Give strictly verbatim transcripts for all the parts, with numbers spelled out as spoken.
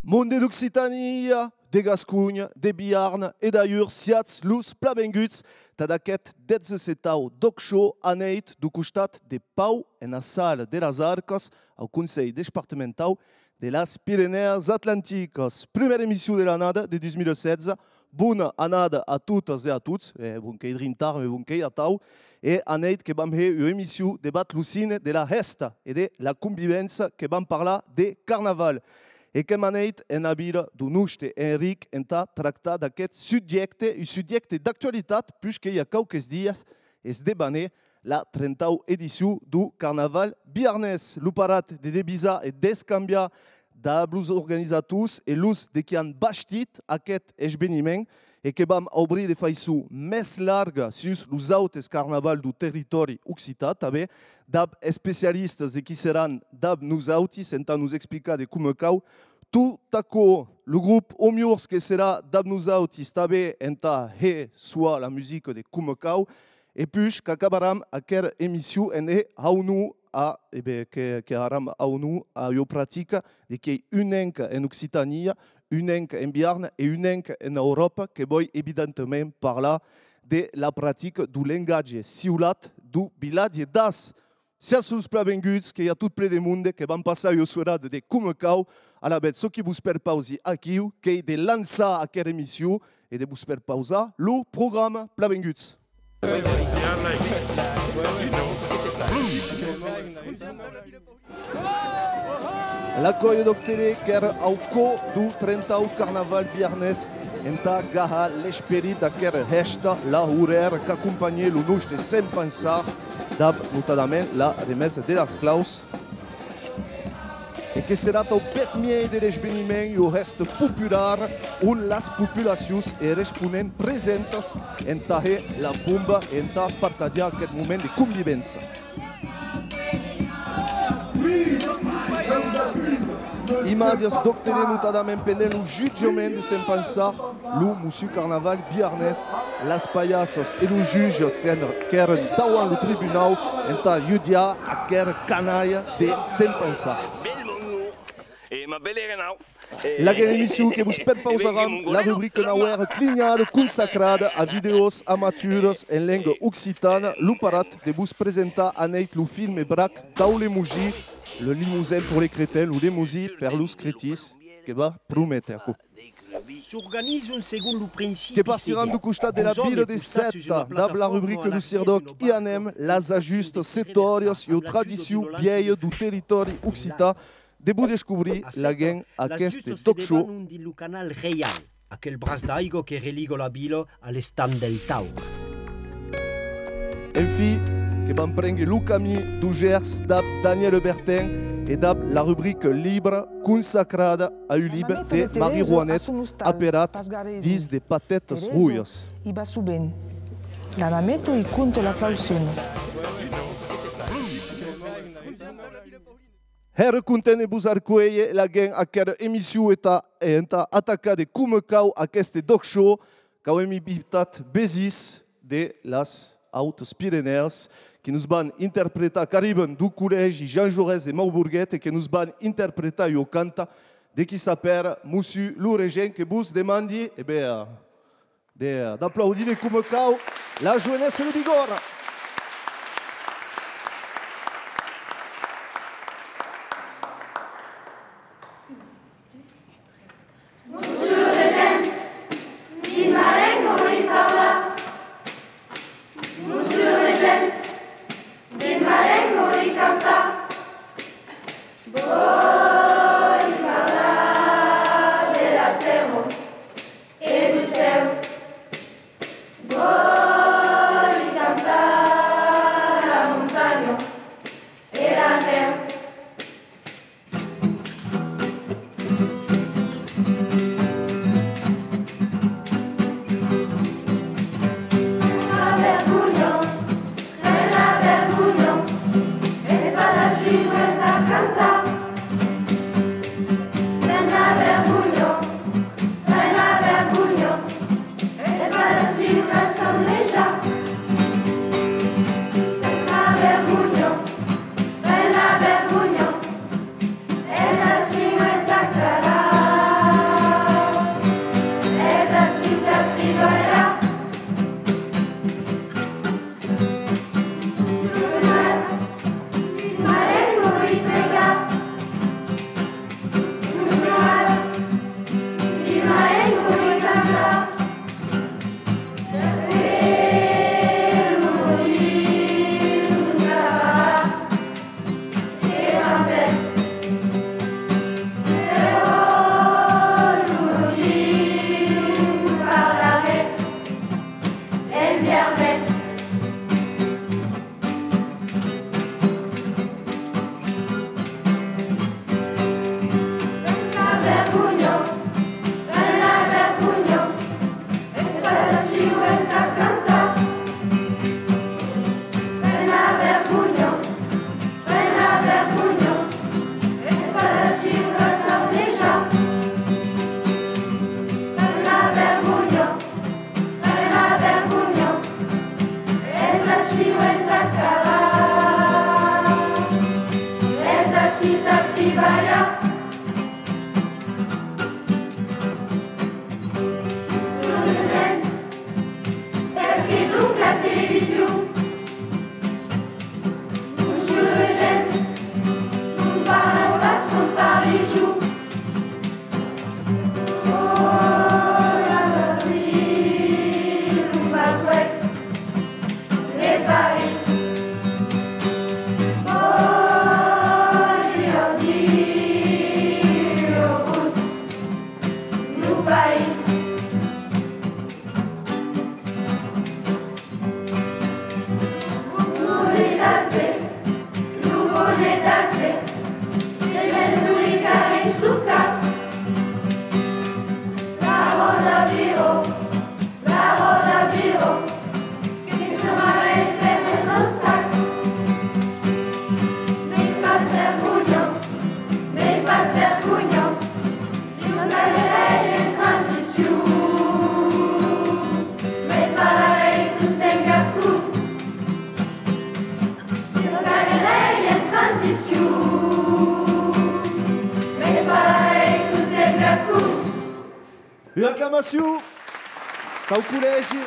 Monde d'Occitània, de Gasconha, de Biarn e d'alhurs, siatz los planvenguts tad aqueth dètz-e-setau D'ÒC Show, anèit deu costat de Pau, ena sala de las Arcas, au Conselh Despartamentau de las Pirenèas Atlanticas. Prumèra emission de l'annada de dus mila setze. Bona annada a totas e a tots. E bon, qu'ei drin tard, mès bon, qu'ei atau. E anèit que vam hèr ua emission devath lo signe de la hèsta e de la convivença, que vam parlar de carnaval. E qu'èm anèit ena vila deu noste Enric entà tractar d'aqueth subjècte, un subjècte d'actualitat, puish que i a quauques dias es debanè la trentau edicion deu Carnaval biarnés. Lo parat de devisar e d'escambiar dab los organizators e los de qui an bastit aqueth esveniment, e que vam aubrir de faiçon mès larga sus los autes carnavals deu territòri occitan, tanben dab especialistas de qui seràn dab nosautis entà nos explicar de coma cau tot aquò. Lo grop Omiors que serà dab nosautis tanben entà hèr soar la musica de coma cau, e puish qu'acabaram aquera emission en hèr aunor a, e ben, que, que haram aunor a ua practica de qu'ei unenca en Occitània, unenca en Biarn e unenca en Euròpa, que voi evidentament parlar de la practica deu lengatge siulat deu vilatge d'As. Siatz los planvenguts, que i a tot plen de monde, que vam passar ua soirada de coma cau. Alavetz, çò qui vos perpausi aquiu, qu'ei de lançar aquera emission e de vos perpausar lo programa. Planvenguts. La còlha d'Òc Tele qu'èra au còr deu trentau Carnaval biarnés entà gahar l'esperit d'aquera hèsta, la horrèra qu'acompanhè lo noste Sent Pançard, dab notadament la remesa de las claus. E que serà tau peth miei de l'esveniment ua hèsta populara on las populacions e responent presentas entà hèr la bomba e entà partatjar aqueth moment de convivença. Imatges d'Òc Tele, notadament pendent lo jutjament de Sent Pançard, lo Mossur Carnaval biarnés, las palhassas e los jutges qu'èn-, qu'èran dauant lo tribunau entà jutjar aquera canalha de Sent Pançard. Bèl bongo e ma bèla renau. Laguens emission que vos perpausaram la rubrica nauèra clinhada consacrada a vidèos amaturas en lenga occitana. Lo parat de vos presentar anèit lo filme brac dau Lemosin, Le Limousin pour les crétins, lo Lemosin per los cretins, que va prométer aquò. S'organizan segon lo principi. Que partiram deu costat de la vila de Sèta, dab la rubrica deu CIRDÒC I Anem, las ajustas setòrias e ua tradicion vielha deu territòri occitan, de vos descobrir laguens aqueste D'Òc Show. Dins lo canal reial, aquel braç d'aiga que religa la vila a l'estanh del Taur. Enfin, que vam prénguer lo camin deu Gèrs dab Daniel Bertin e dab la rubrica libre consacrada a un libre de Marie Rouanet aperat Dins de patetas rojas. I va sovent. La mameta i conta la flausona. Hèra content de vos arcuélher laguens aquera emission entà, e entà atacar de coma cau aqueste D'Òc Show, qu'auem invitat vesins de las Autas Pirenèas, qui nos van interpretar, qu'arriban deu collègi Jean Jaurès de Maubourguet e que nos van interpretar ua canta de qui s'apèra Mossur lo Regent, que vos demandi, e ben, de, d'aplaudir de coma cau la joenessa de Bigòrra. Mossur lo Regent, dins ma lenga vòli parlar. Mossur lo Regent, dins ma lenga vòli cantar. Vòli parlar de la tèrra e deu cèu. Vòli cantar Ua aclamacion tau collègi.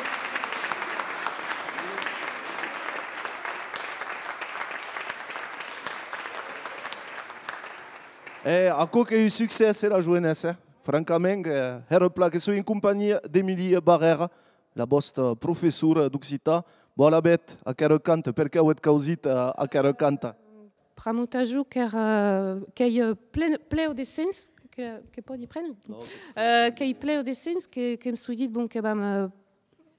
E aquò qu'ei un succès, eh, la joenessa, eh? Francament, eh, hèra plan. Que soi en companhia d'Emilie Barrère, la vòsta professora d'occitan. Bon, alavetz, aquera canta, perqué auetz causit, eh, aquera canta? Pr'amor tà jo qu'èra, qu'ei, eh, plen, pleu de sens, que, que pòdi préner? Non, euh, qu'ei pleu de sens que, que'm soi dit, bon, que vam, euh,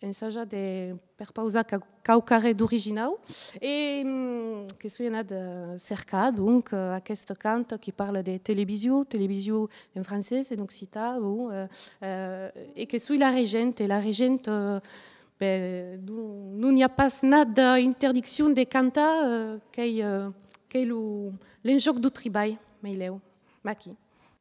ensajar de perpausar quau-, quauquarren d'originau. E, mm, que soi anat, euh, cercar, donc, euh, aquesta canta qui parla de television, television en francés, en occitan, bon, euh, euh, e que soi la regenta, e la regenta, euh, ben, non, non i a pas nat d'interdiccion de cantar, euh, qu'ei, euh, qu'ei lo, l'enjòc deu tribalh, meilèu. Vaquí.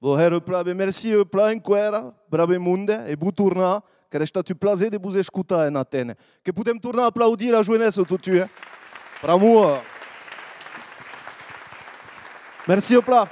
Bon, hèra plan, ben, merci, euh, plan enqüèra, brave monde, e bon tornar, qu'èra estat un plaser de vos escotar en Atène. Que podem tornar aplaudir la joenessa totun, eh? Pr'amor. Merci, plan.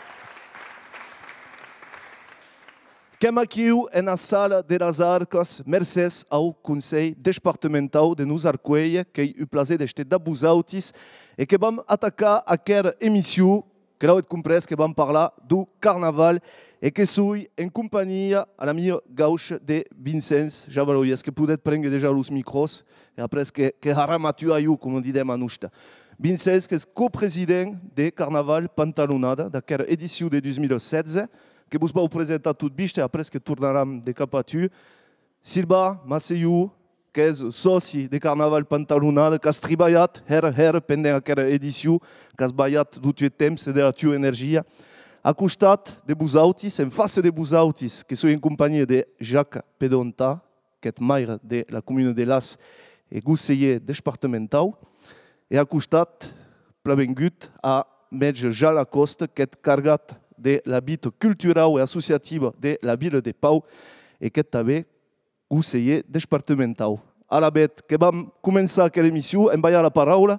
Qu'èm aquiu ena sala de las Arcas, mercés au Conselh Despartementau de nos arcuélher, qu'ei un plaser d'èster dab vosautis, e que vam atacar aquera emission, que l'auetz comprés, que vam parlar deu carnaval, e que soi en companhia a la mia gaucha de Vincenç Javaloyès, que podetz prénguer dejà los micròs, e après que, que harem a tu a jo, coma didem a nosta. Vincenç, qu'es copresident de Carnaval Pantalonada, d'aquera edicion de dus mila setze, que vos vau presentar tot viste, après que tornaram de cap a tu. Sylvain Masseilhou, qu'ès sòci de Carnaval Pantalonada, qu'as tribalhat hèra, hèra pendent aquera edicion, qu'as balhat deu tu temps e de la tua energia. A costat de vosautis, en fàcia de vosautis, que soi en companhia de Jacques Pedonta, qu'ètz maire de la comuna de Las e conselhèr despartementau, e a costat, plan vengut, a Mètge Jean Lacoste, qu'ètz cargat de la vita culturau e associativa de la vila de Pau e qu'ètz tanben conselhèr despartementau. Alavetz, que vam començar aquera emission en balhar la paraula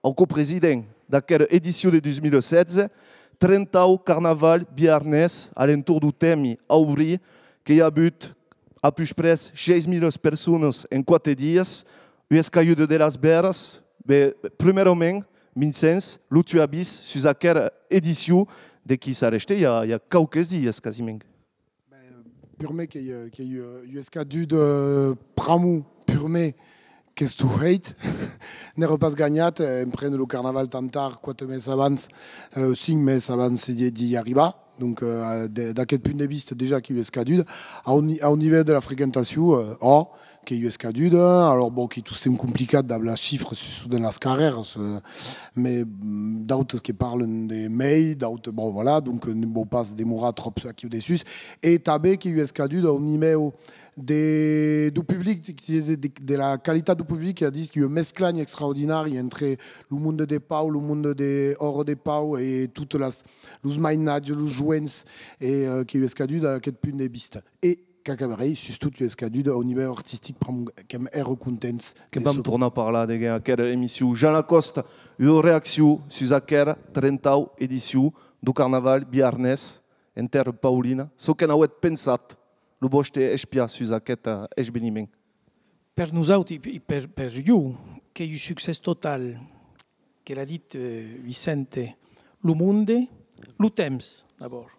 au copresident d'aquera edicion de dus mila setze, trentau Carnaval biarnés a l'entorn deu tèmi Aubry, que i a avut a pus près sheis mila personas en quate dias, ua escaduda de las bèras. Be, prumèrament, Vincenç, lo tu avís sus aquera edicion de qui s'arrèste i a, i a quauques dias, quasiment. Ben, purmèr qu'ei, euh, qu'ei, euh, ua escaduda, euh, pr'amor, purmèr qu'estó hèit. N'èra pas ganhat, euh, en préner lo carnaval tan tard, quate mes abans, euh, cinc mes abans d'i, d'i arribar. Donc, euh, de, d'aqueth punt de vista, dejà qu'ei ua escaduda. Au ni-, au nivèu de la frequentacion, euh, ò, qu'ei ua escaduda, alors, bon, qu'ei tostemps complicat dab las chifras sus, dens las carrèras, euh, mes, mm, d'autes que parlen de mei, d'autes, bon, voilà, donc, euh, ne vau pas demorar tròp aquiu dessús. E tanben qu'ei ua escaduda au nivèu de, deu public, de, de, de la qualitat deu public, qu'ei a dire qu'ei ua mesclanha extraordinària entre lo monde de Pau, lo monde de hòra de Pau e totes las, los mainatges, los joens, e, euh, qu'ei ua escaduda d'aqueth punt de vista. E qu'acabarèi, sustot, ua escaduda au nivèu artistic, pr'amor qu'èm hèra contents. Que de vam çò tornar parlar deguens aquera emission. Jean Lacoste, ua reaccion sus aquera trentau edicion deu Carnaval biarnés en tèrra paulina. Çò que n'auetz pensat, lo vòste espiar sus aqueth, eh, esveniment? Per nosauti, e per, per jo, qu'ei un succès total, que l'a dit, eh, Vicente, lo monde, lo temps, d'abòrd.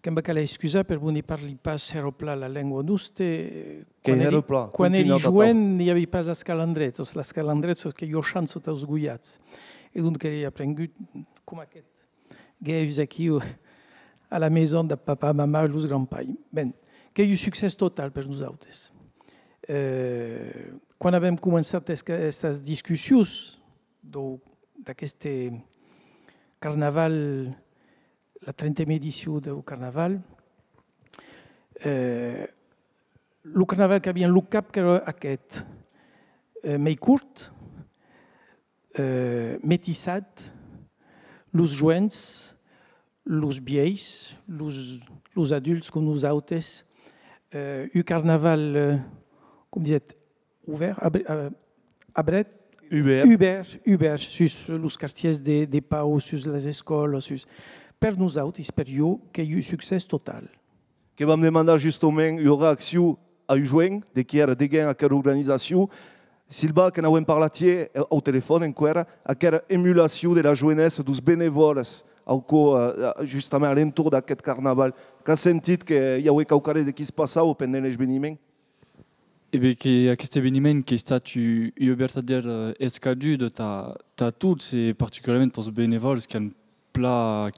Que'm va caler excusar per bon ne parli pas hèra plan la lengua noste, eh, quan èri, quan èri joen, i avi pas las calandretas, las calandretas qu'ei ua chança taus goiats. E donc, èri aprengut coma aqueth guèus aquiu a la maison de papà, mamà e los grands-pairs. Ben, qu'ei un succès total per nosautes. Eh, quan avèm començat esca-, estas discussions deu, d'aqueste carnaval, la trentena edicion deu carnaval, eh, lo carnaval qu'aviam lo cap qu'èra aqueth, eh, mei cort, eh, metissat, los joens, los vielhs, los, los adults com nosautes, eh, un carnaval, eh, com disètz, obèrt, abri-, eh, abret? Ubèrt. Ubèrt, ubèrt sus los quartièrs de, de Pau, sus las escòlas, sus, per nosautes, per jo, qu'ei un succès total. Que vam demandar justament ua reaccion a un joen de qui èra deguens aquera organizacion. Silvan, que n'auem parlat ier, eh, au telefòn enqüèra, aquera emulacion de la joenessa, deus benevòles, au cò, eh, justament a l'entorn d'aqueth carnaval. Qu'as sentit que i aué quauquarren de qui's passava pendent l'esveniment? E ben, que aqueste eveniment qu'ei estat u-, ua vertadèra, eh, escaduda tà, tà tots, e particularament taus benevòls qu'an plan,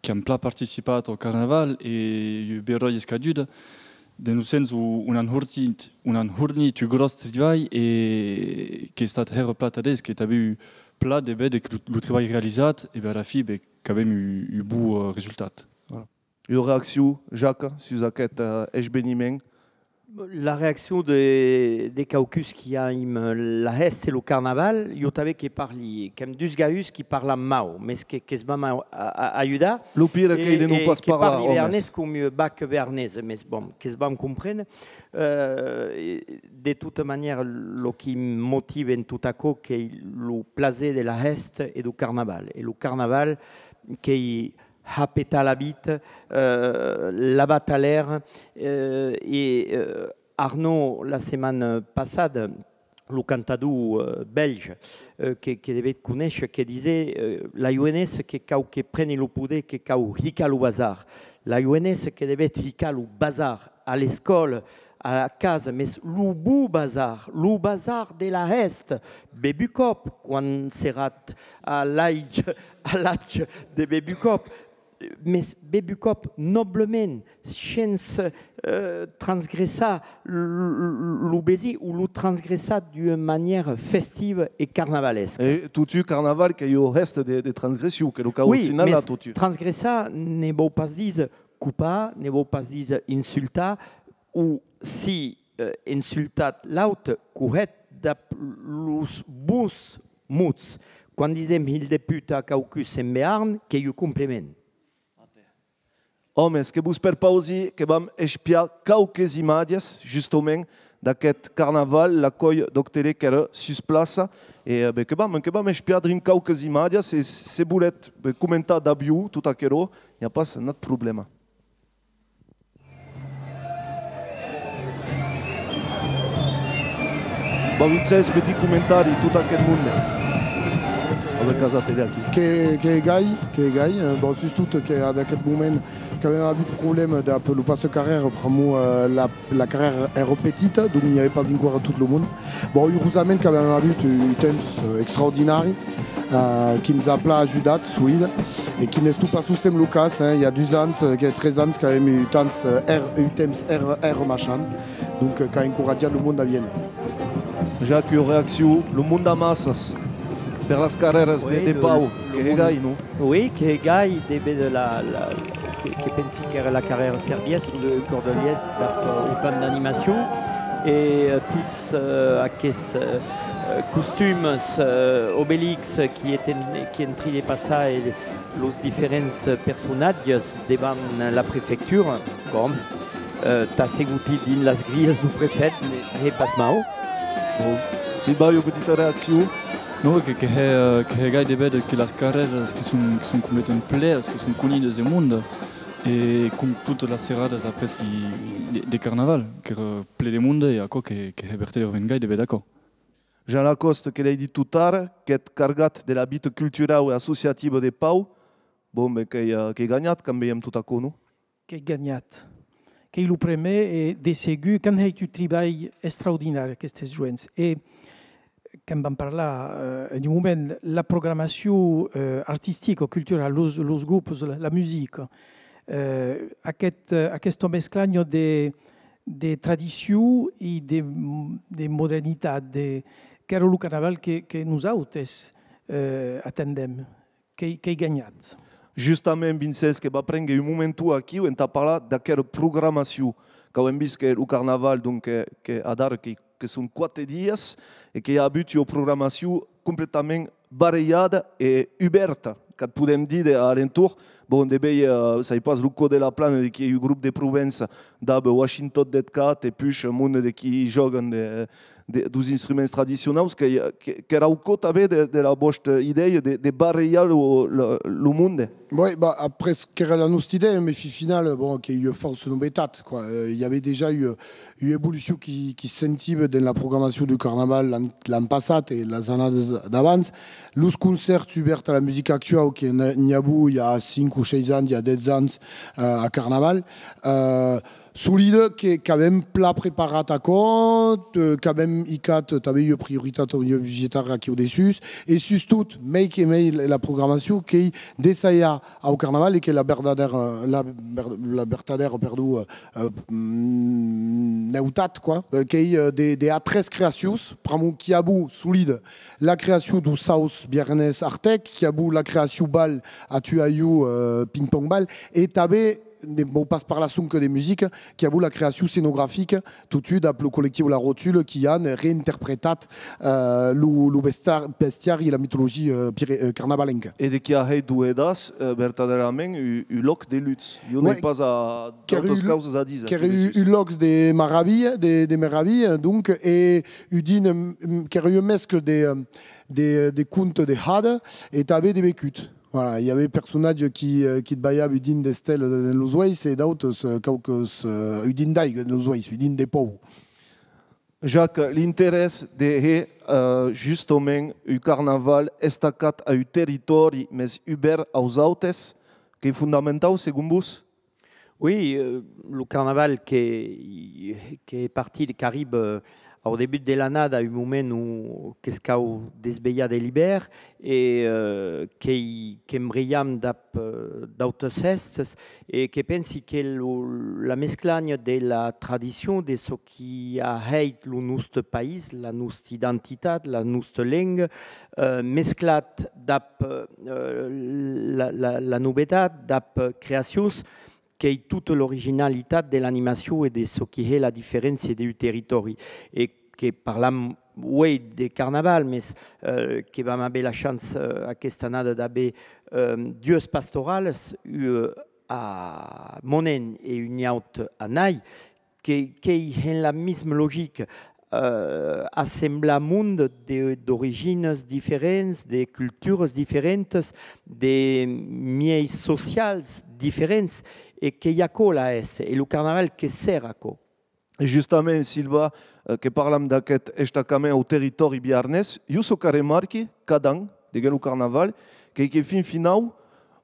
qu'an plan participat au carnaval, e ua beròia escaduda, dens lo sens on, on an hornit, on an hornit un gròs tribalh, e qu'ei estat hèra plan tà d'eis, qu'ei tanben plan de véder que lo, lo tribalh realizat, e ben, a la fin, ben, qu'avem un, un bon, eh, resultat. Voilà. Ua reaccion, Jacques, sus aqueth, eh, esveniment? La reaccion de, de quauqu'uns qui aima la hèsta e lo carnaval, jo tanben que parli, qu'èm dus gahuts qui parlam mau, mes que, que's vam a, a, a ajudar. Lo pire qu'ei de non pas parlar, òmes. E que parli bearnés com ua vaca bearnesa, mes bon, que's vam compréner. Euh, e de tota manièra, lo qui motiva en tot aquò qu'ei lo plaser de la hèsta e deu carnaval. E lo carnaval qu'ei har petar la vita, euh, lavar talèr, euh, e, euh, Arnaud, la setmana passada, lo cantador, euh, bèlge, euh, que, que devetz conéisher, que disè, euh, la joenessa que cau que preni lo poder, que cau hicar lo bazar. La joenessa que devetz hicar lo bazar a l'escòla, a la casa, mes lo bon bazar, lo bazar de la hèsta, bèth un còp, quan seratz a l'atge, a l'atge de bèth un còp, mes bèth un còp noblament, shens, euh, transgressar lo, lo, lo vesin o lo transgressar d'ua manièra festiva e carnavalesca. E totun carnaval qu'ei ua hèsta de, de transgression, que lo cau signalar totun. Oui, mes transgressar ne vòu pas díser copar, ne vòu pas díser insultar, o si, eh, insultatz l'aute, qu'o hètz dab los bons mots. Quan disem hilh de puta a quauqu'un en bearn, qu'ei un compliment. Òmes, que vos perpausi que vam espiar quauques imatges, justament, d'aqueth carnaval, l'acòlh d'Òc Tele qu'èra sus plaça, e, eh, ben, que vam, que vam espiar drin quauques imatges, e se voletz, ben, comentar dab jo tot aquerò, n'i a pas nat problèma. Bon, Vincent, petit comentari, tot aqueth monde. Avec Casa Tele aquí. Que, que gai, que gai, euh, bon, sustot que ad aqueth moment qu'avem avut problèma dab lo passa-carrèra, pr'amor, euh, la, la carrèra èra petita, donc n'i avè pas enqüèra tot lo monde. Bon, urosament qu'avem avut un temps, euh, extraordinari, eh, qui'ns a plan ajudat, solide, e qui n'estó pas tostemps lo cas, hein. I a dus ans, eh, que tres ans qu'avem un temps, eh, hèr-, un temps hèra, hèra maishant, donc, eh, qu'a encoratjat lo monde a viéner. Jacques, ua reaccion, lo monde amassas per las carrèras de, de Pau, que hè gai, non? Oui, que hè gai, de véder la, la, que, que pensi qu'èra la carrèra Servièrs o de Cordelièrs dab, eh, autant d'animacion, e, eh, tots, eh, aqueths, eh, eh, costumes, eh, Obélix qui èt en, qui èt en trin de passar, e los diferents personatges devant la prefectura, bon, eh, tà se gotir dins las grias deu prefèt, ne, ne hè pas mau. Bon. Silvan, ua petita reaccion? Non, que, que hè, eh, que hè gai de véder que las carrèras que son, que son completament plenas, que son conidas de monde, e com totas las seradas après qui, de, de carnaval, qu'èra plen de monde, e aquò que, que hè vertadèrament gai de véder aquò. Jean Lacoste, que l'èi dit tot ara, qu'ètz cargat de la vita culturau e associativa de Pau. Bon, ben, qu'ei, eh, qu'ei ganhat quand veiem tot aquò, non? Qu'ei ganhat. Qu'ei lo prumèr e, de segur, qu'an hèit un tribalh extraordinari aquestes joens. E que'n vam parlar, eh, en un moment, la programacion, eh, artistica, culturala, los, los grops, la, la musica, eh, aquest, eh, aquesta mesclanha de, de tradicion e de, de modernitat, de, qu'èra lo carnaval que, que nosautes, eh, atendem, qu'ei, qu'ei ganhat. Justament, Vincent, que va prénguer un momenton aquiu entà parlar d'aquera programacion. Qu'auem vist que lo carnaval, donc, que, que adara que, que son quate dias e que i a avut ua programacion completament barrejada e ubèrta, qu'at podem díder, a l'entorn. Bon, de veire, eh, sai pas, lo Cò de la Plana, de qui ei un grop de Provença, dab Washington Dead Cat e puish monde de qui jògan de, de, deus instruments tradicionaus, que, que, qu'èra au cò tanben de, de la vòsta idèia de, de barrejar lo, lo, lo monde. Oui, bah, après, qu'èra la nosta idèia, mais fi final, bon, qu'ei ua faussa novetat, quoi. Euh, i avè dejà ua, ua evolucion qui, qui se sentiva dens la programacion deu carnaval l'an, l'an passat e las annadas d'abans. Los concèrts ubèrts a la musica actuau, que n'i, n'i avó i a cinc o sheis ans, i a dètz ans, euh, a Carnaval, euh, solide, que, qu'avem plan preparat aquò, euh, qu'avem hicat tanben ua prioritat budgetària aquiu dessús, e sustot, mei que mei la programacion, qu'ei d'essajar au Carnaval, e qu'ei la verdadèra, la ver-, la vertadèra, perdon, euh, euh, mm, neutat, quoi, euh, qu'ei, euh, de, de a tres creacions, pr'amor qu'i avó solide la creacion deu Saus Biarnés Artec, qu'i avó la creacion bal a Tuaiu, euh, Ping Pong Bal, e tanben, ne vau pas parlar sonque de musica, qu'i avó la creacion scenografica, totun dab lo collectiu La Rotule, qui an reinterpretat, euh, lo, lo bestar-, bestiari e la mitologia, euh, pire-, euh, carnavalenca. E de qui a hèit deu Hedàs, euh, vertadèrament un, un lòc de lutz. Jo n'èi pas a, d'autas causas a díser. Qu'èra un, un lòc de maravilha, de, de meravilha, donc, e un drin, mm, qu'èra ua mescla de, euh, de, de conte de hada e tanben de becut. Voilà, i avè personatges qui, euh, qui't balhavan un drin d'estèla dens los uelhs e d'autes, euh, quauques, euh, un drin d'aiga dens los uelhs, un drin de pòu. Jacques, l'interès de hèr, euh, justament un carnaval estacat a un territòri, mès ubèrt aus autes, qu'ei fondamentau, segon vos? Oui, euh, lo carnaval que, que partit, qu'arriba, euh, au debut de l'annada, un moment ont que's cau desvelhar de l'ivèrn, e, euh, qu'ei, qu'embrelham dab, euh, d'autes hèstes, e que pensi que lo, la mesclanha de la tradicion, de çò qui a hèit lo noste país, la nosta identitat, la nosta lenga, euh, mesclat dab, euh, la, la, la novetat, dab creacions, qu'ei tota l'originalitat de l'animacion e de çò qui hè la diferéncia d'un territòri. E que parlam uei de carnaval, mes, euh, que vam aver la chance, euh, aquesta annada d'aver, euh, duas pastoralas, ua a Monent e un aut a Nai, que, qu'ei hens la misma logica, euh, assemblar monde de, d'originas diferents, de culturas diferentas, de miei socials diferents, e qu'ei aquò la hèsta, e lo carnaval que sèrra aquò. E justament, Silva, eh, que parlam d'aqueth estacament au territòri biarnés, jo çò qu'arremarqui cada an, deguens lo carnaval, qu'ei que fin finau,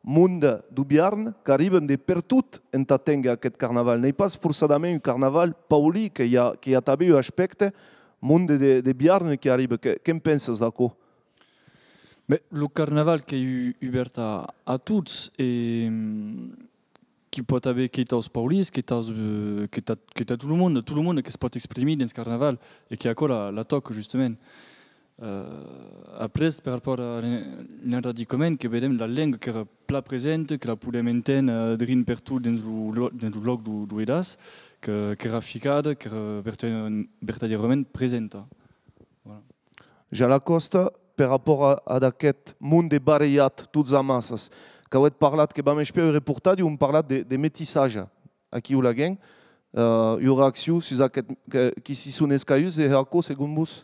monde deu Biarn qu'arriban de pertot entà ténguer aqueth carnaval. N'ei pas forçadament un carnaval paulin, que i a, que i a tanben un aspècte monde de, de Biarn qui arriba. Que, que'n pensas d'aquò? Beh, lo carnaval qu'ei u-, ubèrt a, a tots, e, mm, qu'i pòt aver queitaus paulins, queitaus, eh, queita-, queita tot lo monde, tot lo monde que's pòt exprimir dens carnaval, e qu'ei aquò la, la tòca, justament. Eh, après, per rapòrt a l'en-, l'enradicament, que vedem la lenga qu'èra plan presenta, que la podem enténer, eh, drin pertot dens lo, lo, dens lo lòc deu, deu Hedàs, que, qu'èra ficada, qu'èra verta-, vertadièrament presenta. Voilà. Jean Lacoste, per rapòrt a, ad aqueth monde barrejat, tots amassas, qu'auetz parlat, que vam espiar un reportatge ont parlatz de, de metissatge aquiu laguens, eh, ua reaccion sus aqueth, que, qui si son escahuts de hèr aquò, segon vos?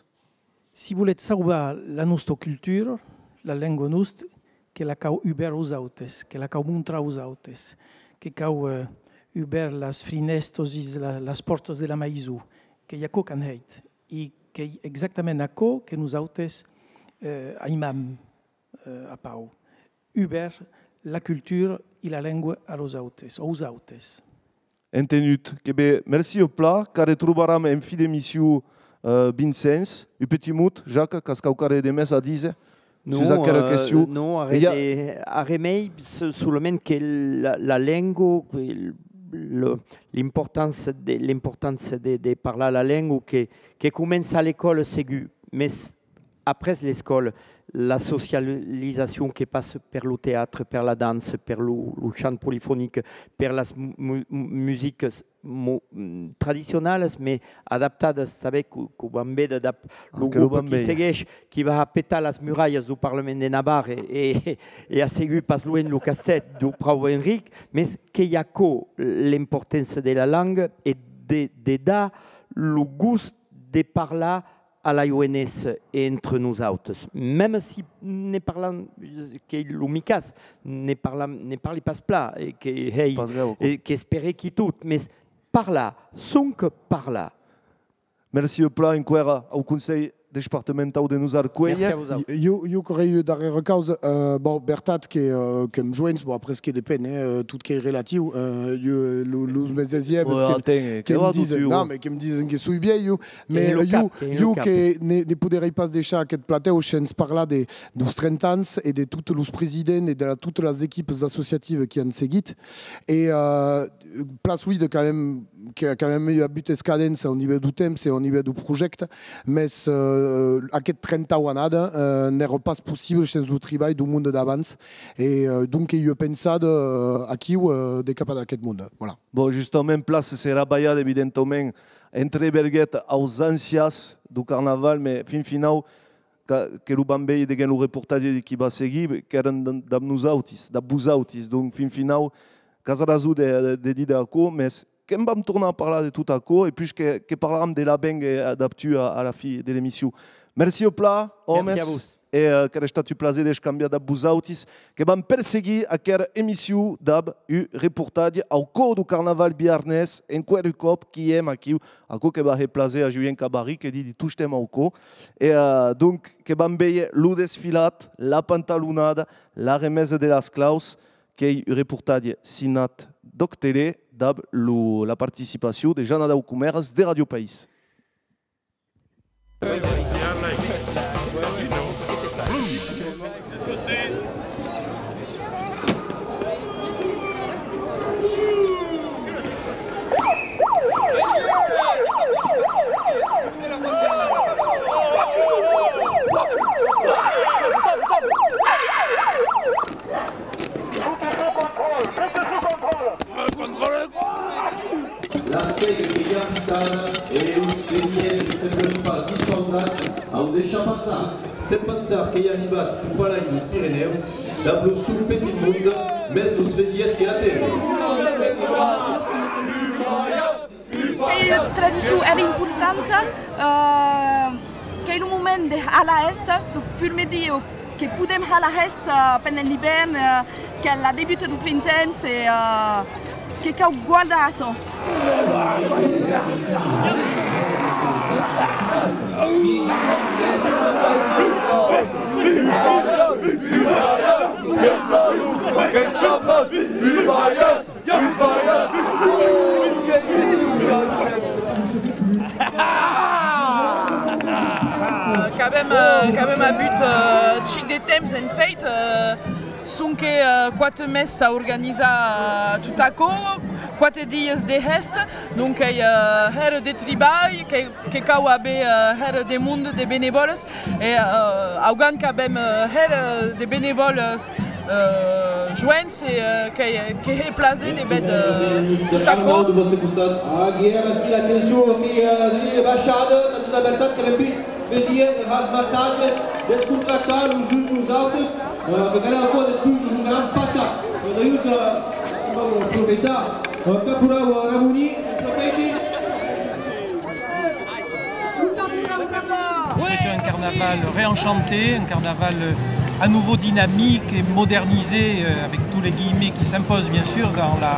Si voletz sauvar la nosta cultura, la lenga nosta, que la cau ubèr aus autes, que la cau montrar aus autes, que cau, eh, ubèr las frinèstas e la, las pòrtas de la maison, qu'ei aquò qu'an hèit. E qu'ei exactament aquò que nosautes, eh, aimam, eh, a Pau. Ubèr la cultura e la lengua a los autes, aus autes. Entenut. Que ben, merci plan. Qu'arretrobaram en fin d'emission, eh, Vincenç. Un petit mot, Jacques, qu'as quauquarren de mès a díser sus aquera question? Non, arren de, arren mei, so-, solament que la, la lenga, que lo, l'importància de, l'importància de, de parlar la lenga que, que comença a l'escòla, segur, mes après l'escòla, la socializacion que passa per lo teatre, per la dança, per lo, lo chant polifonic, per las mu-, mu-, musicas mo-, mm, tradicionalas, mai adaptadas, sabètz, que, que vam véder dab lo grop qui segueish, qui va a petar las muralhas deu Parlament de Navarra e, e, e a segur pas luenh lo castèth deu Prau Enric, mes qu'ei aquò l'importança de la lenga e de, de dar lo gost de parlar a la joenessa entre nosautes. Mème si ne parlam, qu'ei lo mi cas, ne parlam, ne parli pas plan, e que hèi, e qu'espèri qui tot, mes parlar, sonque parlar. Merci plan enqüèra au Conselh Despartamentau de nos arcuélher. Merci a vosauts. Jo, jo qu'aurei ua darrèra causa. Euh, bon, vertat que, euh, qu'èm joens, bon, après que depend, hein, euh, tot qu'ei relatiu. Euh, jo, lo, los mes eslhèves que'm disen, non, mais que'm disen que soi vielh, jo, mais jo, jo que ne, ne poderèi pas deishar aqueth platèu shens parlar de, deus trenta ans e de totes los presidents e de la, totes las equipes associatives qui an seguit. E, euh, plan solide quand même, que quand même i a avut escadença au nivèu deu temps e au nivèu deu projècte, mes, euh, aqueth trentau annada, euh, n'èra pas possible shens lo tribalh deu monde d'abans. E, euh, donc, ei ua pensada, euh, aquiu, euh, de cap ad aqueth monde. Voilà. Bon, justament, plan se serà balhat, evidentament, entreberguèt aus ancians deu carnaval, mes fin finau, que, que lo vam véder deguens lo reportatge qui va seguir, qu'èran dam-, dab nosautis, dab vosautis. Donc, fin finau, qu'as rason de, de, de díder aquò, mes que'n vam tornar a parlar de tot aquò, e puish que, que parlaram de l'avenc, eh, dab tu a, a la fin de l'emission. Merci au plan, òmes. Merci a vos. E, eh, qu'èra estat un plaser d'escambiar dab vosautis, que vam perseguir aquera emission dab un reportatge au còr deu carnaval biarnés, enqüèra un còp, qui èm aquiu, aquò que va hèr plaser a Julien Cabarry, que didi tostemps au còr. E, eh, donc, que vam véder lo desfilat, la pantalonada, la remesa de las claus, qu'ei un reportatge signat d'Òc Tele dab lo, la participacion de Jeanne Adau Comeras de Ràdio País. La sèga qu'ei agitada e los fesièrs que semblan pas dispausats au deishar passar. Sèm pensar qu'ei arribat lo palai deus Pirenèus dab lo son petit monde, mes los fesièrs que atenen. Qu'ei ua tradicion hèra importanta, eh, qu'ei lo moment de har la hèsta, lo prumèr dia que podem har la hèsta pendent l'ivèrn, eh, qu'ei la debuta deu printemps e, eh, que cau guardar açò. Qu'avem, eh, qu'avem avut, eh, chic de temps, en fèit, eh, sonque, eh, quate mes tà organizar, eh, tot aquò, quate dias de hèsta, donc ei, eh, hèra de tribalh, que, que cau aver, eh, hèra de monde, de benevòles, e, eh, augan qu'avem, eh, hèra de benevòles, eh, joens e, eh, que, que hè plaser de véder, eh, tot aquò. Aguièr ací l'atencion qu'ei, eh, baishada, tà tota vertat qu'avem vist fesièrs de har massatges, descontractar los uns los autes, eh, que calè aquò despuish d'un gran patar. E d'ailleurs, eh, vau aprofitar, eh, Caporal Ramoni, profèiti. C'était un carnaval réenchanté, un carnaval, euh, à nouveau dynamique et modernisé, euh, avec tous les guillemets qui s'imposent bien sûr dans la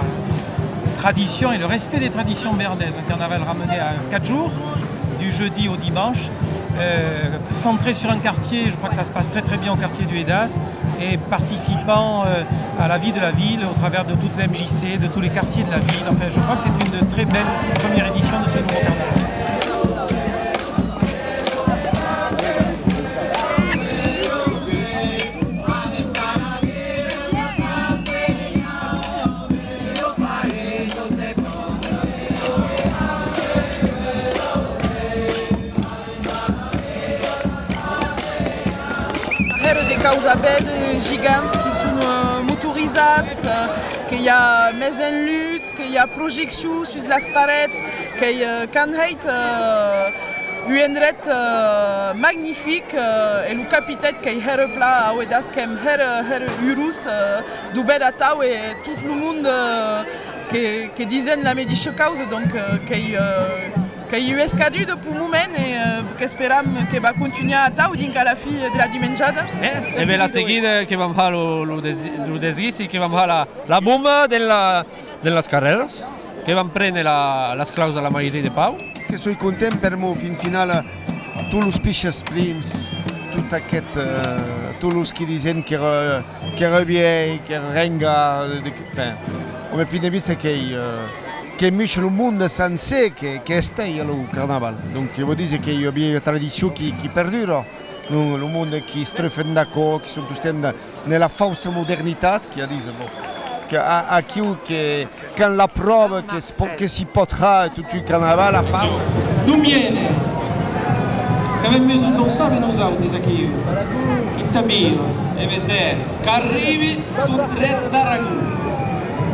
tradition et le respect des traditions béarnaises. Un carnaval ramené à quatre jours, du jeudi au dimanche, euh, centré sur un quartier, je crois que ça se passe très très bien au quartier du Hédas, et participant, euh, à la vie de la ville au travers de toute l'M J C, de tous les quartiers de la ville. Enfin, je crois que c'est une très belle première édition de ce nouveau carnaval. Causa aver de gigants qui son, eh, motorizats, eh, que i a mès enlutz, que i a projeccion sus las parets, qu'ei, eh, qu'an hèit, eh, un endret, eh, magnific, eh, e lo capitèth qu'ei hèra plan, aué dasquem hèra, hèra urós, eh, d'aver atau e tot lo monde, eh, que, que disen la medisha causa, donc, eh, qu'ei, eh, qu'ei ua escaduda peu moment e, eh, qu'esperam que va contunhar atau dinc a la fin de la dimenjada. Eh, e ben la seguida que vam har lo, lo des-, lo desguissi, que vam har la, la bomba de la, de las carrèras, que vam préner la, las claus a la mairie de Pau. Que soi content per'mor, fin finala, tots los pichas prims, tot aqueth, eh, tots los qui disen qu'èra, qu'èra vielh, qu'èra rengar, de, de, enfin, au mè punt de vista qu'ei, eh, que muisha lo monde sancer que, que estei a lo carnaval. Donc, que vòu díser qu'ei ua vielha tradicion qui, qui perdura. Lo, lo monde qui es trufen d'aquò, qui son tostemps de, ne la faussa modernitat, qui a dit, bon, que a, aquiu que, qu'an la pròva que es po-, que s'i pòt har tot un carnaval a Pau. D'on vienes? Qu'avem besonh d'o saber nosautes aquiu. Qui t'aviras? E ben tè, qu'arribi tot dret d'Aragon.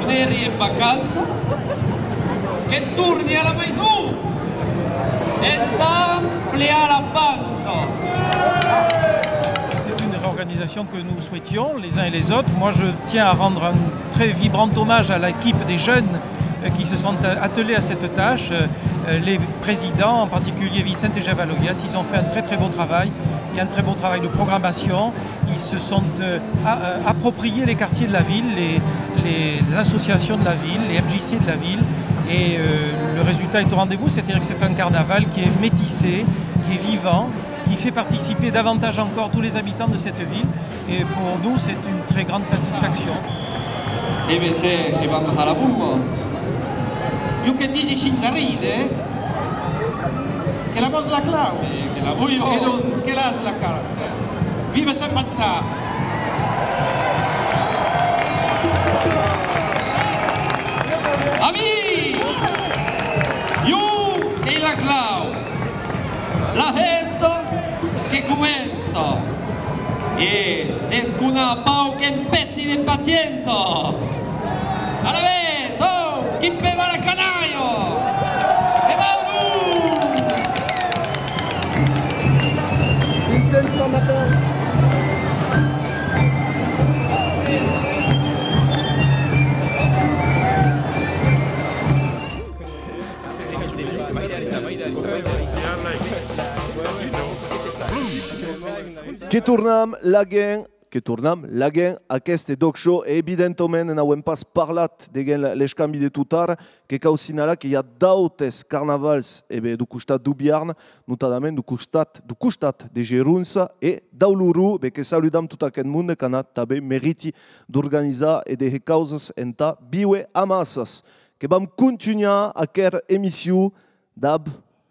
On èri en vacança, que torni a la maison entà emplear la pança. C'est une réorganisation que nous souhaitions les uns et les autres. Moi, je tiens à rendre un très vibrant hommage à l'équipe des jeunes, euh, qui se sont, euh, attelés à cette tâche. Euh, les présidents, en particulier Vicente Javaloyas, ils ont fait un très, très beau travail. Il y a un très beau travail de programmation. Ils se sont, euh, a-, euh, approprié les quartiers de la ville, les, les, les associations de la ville, les M J C de la ville. Et, euh, le résultat est au rendez-vous, c'est-à-dire que c'est un carnaval qui est métissé, qui est vivant, qui fait participer davantage encore tous les habitants de cette ville. Et pour nous, c'est une très grande satisfaction. E ben tè, que vam har la bomba. Jo que disi shens arríder, eh? Que la vòs la clau? E que la voi jo. E donc, que l'as la clau? Viva Sent Vincent! Amics! Jo qu'èi la clau! La hèsta que comença! E desconar Pau que'm pèti de paciença! Alavetz, oh, qui pèva la canalha! E vau! Que tornam laguens, que tornam laguens aqueste D'ÒC Show, e evidentament n'auem pas parlat deguens l-, l'escambi de totara, que cau signalar que i a d'autes carnavals, e ben, deu costat deu Biarn, notadament deu costat, deu costat de Geronça e deu Loron, ben, que saludam tot aqueth monde qu'a anat tanben meriti d'organizar e de hèr causas entà víuer amassas. Que vam contunhar aquera emission dab,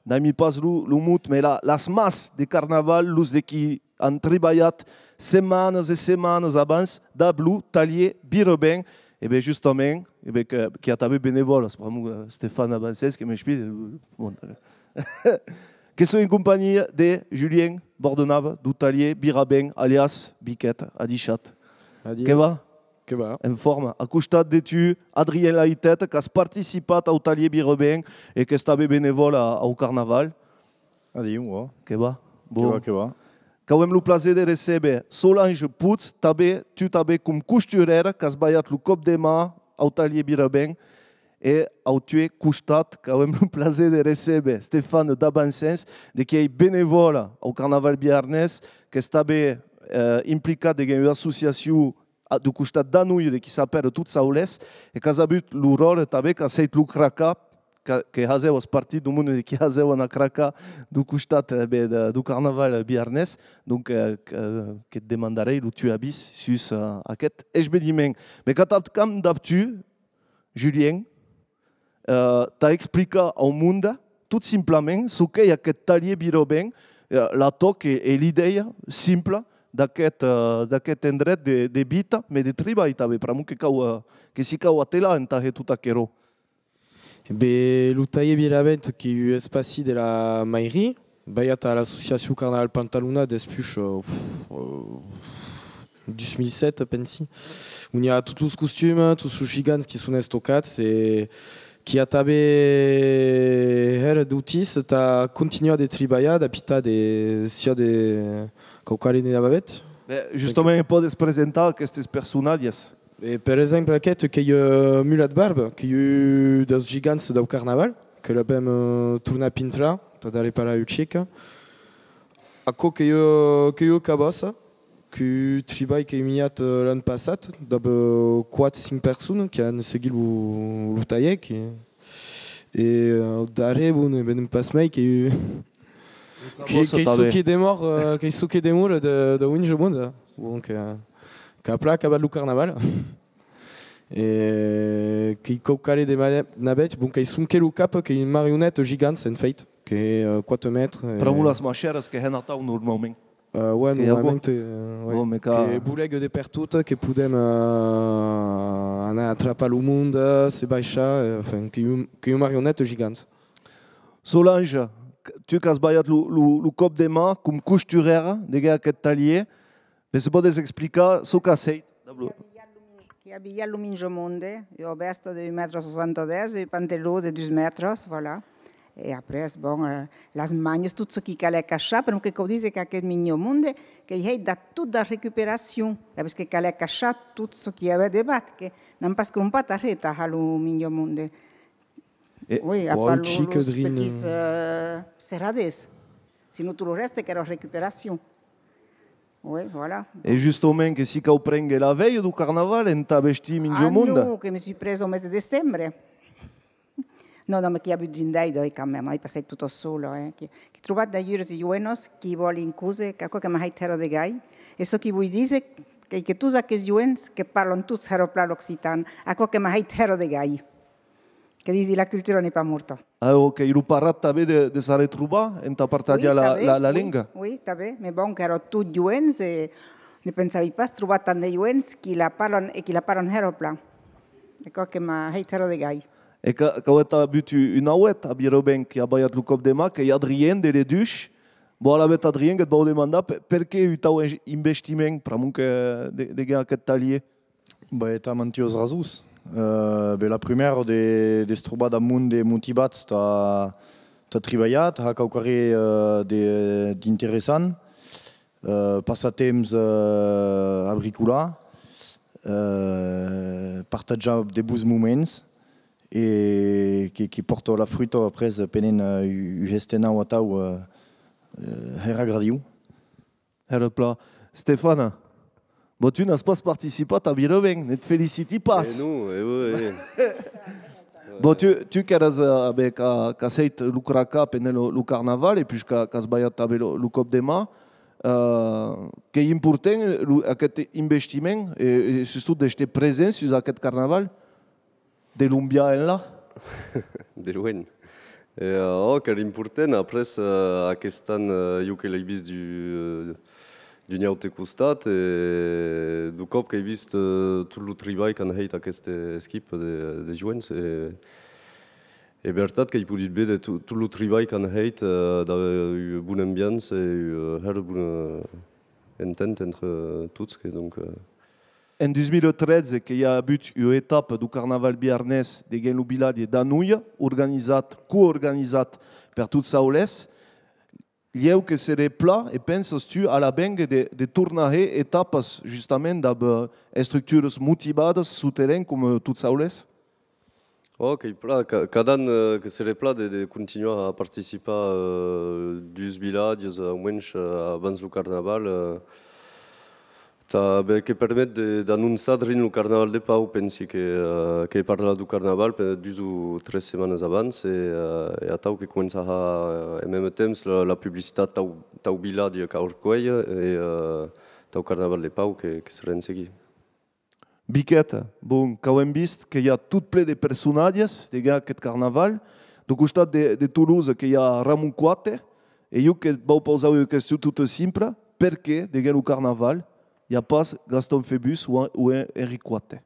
n'aimi pas lo, lo mot, mès la, las mans de Carnaval, los de qui an tribalhat setmanas e setmanas abans dab lo talhièr Virabent, e ben justament, e ben que, qu'i a tanben benevòlas, pr'amor, eh, Stéphane Abancens, que m'explique, eh, bon, que soi en companhia de Julien Bordenave, deu talhièr Virabent, alias Biquet, adishatz. Adiu. Que va? Que va. En forma. A costat de tu, Adrien Laitet, qu'as participat au talhièr Virabent e qu'es tanben benevòl a, au Carnaval. Adiu, òc. Que va? Que va, bon. Que va. Qu'auem lo plaser de recéber Solange Puig, tanben, tu tanben com costurèra, qu'as balhat lo còp de man au talhièr Virabent. E au tué costat, qu'auem lo plaser de recéber Stéphane Dabancens, de qui ei benevòla au Carnaval biarnés, qu'es tanben, eh, implicat deguens ua associacion a, deu costat d'Anolha, de qui s'apèra Tot Saulés, e qu'as avut lo ròtle tanben, qu'as hèit lo cracà, que, que hasèvas partit deu monde de qui hasèvan a cracà deu costat, eh, ben, de, deu Carnaval biarnés, donc, eh, que, que't demandarèi lo tu avís sus, eh, aqueth esveniment. Mès qu'atacam dab tu, Julien, eh, tà explicar au monde, tot simplament, çò qu'ei aqueth talhièr Virabent, eh, la tòca e, e l'idèia simpla d'aqueth, eh, d'aqueth endret de, de vita, mès de tribalh tanben, pr'amor que cau, eh, que s'i cau atelar entà hèr tot aquerò. E ben, lo talhièr Virabent qu'ei un espaci de la mairie, balhat a l'associacion Carnaval Pantalonat despuish, eh, pff, eh, Dos mil sèt, pensi, on i a tots los costumes, tots los gigants qui son estocats e qui a tanben hèra d'utís tà continuar de tribalhar, d'apitar de, sia de quauquaren de navavèt. Ben, justament, pòdes presentar aquestes personatges? E, per exemple, aqueth qu'ei, eh, Mulat Barba, qu'ei un deus gigants dau carnaval, que l'avem, eh, tornat pintrar, tà dar reparar un chic. Aquò qu'ei, eh, qu'ei ua cabassa, qu'ei un tribalh qu'ei miat, eh, l'an passat, dab, eh, quate, cinc personas qui an seguit lo, lo talhèr, que, e, eh, au darrèr, bon, ne vedem pas mei, qu'ei, qu'ei, qu'ei çò que demòra, eh, qu'ei çò que demòra de, de Minjamonde. Donc, eh, qu'a plan acabat lo carnaval. E qu'ei quauquaren de ma-, navèth, bon, qu'ei sonque lo cap, qu'ei un marionet gigant, en fèit, qu'ei, eh, quate mètres, e pr'amor las maishèras que hèn atau normalament. Eh, ouais, que i a normalament, eh, ouais, bon, me ca- que bolega de pertot, que podem, eh, anar atrapar lo monde, se baishar, eh, enfin, qu'ei un, qu'ei un marionet gigant. Solange, tu qu'as balhat lo, lo, lo còp de man com costurèra, degué aqueth talhièr, me se pòdes explicar çò qu'as hèit? Qui a bilhat lo Minjamonde, ua vèsta de un mètre seissanta-dètz e un pantalon de dus mètres, voilà. E après, bon, eh, las manhas, tot çò qui calè cachar, per'mor que cau díser qu'aqueth Minjamonde qu'ei hèit dab tota recuperacion, per'mor que calè cachar tot çò qui i avè devath, que n'an pas crompat arren tà har lo Minjamonde. E oui, a part los petits, eh, serraders. Sinon, tot lo rèste qu'èra recuperacion. Oui, voilà. E justament, que si cau prénguer la velha dau carnaval entà vestir Minjamonde? Ah non, que me soi presa au mes de decembre. Non, non, mès qu'i a avut drin d'aido, eh, quand même, ai pas hèit tota sola, eh. Qu'è, qu'è trobat d'ajudas de joenas qui vòlin cóser, qu'aquò que m'a hèit hèra de gai. E çò qui voi díser, qu'ei que tots aqueths joens que parlan tots hèra plan l'occitan, aquò que m'a hèit hèra de gai. Que disi, la cultura n'est pas morta. Ah, ok, lo parat tanben de, de s'arretrobar entà partatjar la, la, la lenga. Oui, tanben, mès bon, qu'èra tot joens e ne pensavi pas trobar tant de joens qui la parlan e qui la parlan hèra plan. Aquò que m'a hèit hèra de gai. E que, qu'avètz avut un, un auet a Viravent qui a balhat lo còp de man, qu'ei Adrien de Ledush. Bon, alavetz, Adrien, que't vau demandar per, perqué un tau in-, investiment, pr'amor que de, degué aqueth talhièr? Be, tà mantuas rasons. Eh, be, la prumèra de, de's trobar dab monde motivats tà, tà tribalhar, tà har quauquarren, eh, de, d'interessant, eh, passar temps, eh, a bricolar, eh, partatjar de bons moments e que, que pòrta la fruta après penent, eh, un, un hestenau atau, eh, eh, hèra agradiu. Hèra plan. Stefana, bon, tu n'as pas participat a Viravent, ne't feliciti pas. Eh non, eh ouais, eh. Bon, tu, tu qu'èras, eh, ben, qu'a-, qu'as hèit lo cracà pendent lo, lo carnaval, e puish qu'a-, qu'as balhat tanben lo, lo còp de man, eh, qu'ei important, lo, aqueth investiment, e, e sustot d'èster present sus aqueth carnaval? De luenh enlà? De luenh. E, eh, ò, qu'èra important. Après, eh, aquest an, eh, jo que l'ai vist du, eh, d'un aute costat, e deu còp qu'ai vist, eh, tot lo tribalh qu'an hèit aqueste esquip de, de joens, e, e vertat qu'ai podut véder to-, tot lo tribalh qu'an hèit, eh, dab ua bona ambiança e ua hèra bona ententa entre tots, que donc, eh, En dos mil tretze, que i a avut ua etapa deu Carnaval biarnés deguens lo vilatge d'Anoia, organizat, coorganizat per Tot Saulés. Lhèu que seré plan, e pensas tu, a l'avenga de, de tornar hèr etapas, justament, dab, eh, estructuras motivadas suu terren, coma, eh, Tot Saulés? Ò, qu'ei plan, ca-, cada an, eh, que seré plan de, de continuar a participar, eh, dus vilatges, au mensh, eh, abans lo carnaval, eh, tà, ben, que permet de, d'anonçar drin lo carnaval de Pau, pensi que, eh, qu'ei parlat deu carnaval per dus o tres setmanas abans, e, eh, e atau que comença a har, eh, en mème temps la, la publicitat tau, tau vilatge qu'ac arcuelh, e, eh, tau carnaval de Pau que, que seré en seguir. Biqueta, bon, qu'avem vist que i a tot plen de personatges deguens aqueth carnaval. Deu costat de, de Tolosa que i a Ramon Quate, e jo que't vau pausar ua question tota simpla, perqué deguens lo carnaval i a pas Gaston Febus o, o Henri Quate?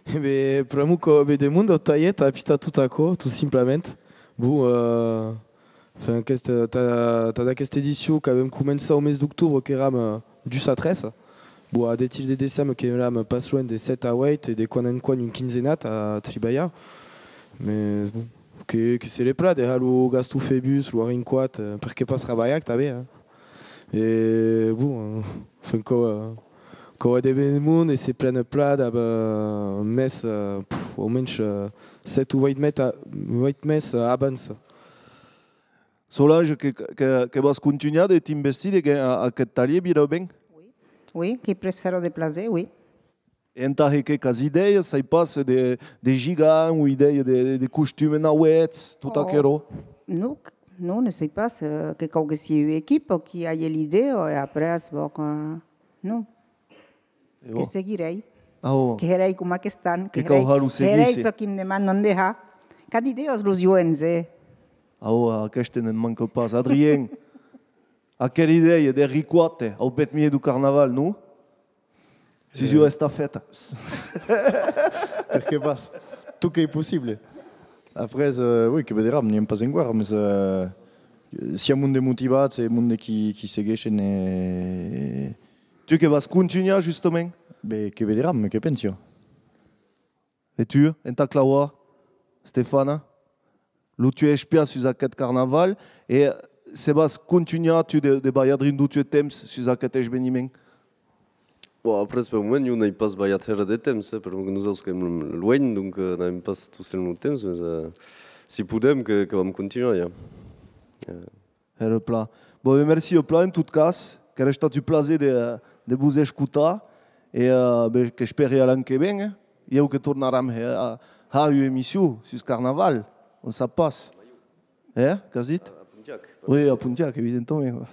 E ben, pr'amor qu'avem de monde au talhèr tà apitar tot aquò, tot simplament. Bon, euh, enfin, aquesta, tà, tad aquesta edicion qu'avem començat au mes d'octobre, qu'èram, euh, dus a tres, Bon, a dethilh de decembre que èram pas luenh de sèt a ueit e de quan en quan un quinzenat a tribalhar. Mès, bon, que, que seré plan de har lo Gaston Febus, lo Arinquat, eh, perqué pas trabalhar tanben, eh. E, bon, eh, fan còu, eh, còu de ben monde e se plen plan dab, eh, un mes, eh, pf, au mensh, eh, sèt o ueit mes a-, ueit mes, eh, abans. Solange, que, que, que vas contunhar de t'investir de que a-, aqueth talhèr vira ben? Oui. Oui, que precèra de plaser, oui. E entà hèr qué, qu'as idèias, sai pas, de, de gigants o idèias de, de, de costumes nauèths, tot aquerò? Non, non, ne sai pas, eh, que cau que siá ua equipa qui aie l'idèa e après, bon, que, non. E que seguirèi. Que herèi coma aquest an, que herèi, que herèi çò qui me demandan de har. Qu'a d'idèas los joens, eh? Aò, aqueste ne'n manca pas. Adrien, aquera idèia de riquòte au bèth miei deu carnaval, non? Sus ua estafeta. Perqué pas? Tot qu'ei possible. Après, euh, oui, que vederam, n'i èm pas enqüèra, mès, euh, siam monde motivats e monde qui, qui segueishen e... Tu que vas contunhar, justament? Ben, que vederam, que pensi jo. E tu, entà clavar, Stefana, lo tu espiar sus aqueth carnaval, e se vas contunhar, tu, de, de balhar drin deu tu temps sus aqueth esveniment? Bon, après, per moment, jo n'ai pas balhat hèra de temps, eh, perque nosauts qu'èm luenh, donc, eh, n'avem pas tostemps lo temps, mès, eh, si podem, que, que vam contunhar, ja. Eh. Hèra plan. Bon, ben, merci plan, en tot cas, qu'èra estat un plaser de, de vos escotar, e, eh, ben, qu'espèri a l'an que ven, eh. Ieu que tornaram, eh, a, har ua emission sus Carnaval, on sap pas. Eh? Qu'as dit? A, a Pontiac. Oui, a Pontiac, evidentament.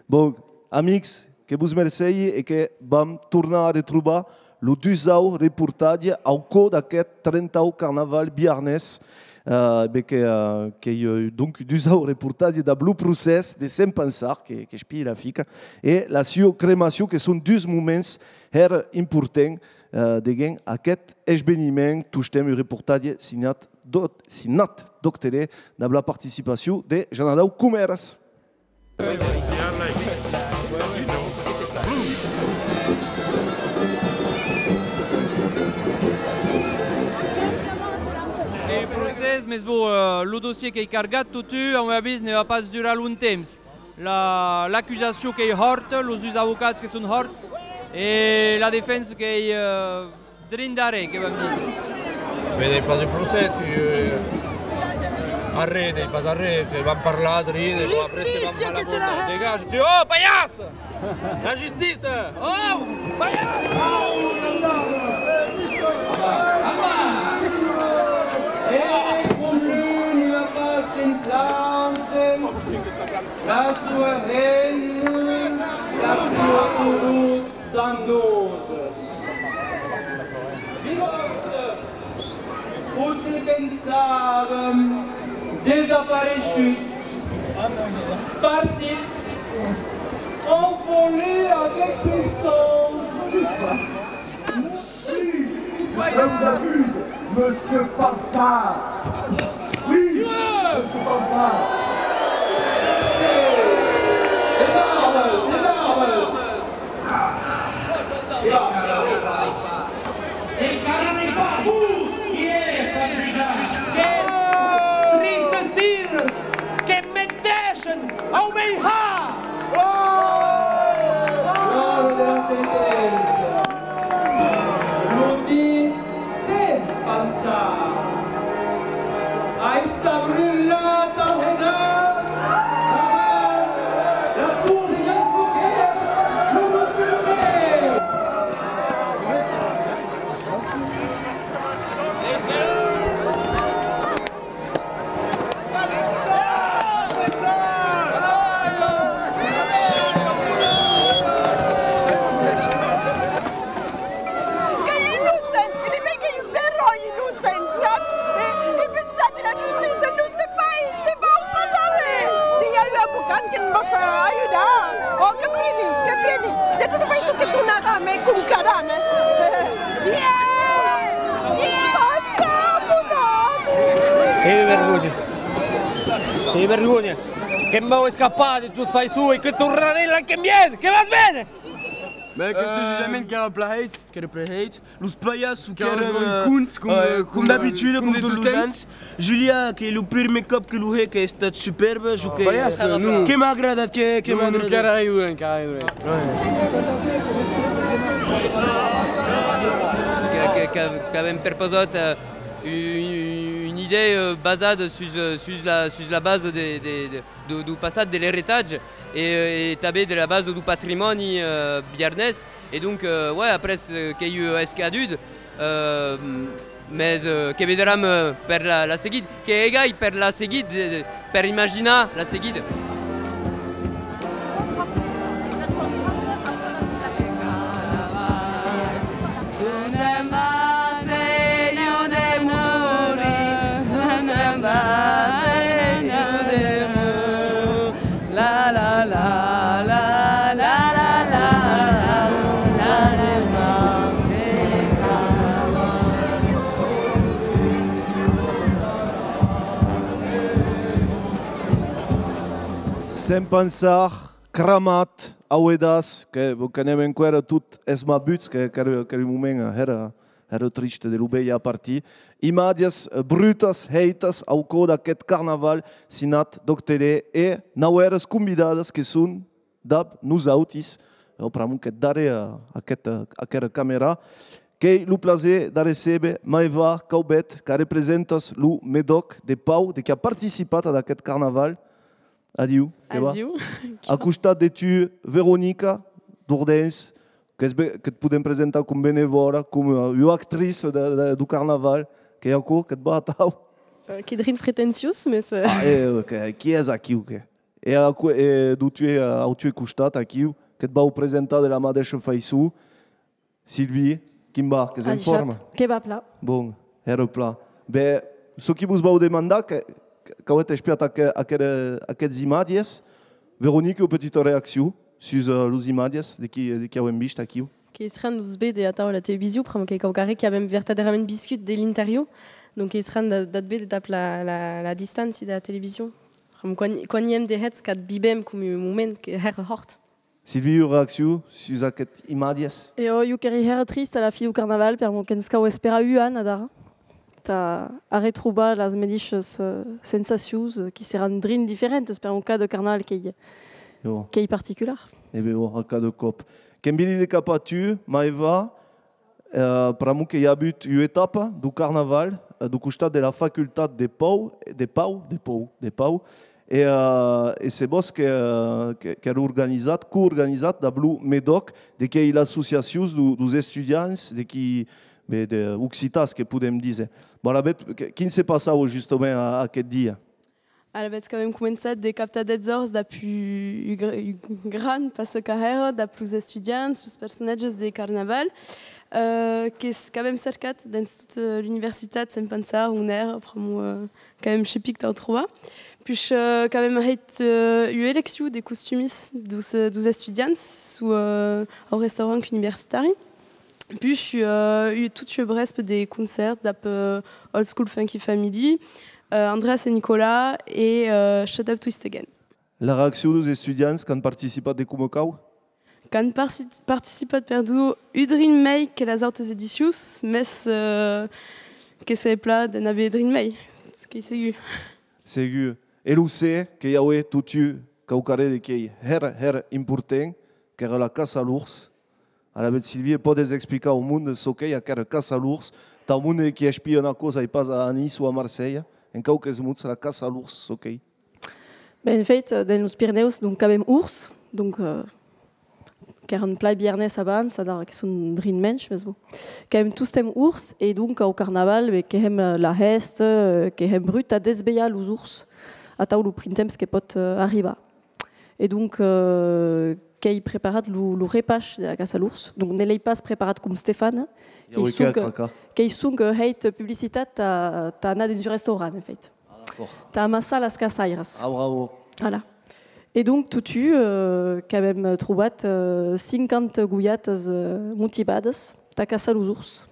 Bon, amics, que vos mercegi e que vam tornar a retrobar lo dusau reportatge au còr d'aqueth trentau Carnaval biarnés. Eh, ben que, eh, qu'ei, eh, donc, dusau reportatge dab lo procès de Sent Pançard, que, qu'espii la fica, e la sua cremacion, que son dus moments hèra importants, eh, deguens aqueth esveniment, tostemps un reportatge signat d'Òc-, signat d'Òc Tele, dab la participacion de Jean-Adau Comeras. Qu'ei un procès, mès bon, eh, lo dossier qu'ei cargat, totun, a mon avís, ne va pas durar longtemps. La, l'acusacion qu'ei hòrta, los dus avocats que son hòrts, e la defensa qu'ei, eh, drin darrèr, que vam díser. Mès n'ei pas de procès, que, eh, arré, n'ei pas arré, que vam parlar drin, e bon, après que vam parlar, bon, dégage, tu, oh, palhaç! La justícia! Oh! Palhaç! E non plus, ne va pas dins l'autre. La sua reina, la sua soror, son dos. Vivòt! O se pensàvem desapareishut, partit, envolut avec ses cendres. Si, je vous accuse, monsieur Pancart. Oui, monsieur Pancart. C'est énorme, c'est énorme. Encara n'ei pas vos qui es a visitar. Qu'es tristes sires que me dèishen au mei har! L'ora de la senténcia. Lo dit Sent Pançard. Ai estat brutlat au henatz. La torre i a poquet. Lo musculmèr. Qu'ei innocent, e de ben qu'ei un beròi innocent, saps? E qu'ei pensat de la justícia en nòste país, te vau pas arré! Se i a un avocat que'n vas ajudar! Oh, que preni, que preni! De tota faiçon que tornaram, eh, com caram, eh! Yeah! Yeah! Que vergonha! Que vergonha! Que'm vau escapar de tota faiçon e que tornarè l'an que vien! Que vas ben! Mès aqueste jutjament qu'èra plan hate. Qu'èra plan hate. Los palhaços qu'èran, qu'èran, euh, cons, com, ouais, euh, com, com d'abitude, com de tots los ans. Julia, qu'ei lo primièr còp que lo hè, qu'a estat supèrbe, jo que, palhaç, non, que m'a agradat, que, que m'a agradat. Encara riure, encara riure. Que, que, que, qu'avem perpausat, euh, un, un, una idèa, euh, basada sus, euh, sus la, sus la basa de, de, de, deu, deu passat, de l'eretatge, e, e tanben de la basa deu patrimòni, euh, biarnés. E donc, euh, ouais, après, euh, qu'ei, euh, escadut, euh, mès, euh, que vederam, euh, per la, la seguida, que hè gai per la seguida, de, de, per imaginar la seguida. Sent Pançard, cramat, auedàs, que, que n'èm enqüèra tot esmabuts, que, qu'èra, qu'èra un moment, eh, hèra, hèra triste de lo veire a partir. Imatges, eh, brutas, hèitas au còr d'aqueth carnaval, signat Doc Tele, e nauèras convidadas que son dab nosautis, eh, pr'amor que darrèr, eh, aqueth, eh, aquera camèra, qu'èi lo plaser d'arrecéber Maëva Caubet, qu'arrepresentas lo Medòc de Pau, de qui a participat ad aqueth carnaval. Adiu, que va? Adiu. A costat de tu, Veronica Dordens, qu'es be-, que te podem presentar com benevòla, com, eh, ua actrice de, de, deu carnaval. Qu'ei aquò, que te va atau? Eh, qu'ei drin pretenciós, mès, eh... Ah, eh, que, qui es aquiu, que? E aquò, e deu tue, eh, au tue costat, aquiu, que te vau presentar de la madeisha faiçon. Sylvie, quin va? Qu'es en forma? Que va plan. Bon, hèra plan. Ben, çò qui vos vau demandar, que, que, qu'auetz espiat aqu-, aquera, aqueths imatges, Véronique, ua petita reaccion sus, eh, los imatges de qui, de qui auem vist aquiu? Qu'ei estranh de'us véder atau a la television, pr'amor qu'ei quauquarren qui avem vertadèrament viscut de l'interior, donc qu'ei estranh d'a-, d'a't véder dab la, la, la distància de la television. Pr'amor quan, quan i èm dehèts, qu'a't vivem com un moment que hèra hòrt. Sylvie, ua reaccion sus aqueths imatges? E ò, jo qu'èri hèra trista a la fin deu carnaval, per'mor que'ns cau esperar un an adara tà arretrobar las medishas, eh, sensacions, eh, qui seràn drin diferentas, per'mor cada carnaval qu'ei, qu'ei particular. E ben, ò, a cada còp. Que'm viri de cap a tu, Maëva, eh, pr'amor que i a avut ua etapa deu carnaval, eh, deu costat de la facultat de Pau, de Pau, de Pau, de Pau, e, eh, e se vòs que, eh, que, qu'èra organizat, coorganizat dab lo Medòc, de qu'ei l'associacion deu, deus estudiants, de qui, be, de, occitans, que podem díser. Bon, alavetz, que, quin se passava justament a, aqueth dia? Alavetz qu'avem començat de captar dètz òrs dab un, un gr-, un gran passa-carrèra, dab los estudiants, los personatges de carnaval, eh, que s-, qu'avem cercat dens tota l'universitat Sent Pançard, on èra, pr'amor, eh, qu'avem chepic tau trobar. Puish, eh, qu'avem hèit, eh, ua eleccion de costumis deus, eh, deus estudiants, suu, eh, au restaurant universitari. Puish, eh, ua, tota ua vrespa de concèrts dab, eh, Old School Funky Family, eh, Andreas e Nicolas e, eh, Shut Up Twist Again. La reaccion deus estudiants qu'an participat de coma cau? Qu'an parci-, participat, perdon, un drin mei que las autas edicions, mès, eh, que seré plan d'en aver drin mei, qu'ei segur. Segur. E lo ser, que i aué totun quauquarren de qu'ei hèra, hèra important, qu'èra la caça a l'ors. Alavetz, Sylvie, pòdes explicar au monde çò qu'ei aquera caça a l'ors? Tau monde qui espia ua causa, e pas a Niça o a Marselha, en quauques mots, la caça a l'ors, çò qu'ei. Ben, en fèit, dens los Pirenèus, donc, qu'avem ors, donc, eh, qu'èran plan biarnés abans, adara que son drin mensh, mès bon. Qu'avem tostemps ors, e donc au carnaval, be, que hèm, eh, la hèsta, eh, que hèm brut a desvelhar los ors, atau lo printemps que pòt, eh, arribar. E donc, eh, qu'èi preparat lo, lo repaish de la caça a l'ors. Donc, ne l'èi pas preparat com Stéphane, qu'ei sonque, qu'ei sonque hèit publicitat tà, tà anar dens un restaurant, en fèit. Ah, d'acòrd. Tà amassar las caçairas. Ah, bravo. Voilà. E donc, totun, eh, qu'avem trobat, eh, cinquanta gojatas, eh, motivadas tà caçar los ors.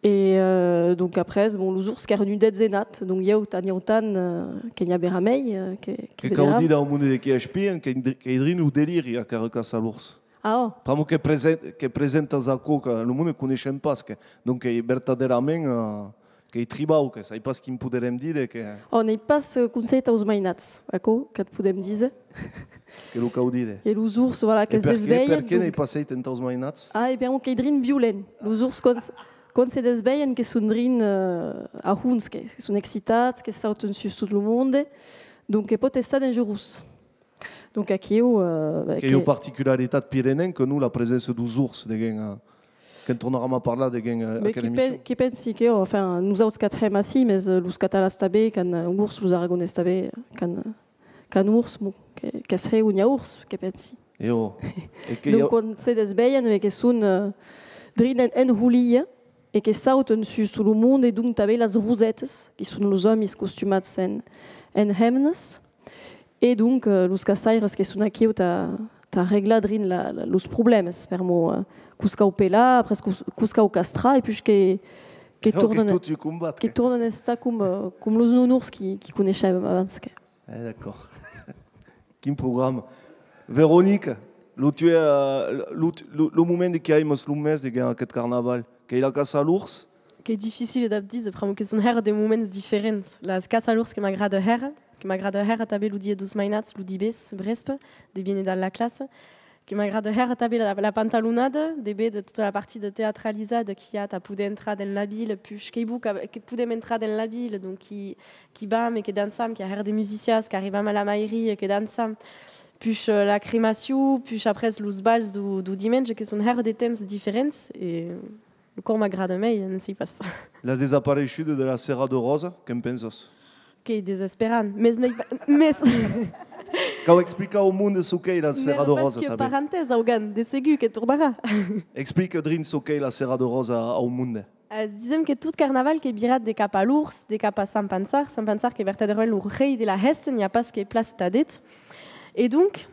E, eh, donc, après, bon, los ors qu'èran un detzenat, donc, ieu, tà n'i autan, eh, que n'i averà mei, eh, que, que vederam. Que cau díder au monde de qui espian, que, qu'ei drin lo deliri, aquera caça a l'ors. Ah, ò. Pr'amor que prese-, que presentas aquò que lo monde coneishen pas, que, donc qu'ei vertadèrament, eh, qu'ei tribau, que sai pas quin poderem díder, que... Ò, n'èi pas, eh, conselh taus mainats, aquò qu'at podem díser. Que lo cau díder. E los ors, voilà, que's desvelhen. E perqué, perqué n'ei pas hèit entaus mainats? Ah, e per'mor qu'ei drin violent. Los ors, quan, quan se desvelhen, que son drin, eh, ahons, que, que son excitats, que sautan sus tot lo monde. Donc, que pòt estar dangerós. Donc, aquiu, eh, ben, qu'ei ua particularitat pirenenca, non, la preséncia deus ors, deguens, eh, que'n tornaram a parlar, deguens, eh, aquera emission. Que pensi que, enfin, nosauts qu'at hèm ací, mes, eh, los catalans tanben qu'an, eh, ors, los aragonés tanben qu'an, eh, qu'an ors, bon, que, qu'es hè on i a ors, que pensi. E ò. Donc, quan se desvelhen, eh, que son, eh, drin en, en holia, e que sautan sus tot lo monde, e donc tanben las rosetas, qui son los òmis costumats en, en hemnas, e donc, eh, los caçaires que son aquiu tà, tà reglar drin la, la, los problèmes, per'mor, eh, que'us cau pelar, après que'us, que'us cau castrar, e puish que, que tornan, que tornan estar com, eh, com los nonors qui, qui coneishem abans que. Eh, d'acòrd. Quin programa. Veronique, lo teu, eh, lo, lo, lo moment de qui aimas lo mès deguens aqueth carnaval, qu'ei la caça a l'ors? Qu'ei dificile dab díser, pr'amor que son hèra de moments diferents. La caça a l'ors que m'agrada hèra, que m'agrada hèra tanben lo dia deus mainats, lo divés, vrèspe, de viéner dab la classa, que m'agrada hèra tanben la, la pantalonada, de véder tota la partida teatralizada qu'i a tà poder entrar dens la vila, puish qu'ei bon que, que podem entrar dens la vila, donc qui, qui vam e que dançam, qu'i a hèra de musicians, qu'arribam a la mairia, que dançam, puish, eh, la cremacion, puish après los bals deu, deu dimenge, que son hèra de temps diferents, e lo còr m'agrada mei, ne sai pas. La desapareishuda de la Serada Ròsa, que'n pensas? Qu'ei desesperant, mes n'ei pas, mes... Cau explicar au monde çò qu'ei la Serada Ròsa, tanben. N'èra pas qu'ua parentèsa, augan, de segur que tornarà. Explica drin çò qu'ei la Serada Ròsa au monde. Eh, disem que tot carnaval qu'ei virat de cap a l'ors, de cap a Sant Pançard. Sant Pançard qu'ei vertadèrament lo rei de la hèsta, n'i a pas que plaça tà d'eth. E donc,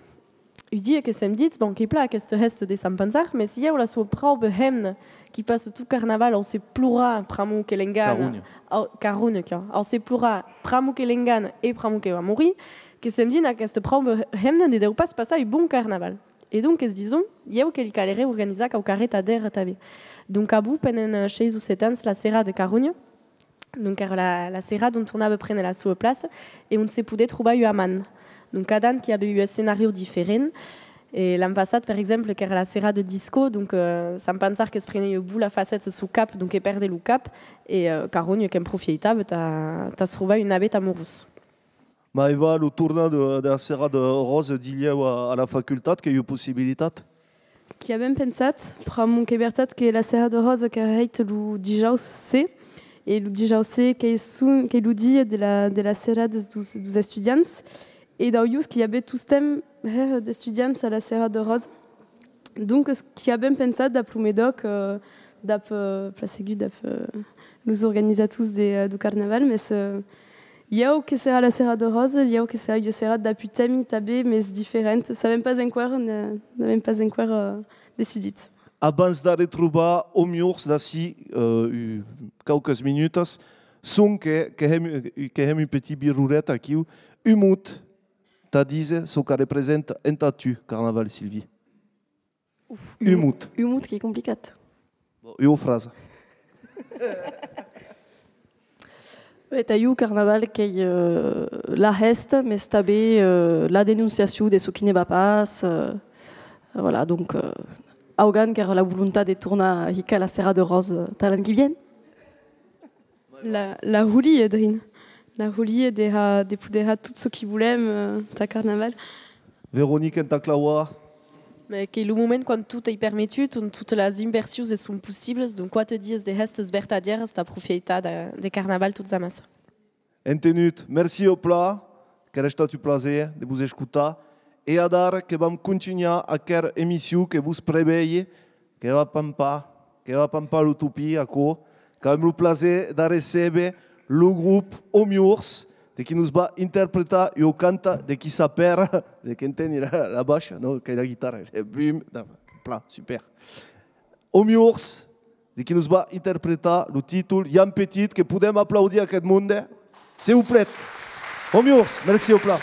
un dia que s'èm dit, bon, qu'ei plan aquesta hèsta de Sant Pançard, mes i a la sua pròpra hemna qui passa tot carnaval a se plorar pr'amor que l'engana. Carronha. A, carronha, que, a se plorar pr'amor que l'engana e pr'amor que va morir, que s'èm dit, aquesta pròpra hemna ne deu pas passar un bon carnaval. E donc, que's dison, ieu que li caleré organizar quauquarren tà d'era tanben. Donc, a bon, pendent, eh, sheis o sèt ans, la Serada de Carronha, donc, èra la, la serada on tornava préner la sua plaça e on se podè trobar ua man. Donc, cada an qu'i avè un escenari diferent. E l'an passat, per exemple, qu'èra la serada de disco, donc, eh, Sant Pançard que's prenè ua bola facèt sus son cap, donc que pèrdè lo cap, e, eh, Carronha que'n profièitava tà, tà's trobar un navèth amorós. Maeva, lo tornar de, de la Serada Ròsa dilhèu a, a la facultat, qu'ei ua possibilitat? Qu'i avèm pensat, pr'amor qu'ei vertat que la Serada Ròsa qu'èra hèita lo dijaus C, e lo dijaus C qu'ei son, qu'ei lo dia de la, de la serada deus, deus estudiants, e d'aulhors qu'i avè tostemps hèra d'estudiants a la Serada Ròsa. Donc, qu'i avèm pensat dab lo Medòc, eh, dab, eh, plan segur, dab, eh, los organizators de, eh, deu carnaval, mes, eh, ieu que serà la Serada Ròsa, ieu que serà ua serada dab un tèmi tanben, mes diferent. Sabèm pas enqüèra, ne-, n'avèm pas enqüèra, eh, decidit. Abans d'arretrobar Òmi Ors d'ací, eh, u-, quauques minutas, sonque, que hèm, que hèm un petit virolet aquiu, un mot tà díser çò qu'arrepresenta entà tu, Carnaval, Sylvie. Uf, un mot. Un mot qu'ei complicat. Bon, ua frasa. Be, tà jo, Carnaval qu'ei, eh, la hèsta, mes tanben, eh, la denonciacion de çò qui ne va pas, eh, voilà, donc, eh, augan qu'èra la volontat de tornar hicar la Serada Ròsa tà l'an qui vien. La, la holia, drin. La holia de har, de poder har tot çò qui volem, eh, tà Carnaval. Veronique, entà clavar. Mes qu'ei lo moment quan tot ei permetut, on totas las inversions e son possiblas, donc quate dias de hèstas vertadièras tà profieitar de, de Carnaval tots amassa. Entenut, merci au plan, qu'èra estat un plaser de vos escotar, e adara que vam contunhar aquera emission que vos prevelhi que va pampar, que va pampar lo topin, aquò, qu'avem lo plaser d'arrecéber lo grop Òmi Ors, de qui nos va interpretar ua canta de qui s'apèra, de qui enteni la, la baisha, non, qu'ei la guitarra, e bum, plan, super. Òmi Ors, de qui nos va interpretar lo títol Jan Petit, que podem aplaudir aqueth monde, se vos plèt. Òmi Ors, merci au plan.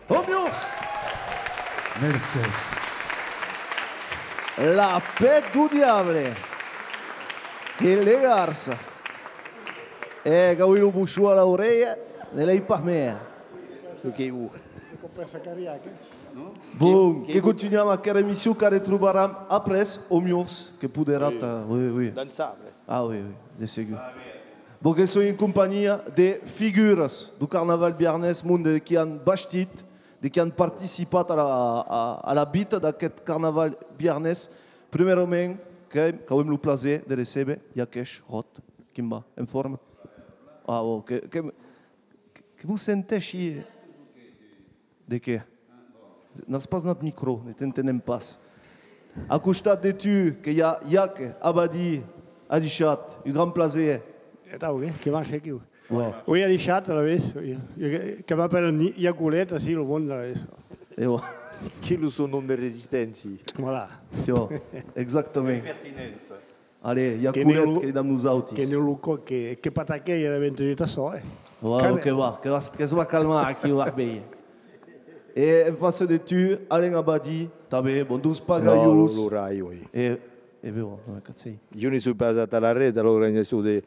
Òmi, ors! Mercés. La pèth deu diable! Que legarsa! E qu'auí lo bochon a l'aurelha, ne l'èi pas mea. Çò qu'ei bon. Bon, que continuam aquera emission, qu'arretrobaram après, Òmi, ors, que poderatz, oui, oui. Dançar après. Ah oui, oui, de segur. Bon, que soi en companhia de figuras deu carnaval biarnés, monde de qui an bastit, de qui an participat a la, a, a la vita d'aqueth carnaval biarnés. Prumèrament, Que, qu'avem lo plaser de recéber Yakesh Roth. Quin va? En forma? Ah, bon, que, que, que vos sentètz, eh? De qué? N'as pas nat micro, ne t'entenem pas. A costat de tu, que i a Yak Abadi Adishat, un grand plaser. Atau, que, que marcha aquiu. Ouais. Oui, Adishat, alavetz, oui. Que, que m'apèlan Yakulet, ací, lo monde, alavetz. E voilà. Quin lo son nom de resisténcia. Voilà. Tiò, exactament. Pertinença. Allez, Yakulet, qu'ei damb nosautis. Que ne lo co-, que, que pataquèi era vint-e-vuit a çò, eh. Voilà, que va, que va, que's va calmar aquí, va veir. E en face de tu, Alain Abadi, tanben, bon, dus pagalhons. Non, lo, lo rai, oui. E, e ben, bon, qu'ac sei. Jo ne soi pas atat arren de l'organizacion de,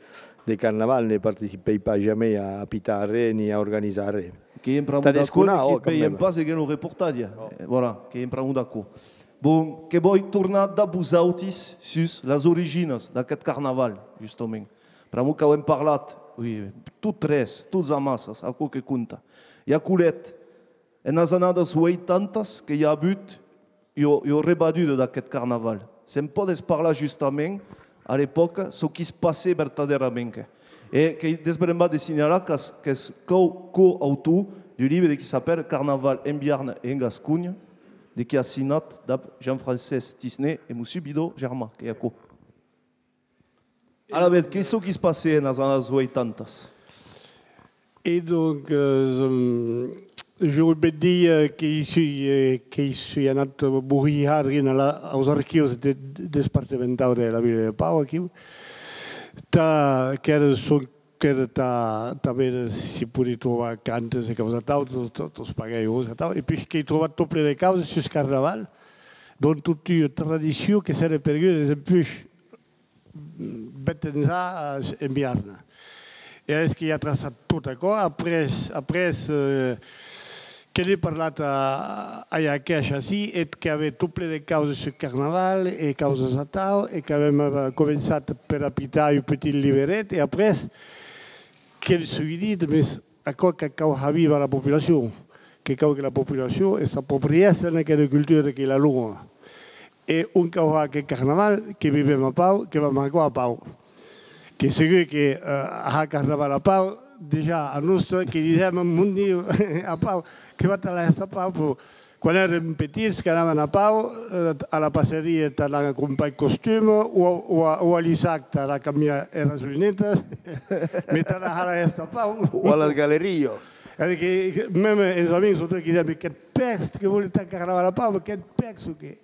de carnaval, ne participèi pas jamei a, a pitar arren ni a organizar arren. Que èm pr'amor d'aquò, oh, que veiem pas e que lo reportatge. Eh, voilà, que èm pr'amor d'aquò. Bon, que voi tornar dab vosautis sus las originas d'aqueth carnaval, justament. Pr'amor qu'auem parlat, oui, tots tres, tots amassas, aquò que compta. Yakulet, enas annadas ueitantas que i a avut ua, ua rebaduda d'aqueth carnaval. Se'n pòdes parlar justament, a l'epòca, çò qui's passè vertadèrament. E qu'ei desbrembat de signalar qu'as, qu'ès co-, coautor d'un libre de qui s'apèra Carnaval en Biarn e en Gasconha, de qui as signat dab Jean-Francés Tisnet e Mossur Bidot Germain, qu'ei aquò. Alavetz, qu'ei çò qui's passè enas annadas ueitantas? E donc, euh, je voudrais dire que i soi, eh, que i soi anat borrijar drin a la, aus archius de, de, despartamentau de la vila de Pau, aquiu. Tà, qu'èra çò qu'èra tà, tà véder si podi trobar cantes e causas atau, tot, tot, tots pagalhons atau. E puish qu'èi trobat tot plen de causas sus carnaval, donc tota ua tradicion que s'èra perguda desempuish bèth ençà, eh, en Biarn. E es que i a traçat tot aquò. Après, après, eh, que n'è parlat a, a Yakesh ací, eth qu'avè tot plen de causas sus carnaval e causas atau, e qu'avem, eh, començat per apitar un petit liberet, e après, que li soi dit, mes aquò que cau har víver la populacion, que cau que la populacion s'aproprièsse en aquera cultura qu'ei la lor. E on cau har aqueth carnaval, que vivem a Pau, que vam har aquò a Pau. Que segur que, eh, har carnaval a Pau, dejà a noste, que disem, mon Diu, a Pau, que va tà la hèsta a Pau, però Quan èrem petits, qu'anàvem a Pau, eh, a la passeria tà anar crompar eth costum, o, o, o a l'Issac tà anar cambiar eras lunetas, mes tà anar har la hèsta a Pau. O a las galerias. E que, que, mème es amics, tot que disiam, "Qué pèth, que vòli tà carnaval a Pau, qué pèth, o qué?"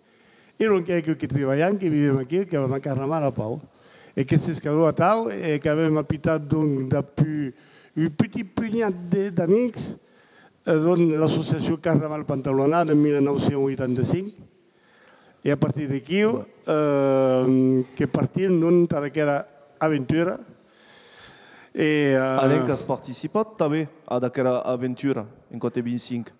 E donc, que, que tribalham, que vivem aquí, que vam a carnaval a Pau. E que s'escadó atau, e qu'avem apitat, donc, dapús un petit punhat de, d'amics, eh, donc, l'associacion Carnaval Pantalonada en mila nau cents uitanta-cinc, e a partir d'aquiu, eh, que partim, donc, tà aquera aventura. E, eh, Alain, qu'as participat tanben ad aquera aventura en quatre-vingt-cinc?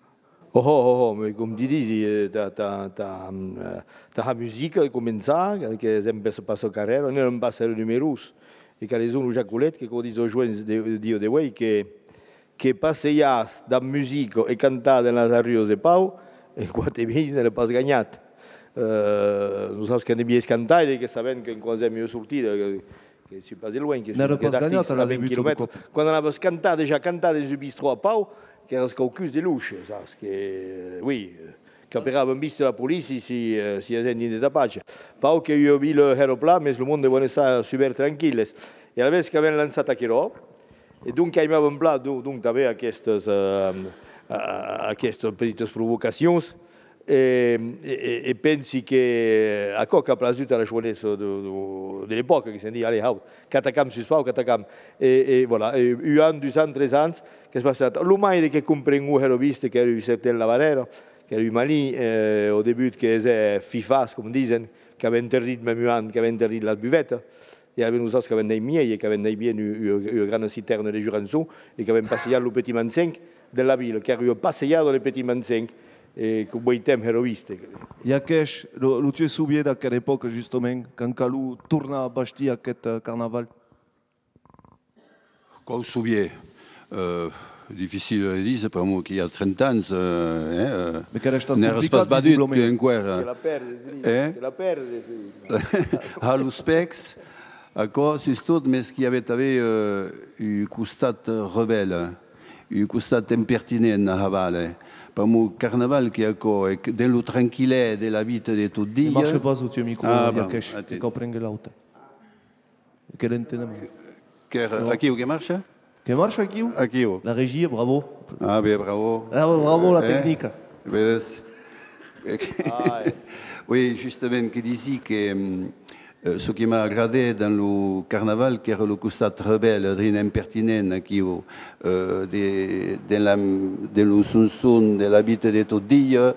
Oh, oh, oh, oh, mes com ti disi, eh, tà, tà, tà, mm, eh, tà har musica, començar, que, que èm pas, pas carrèra, n'èram pas numerós. E qu'arreson lo Jacolet, que, coma disi, es joens de, de, de uei, que, que passejar dab musica e cantar dens las arruas de Pau, en quatre meses n'èra pas ganhat. Eh, nosauts qu'èm de vielhs cantaires, que sabem que quand hèm ua sortida, que, que soi pas de luenh, que soi de Castís, a vint quilomètres. Quan anaves cantar, dejà cantar dens un bistrò a Pau, qu'èras quauqu'us de luxe, saps? Que, oui, qu'aperavan viste la polici si, eh, si èras drin de tapatge. Pau qu'ei ua vila hèra plan, mes lo monde vòlen estar super tranquilles. E alavetz qu'avem lançat aquerò, e donc qu'aimàvem plan, do-, donc, tanben aquestes, eh, eh, aquestes petites provocacions, e, e, e, e pensi que aquò qu'a plasut a la joenessa de, de, de l'epòca, que se'n ditz, "Allez, hau, qu'atacam sus Pau, qu'atacam." E, e voilà, e un an, dus ans, tres ans, qu'es passat. Lo maire que compren ua hèra viste, qu'èra un certain Lavarrèra, qu'èra un malin, eh, au debut que hesè fifas, com disen, qu'avè interdit mème un an, qu'avè interdit las buvetas, e alavetz nosauts qu'avèm anat miei, e qu'avèm anat bien ua, ua, ua grana citèrna de Jurançon, e qu'avèm passejat lo Petit Mansenc de la vila, qu'èra ua passejada de Petit Mansenc, e que voitèm hèra viste. I a qué, lo, lo tu es sovier d'aquera epòca, justament, quand caló tornar bastir aqueth, eh, carnaval? Quau sovier? Euh, Dificil de díser, pr'amor que i a trenta ans, eh, eh, eh, n'èras pas badut, tu, enqüèra. Que la pèrdes, Lili, eh? Que la pèrdes, Lili. A los pècs, aquò, sustot, mes qu'i avè tanben, eh, un costat rebèl, un costat impertinent a Haval, eh. Pr'amor Carnaval qu'ei aquò, e que dens lo tranquilèr de la vita de tot dia. Ne marche pas lo tieu micro, ah, bon, Yakesh, atén. Que cau prénguer l'aute. Que l'entenem. Que, aquiu, que marcha? Que marcha aquiu? Aquiu. La regia, bravo. Ah, ben, bravo. Bravo, bravo, la tecnica. Vedes? Oui, justament, que disi que, mm, eh, çò que m'a agradat dens lo Carnaval, qu'èra lo costat rebèl, drin impertinent, aquiu, eh, de, de la, de lo sonson, de la vita de tot dia,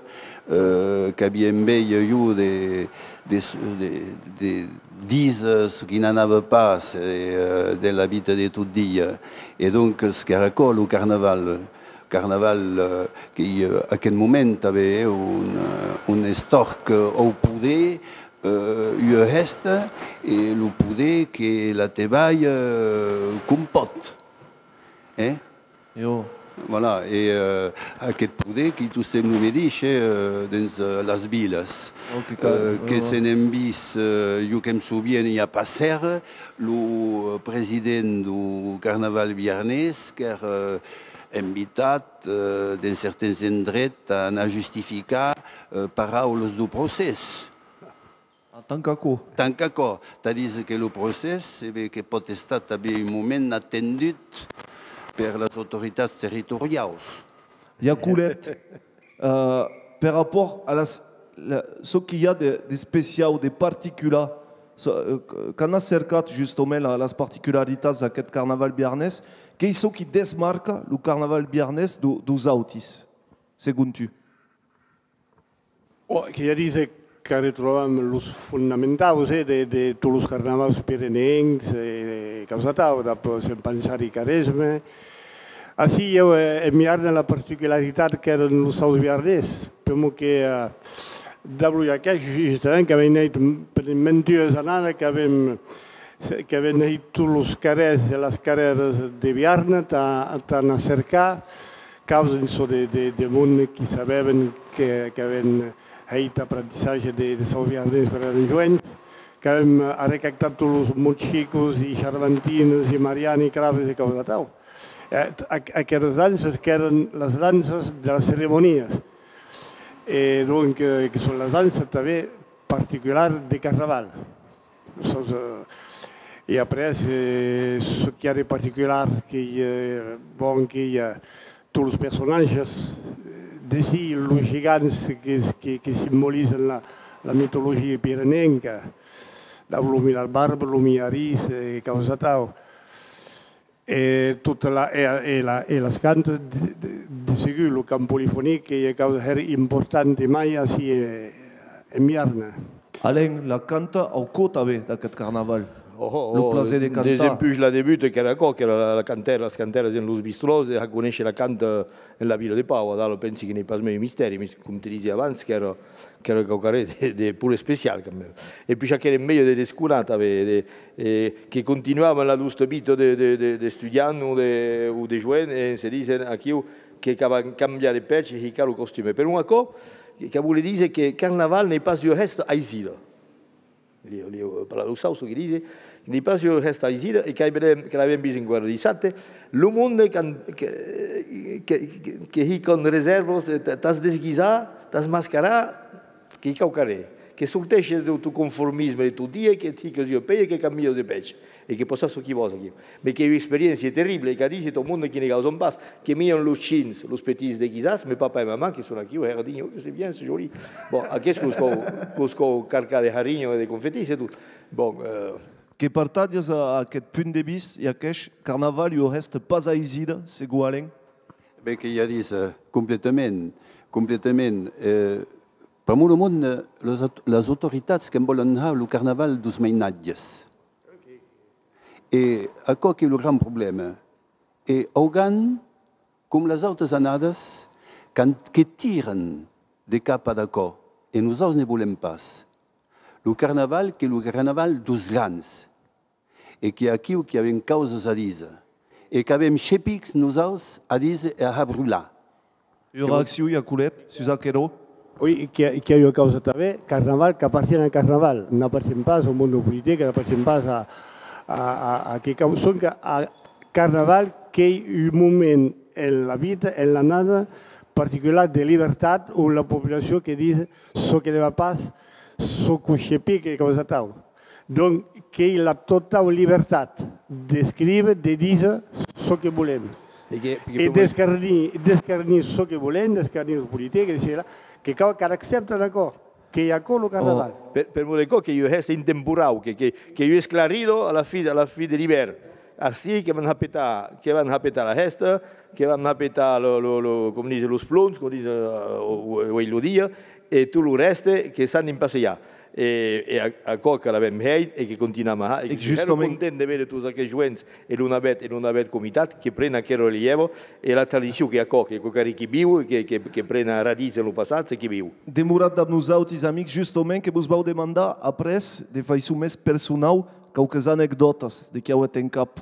eh, qu'aviái enveja, jo, de, de, de, de díser çò qui n'anava pas, eh, de la vita de tot dia. E donc, qu'èra aquò, lo Carnaval. Carnaval, eh, qu'ei, eh, aqueth moment, tanben, eh, on, eh, on estòrc, eh, au poder, eh, ua hèsta, e lo poder que la te balha, eh, com pòt. Eh? Jo. Voilà, e, eh, aqueth poder qu'ei tostemps lo medish, eh, dens, eh, las vilas. Oh, que cal, eh, que se n'èm vist, eh, jo que'm sovien, i a pas hèra, lo, eh, president deu Carnaval biarnés, qu'èra, eh, invitat, eh, dens certans endrets a anar justificar, eh, paraulas deu procès. Ah, tant qu'aquò. Tant qu'aquò. Tà díser que lo procès, e ben, que pòt estar tanben un moment atendut per las autoritats territoriaus. Jacolet, eh, per rapòrt a las, la, çò qu'i a de, d'especiau, de particular, çò, eh, qu'an acercat justament la, las particularitats d'aqueth carnaval biarnés, qu'ei çò qui desmarca lo carnaval biarnés deu, deus autis, segon tu? Ò, que ja dise qu'arretrobam los fondamentaus, eh, de, de tots los carnavals pirenencs, e causa atau, dab Sent Pançard e Quaresme. Ací, ieu, eh, en Biarn, la particularitat qu'èran los auts biarnés, pr'amor que, eh, dab lo Jaquèsh, justament, qu'avem hèit pendent vint-e-duas annadas, qu'avem, qu'avem hèit tots los carrèrs e las carrèras de Biarn, tà, tà anar cercar, causas, çò de, de, de monde qui sabèvan que, qu'avèn hèit aprentissatge de, de sauviarnés quan èran joens, qu'avèm arrecaptat tots los mochicos, e charventinas, e marianas, e craves, e causas atau. E aqu-, aqueras danças qu'èran las danças de las ceremonias. E donc, eh, que son las danças tanben particulars de Carnaval. Saps, eh, e après, eh, çò qu'i a de particular, qu'ei, eh, bon, qu'ei, eh, tots los personatges, eh, d'ací, los gigants que, que, que simbolizan la, la mitologia pirenenca, dab lo Milar Barba, lo Miarís, e causas atau. E tota la, e, e la, e las cantas, de, de, de segur, lo cant polifonic, qu'ei ua causa hèra importanta e mai ací, eh, en Biarn. Alain, la canta au còr tanben d'aqueth carnaval. Oh, oh, lo plaser de cantar. Desempuish la debuta, qu'èra aquò, qu'èra la, la cantèra, las cantèras en los bistròs, de har conéisher la canta en la vila de Pau. Adara, pensi que n'ei pas mei un mistèri, mes com te disi abans, qu'èra, qu'èra quauquarren de, de pur especial, quand même. E puish aquera enveja de desconar, tanben, de, e que continuavan la dosta vita de, de, de, d'estudiant o de, o de joen, e en se disent, aquiu, que cau cambiar de pèch e hicar lo costume. Per un aquò, que, que vòle díser que Carnaval n'ei pas ua hèsta aisida. L'i, l'i, paradoxau, çò que dise, n'ei pas ua hèsta aisida, e qu'avem, que l'avem vist enqüèra dissabte, lo monde quand, que, que, que, que hicon resèrvas, eh, t-, t'as desguisar, t'as mascarar, qu'ei quauquarren, que sorteishes deu ton conformisme de tot dia, que t'hicas ua pèi e que cambias de pèch, e que pòs har çò qui vòs aquiu. Mes qu'ei ua experiéncia terribla, e qu'a díser tot monde qui ne gausan pas, que mian los chins, los petits desguisats, mes papa e mamà que son aquiu, hèra dinho, que c'est bien, c'est joli. Bon, aqueths que'us cau, que'us cau carcar de harinha e de confetís e tot. Bon, eh. Que partatjas a, aqueth punt de vista, e aqueth carnaval, ua hèsta pas aisida, segon Alain? Ben, que ja dis, eh, completament, completament. Eh, pr'amor lo monde, las aut-, las autoritats que'n vòlen har lo carnaval deus mainatges. E aquò qu'ei lo gran problèma. E augan, com las autas annadas, quand que tiran de cap ad aquò, e nosaus ne volem pas. Lo carnaval qu'ei lo carnaval deus grans, e qu'ei aquiu qui avem causas a díser, e qu'avem chepics nosauts a díser e a har brular. Ua reaccion, Jacolet, sus aquerò? Oui, qu'i a, qu'i a ua causa tanben, Carnaval, qu'apartien al Carnaval, n'apartien pas au monde politic, n'apartien pas a, a, a, a qué cau-, sonque a Carnaval qu'ei un moment en la vita, en l'annada, particular de libertat, on la populacion que ditz çò que ne va pas, çò qu'o chepic e causa atau. Donc, qu'ei la totau libertat d'escríver, de díser çò que volem. E que, e que e d'escarnir, d'escarnir çò que volem, d'escarnir lo politic, etcetèra, que cau qu'acceptan aquò, qu'ei aquò lo Carnaval. Oh, per, per mor de còp, qu'ei ua hèsta intemporau, que, que, qu'ei ua esclarida a la fin, a la fin de l'ivèrn. Ací, que van har petar, que van har petar la hèsta, que van har petar lo, lo, lo, com dise, los ploms, com dise, eh, o, o, uei lo dia, e tot lo rèste que s'anem passejar. E, e a-, aquò que l'avem hèit e que continuam a har, e que soi hèra content de véder tots aqueths joens e lo navèth, e lo navèth comitat que pren aquera lhèva e la tradicion, qu'ei aquò, qu'ei quauquarren qui viu, que, que, que pren radiç en lo passat e qui viu. Demoratz dab nosautis, amics, justament, que vos vau demandar après, de faiçon mès personau, quauques anecdòtas de qui auetz en cap.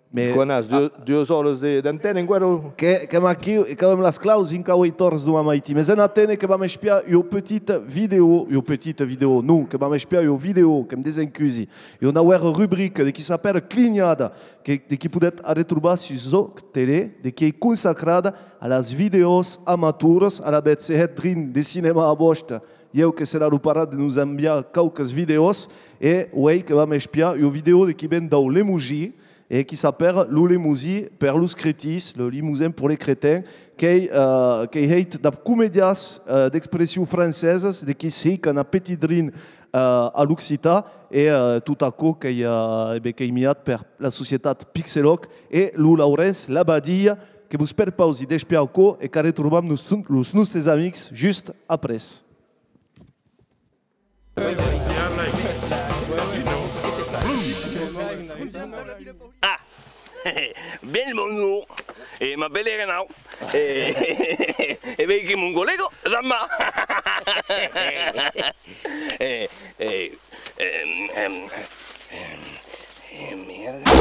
Mès quan as duas, duas oras de, d'antena enqüèra? Que, qu'èm aquiu e qu'avem las claus, incau ei tòrns doman maitin. Mès en aténer que vam espiar ua petita vidèo, ua petita vidèo, non, que vam espiar ua vidèo, que'm desencusi, ua nauèra rubrica de qui s'apèra Clinhada, que, de qui podetz arretrobar sus Òc Tele, de qui ei consacrada a las vidèos amatoras. Alavetz, se hètz drin de cinèma a vòsta, ieu que serà lo parat de nos enviar quauques vidèos, e uei que vam espiar ua vidèo de qui ven dau Lemosin, e qui s'apèra Lo Lemosin per los cretins, Le Limousin pour les crétins, qu'ei, eh, qu'ei hèit dab comedians, eh, d'expression francesas, de qui se hican a petit drin, eh, a l'occitan, e, eh, tot aquò qu'ei, eh, e ben, qu'ei miat per la societat Pixelòc e lo Laurenç Labadia, que vos perpausi d'espiar aquò e qu'arretrobam los, los nòstes amics just après. Ah! Bien le bonjour. E m'apèle Renau. E, e veiquí mon collèga, Zamba. E, e, em, em, em, em, merda.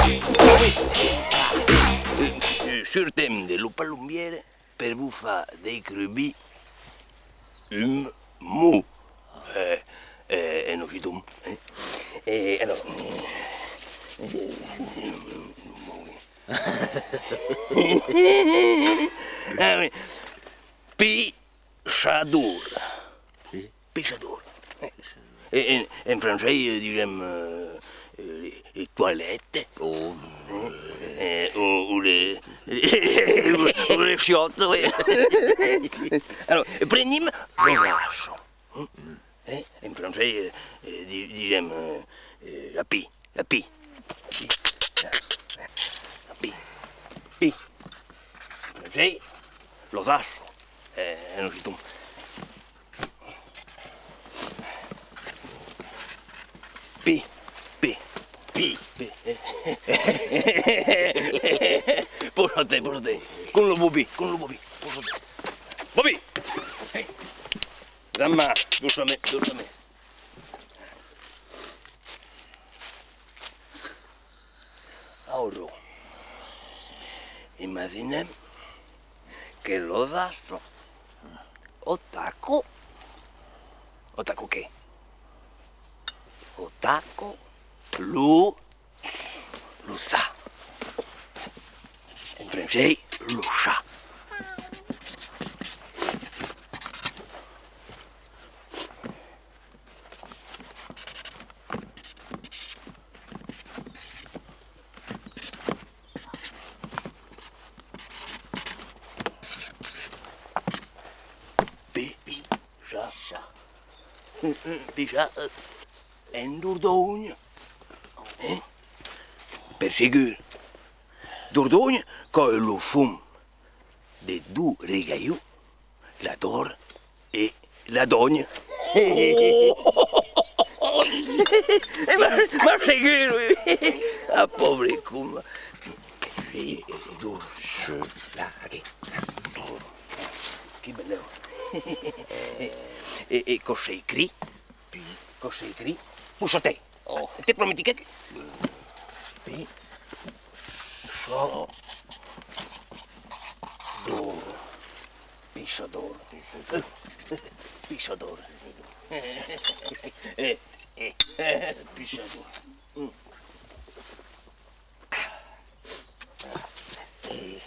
E, e, surtem de lo palombièr per vos far descrubir un mot, eh, eh, en occitan, eh? Eh, alors, eh, ah oui. Pichador. Pichador. E en, en francés, eh, disem, eh, eh, les toilettes. Oh. Eh, eh, o, o les, o les chiottes, oui. Alors, prenem lo vaso. Eh, en francés, eh, eh, di-, disem, eh, eh, la pie, la pie. La pie. Pie. En francés, lo vaso. Eh, en occitan. Pi, pi, pi, pi. Posa-te, posa-te. Com lo Bobi, com lo Bobi. Posa-te. Bobi! Ei. Dama, doçament, doçament. Auro. Imaginem que lo dasso o taco, o taco qué? O taco lo, lo sa. En francés, lo sa. Pi, pi, sa, sa. Pi, sa, eh, en Dordonha. Eh? Per segur. Dordonha, quò es lo fum de dos regalhons, la Dòr e la Dònha. Mas, mas segur, oui. Ah, paure coma. Dos, là, aquí. Que belèu. E, e quò s'escriu? Quò s'escriu? Posa-te. Oh. Te prometi que... Pi. Sa. Pichador. Pichador. Pichador. Eh, eh, eh, pichador. Eh,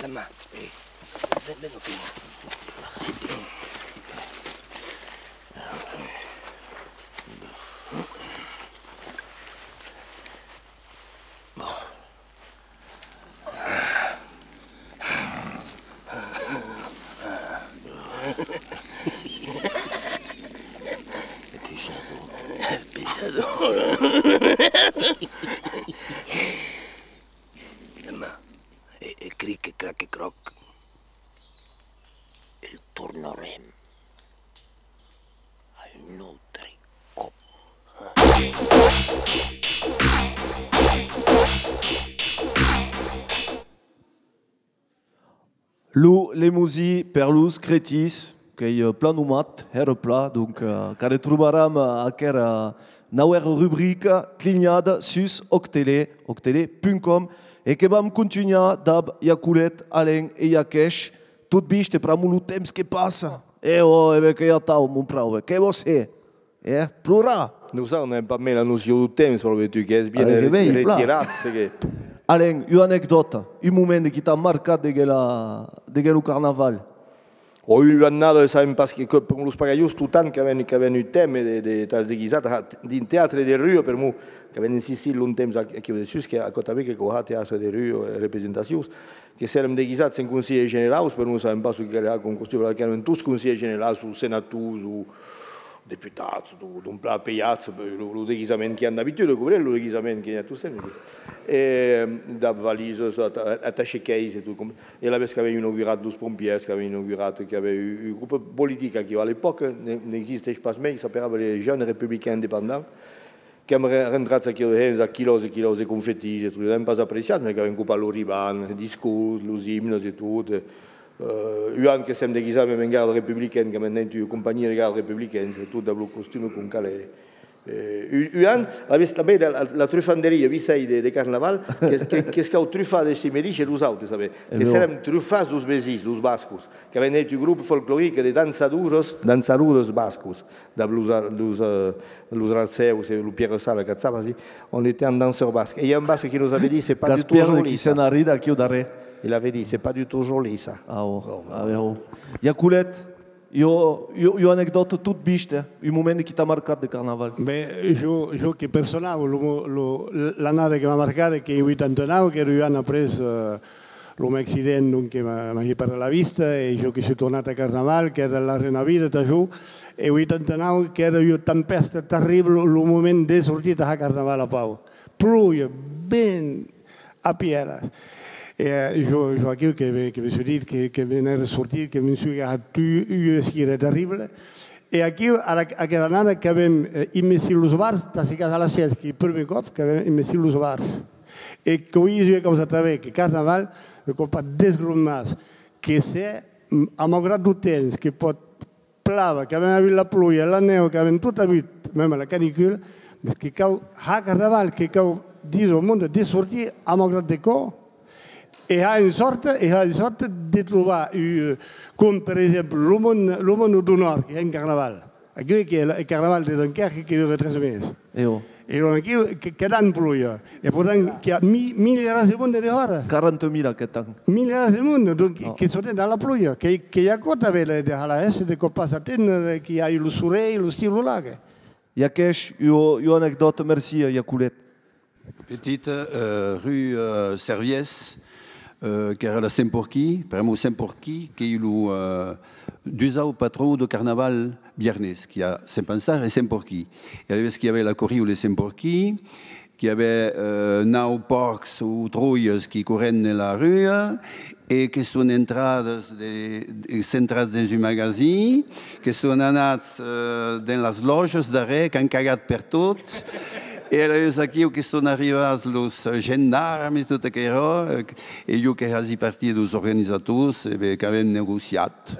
la man. Eh, ven, ven aquí. Pichador. Pichador. Demà, e, e cric e crac e croc, el tornarem a un autre còp. Lo Lemosin per los cretins, qu'ei, eh, plan nomat, hèra plan, donc, eh, qu'arretrobaram, eh, aquera nauèra rubrica clinhada sus Octele, octele punt com, e que vam contunhar dab Jacolet, Alain e Jaquèsh, tot viste, pr'amor lo temps que passa. E ò, e ben qu'ei atau, mon praube, que vòs hèr? Eh, plorar! Nosauts n'avem pas mei la nocion deu temps, pr'amor tu qu'ès bien retirat, se que... Alain, ua anecdòta, un moment de qui t'a marcat degué la, degué lo carnaval? Ò, ua annada, sabem pas que, que per los pagalhons, tot an qu'avèn, qu'avèn un tèma de, de, t'as deguisat, ah, dins teatre de rua, pr'amor qu'avèn insistit longtemps aquiu dessús, que aquò tanben que cau har teatre de rua, eh, representacions, que s'èrem deguisats en conselhèrs generaus, pr'amor sabem pas çò que calè har com costume, qu'èrem tots conselhèrs generaus, o senators, o deputats, o, donc plan apelhats, lo, lo deguisament qui an d'abituda, cobrèt lo deguisament qui a tot temps. E dab valisas, at-, at-, attache-caisse e tot, com, e alavetz qu'avèm inaugurat los pompièrs, qu'avèm inaugurat, qu'avèm un, un grop politic aquiu a l'epòca, ne, n'existeish pas mei, s'aperava les Jeunes Républicains Indépendants, qu'èm re-, rentrats aquiu dehens a quilòs e quilòs de confetís e tot, n'avèm pas apreciat, mès qu'avèm copat lo riban, discors, los imnes e tot. Eh, un an que sèm deguisats mème en garde républicaine, qu'avèm hèit ua companhia de gardes républicains e tot dab lo costume com calè. Eh, un, un an, alavetz tanben la, la, la trufanderia, Vicent, de, de carnaval, que, que, que's cau trufar de si medish e los autes, sabes, que sèrem trufats deus vesins, los bascos, qu'avèm hèit un grop folcloric de dançadores, dançadores bascos, dab los, los, eh, los Arcèus e lo Pierre Sala, qu'at sabas, on était en danseur basque. E i a un basque qui nos avait dit, c'est pas du tout joli, ça. Gaspard, qui se n'arrida aquiu darrèr. Il avait dit, c'est pas du tout joli, ça. Ah, ò. Bon, ah, ben, ò. Jacolet, ua, ua, ua anecdòta tot viste, eh? Un moment de qui t'a marcat de carnaval. Ben, jo, jo que personau, lo mo-, lo, l'annada que m'a marcat, qu'ei vuitanta nau, qu'èra un an après, eh, lo mè accident, donc, que m'a-, m'agí perdut la vista, e jo que soi tornat a Carnaval, qu'èra la renavida, tà jo, e vuitanta nau, qu'èra ua tempèsta terribla, lo moment de sortir tà har Carnaval a Pau. Ploja, vent, a pièras. E, eh, jo, jo aquiu que me, que me soi dit que, que me n'èra sortit, que me'n soi gahat u-, ua esquira terribla. E aquiu, ara, aquera annada qu'avèm, eh, investit los bars, tà se casar las sèts, qu'ei prumèr còp qu'avèm investit los bars. E que vòi díser ua causa tanben, que Carnaval, me cau pas desgromar, que se, mm, a maugrat deu temps, que pòt plàver, qu'avèm avut la ploja, la nèu, qu'avèm tot avut, mème la canicula, mès que cau har Carnaval, que cau díser au monde de sortir a maugrat de còp, e har en sòrta, e har en sòrta de trobar, eh, com per exemple lo mon-, lo monde deu Nòrd, que hèn Carnaval. Aquiu qu'ei lo Carnaval de Dunquèrque que dura tres mes. E ò. E donc aquiu que, que dan ploja. E portant qu'i a mi-, milieràs de monde dehòra. Quaranta mila aquest an. Milieràs de monde, donc, que, que son dens la ploja. Que, que i a aquò tanben de, de har la hèsta, de copar sa tenda, de, qu'i a lo sorelh, lo stiu, lo lac. I a que's, ua, ua anecdòta, merci, eh, Jacolet. Petita, eh, rue, eh, Serviès, eh, qu'èra la Sent Porquin, pr'amor Sent Porquin qu'ei lo, eh, dusau patron deu carnaval biarnés, qu'i a Sent Pançard e Sent Porquin. E alavetz qu'i avè la corriu de Sent Porquin, qu'i avè, eh, nau pòrcs o trolhas qui corrèn en la rua, e que son entradas de, de, s'entrats dens un magasin, que son anats, eh, dens las lòjas darrèr, qu'an cagat pertot, e alavetz aquiu que son arribats los gendarmes, tot aquerò, eh, e jo que hasi partia deus organisators, e ben, qu'avèm negociat.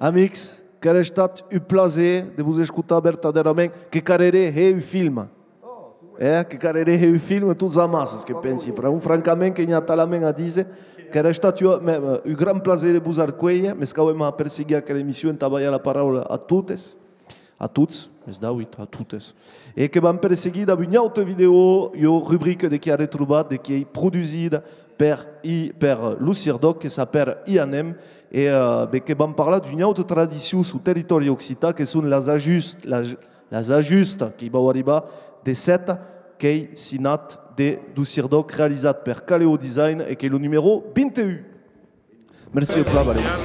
Amics, qu'èra estat un plaser de vos escotar vertadèrament, que caleré hèr un film. Eh, que caleré hèr un film tots amassas, que pensi, pr'amor francament que n'i a talament a díser, qu'èra estat ua, me, un gran plaser de vos arcuélher, mes qu'auem a perseguir aquera emission entà balhar la paraula a totes, a tots, mes dauit, a totes, e que vam perseguir dab ua auta vidèo, ua rubrica de qui a retrobat, de qui ei produsida per, i, per lo CIRDÒC, que s'apèra I anem, e, eh, ben, que vam parlar d'ua auta tradicion suu territòri occitan, que son las ajust-, las, las ajustas, qui vau arribar de sèt, qu'ei signat de, deu CIRDÒC, realizat per Kaleo Design e qu'ei lo numèro vint e un. Merci plan, Valèns.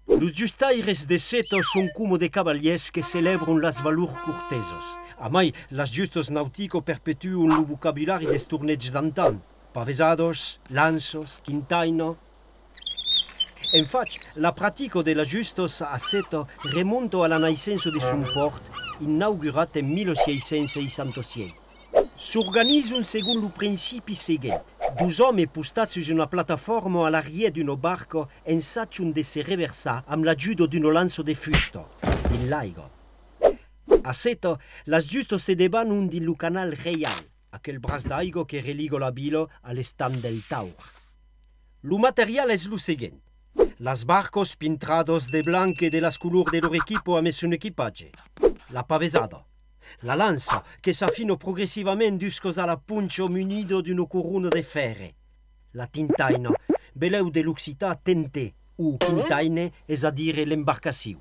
Los justaires de Seta son coma de cavalièrs que celèbran las valors cortesas. Amai, las justas nauticas perpetuan lo vocabulari des torneigs d'antan. Pavesadas, lanças, quintaina. En fach, la practica de las justas a Seta remonta a la naissença de son pòrt, inaugurat en mil sièis cents seissanta sièis. S'organizan segon lo principi seguent. Dos òmes postats sus una platafòrma a l'arrièr d'una barca ensajan de se reversar amb l'ajuda d'una lança de fusta dins l'aiga. A Seta, las justas se debanan dins lo canal reial, aquel braç d'aiga que religa la vila a l'estanh del Taur. Lo material es lo seguent. Las barcas pintradas de blanc e de las colors de lor equipa amb son equipatge. La pavesada. La lança, que s'afina progressivament duscas a la poncha munida d'una corona de fèrre. La tintaina, belèu de l'occitan tente, o quintaine, es a dire l'embarcacion.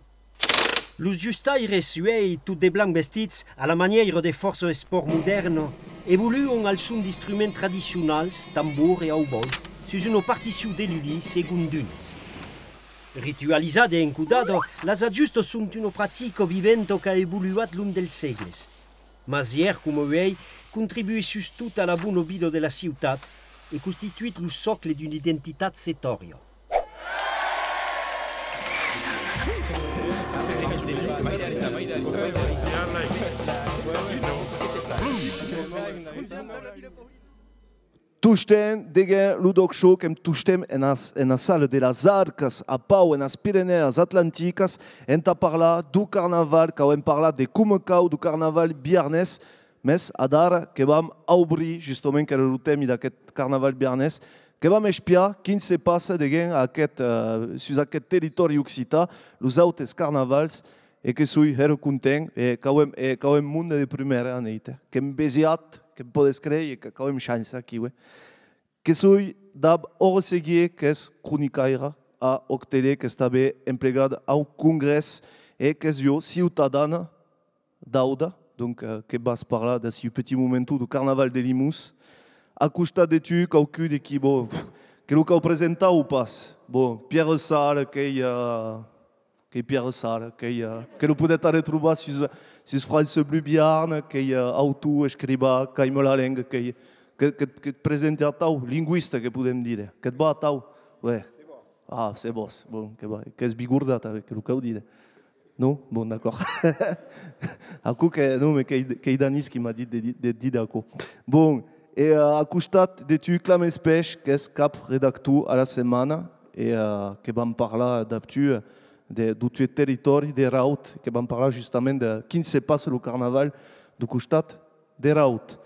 Los justaires uèi, tot de blanc vestits, a la manièira de fòrça espòrts modèrns, evoluan al son d'instruments tradicionals, tambor e aubòi, sus una particion de lulhi segon dunas. Ritualizada e encodada, las ajustas son una practica viventa qu'a evoluat long dels sègles. Mas ièr coma uèi, contribuís sustot a la bona vida de la ciutat e constituís lo sòcle d'una identitat setòria. Tostemps, deguens lo D'ÒC Show, qu'èm tostemps ena, ena sala de las Arcas, a Pau, enas Pirenèas Atlanticas, entà parlar deu carnaval, qu'auem parlat de coma cau deu carnaval biarnés, mes adara que vam aubrir, justament, qu'èra lo tèmi d'aqueth carnaval biarnés, que vam espiar quin se passa, deguens, aqueth, eh, sus aqueth territòri occitan, los autes carnavals, e que soi hèra content, e qu'auem, e qu'auem monde de prumèra anèit, eh. Qu'èm besiat, que'm pòdes créyer, e que, qu'auem chança aquiu, eh. Que soi dab Aure Seguier, qu'es cronicaira a Òctele, qu'es tanben emplegada au Congrès, e qu'es ua ciutadana d'Auda, donc, eh, que vas parlar d'ací un petit momenton deu Carnaval de Limós. A costat de tu, quauqu'un de qui, bon, pf, que lo cau presentar o pas? Bon, Pierre Salle, qu'ei, eh, qu'ei Pierre Salle, qu'ei, eh, que lo podetz arretrobar sus, sus France Bleu Biarn, qu'ei, eh, autor, escrivan, qu'aima la lenga, qu'ei, que, que, que't presente atau, lingüista, que podem díder. Que't va atau? Ouais. Ah, se vòs, bon, que va, qu'es bigordat, tanben, que lo cau díder. Non? Bon, d'acòrd. Aquò que, non, mes qu'ei, qu'ei Danis qui m'a dit de, de, de díder aquò. Bon, e, eh, a costat de tu, Clame Espèch, qu'es cap redactor a La Setmana, e, eh, que vam parlar dab tu, eh, de, deu tuet territòri, d'Eraut, que vam parlar justament de quin se passa lo carnaval deu costat d'Eraut.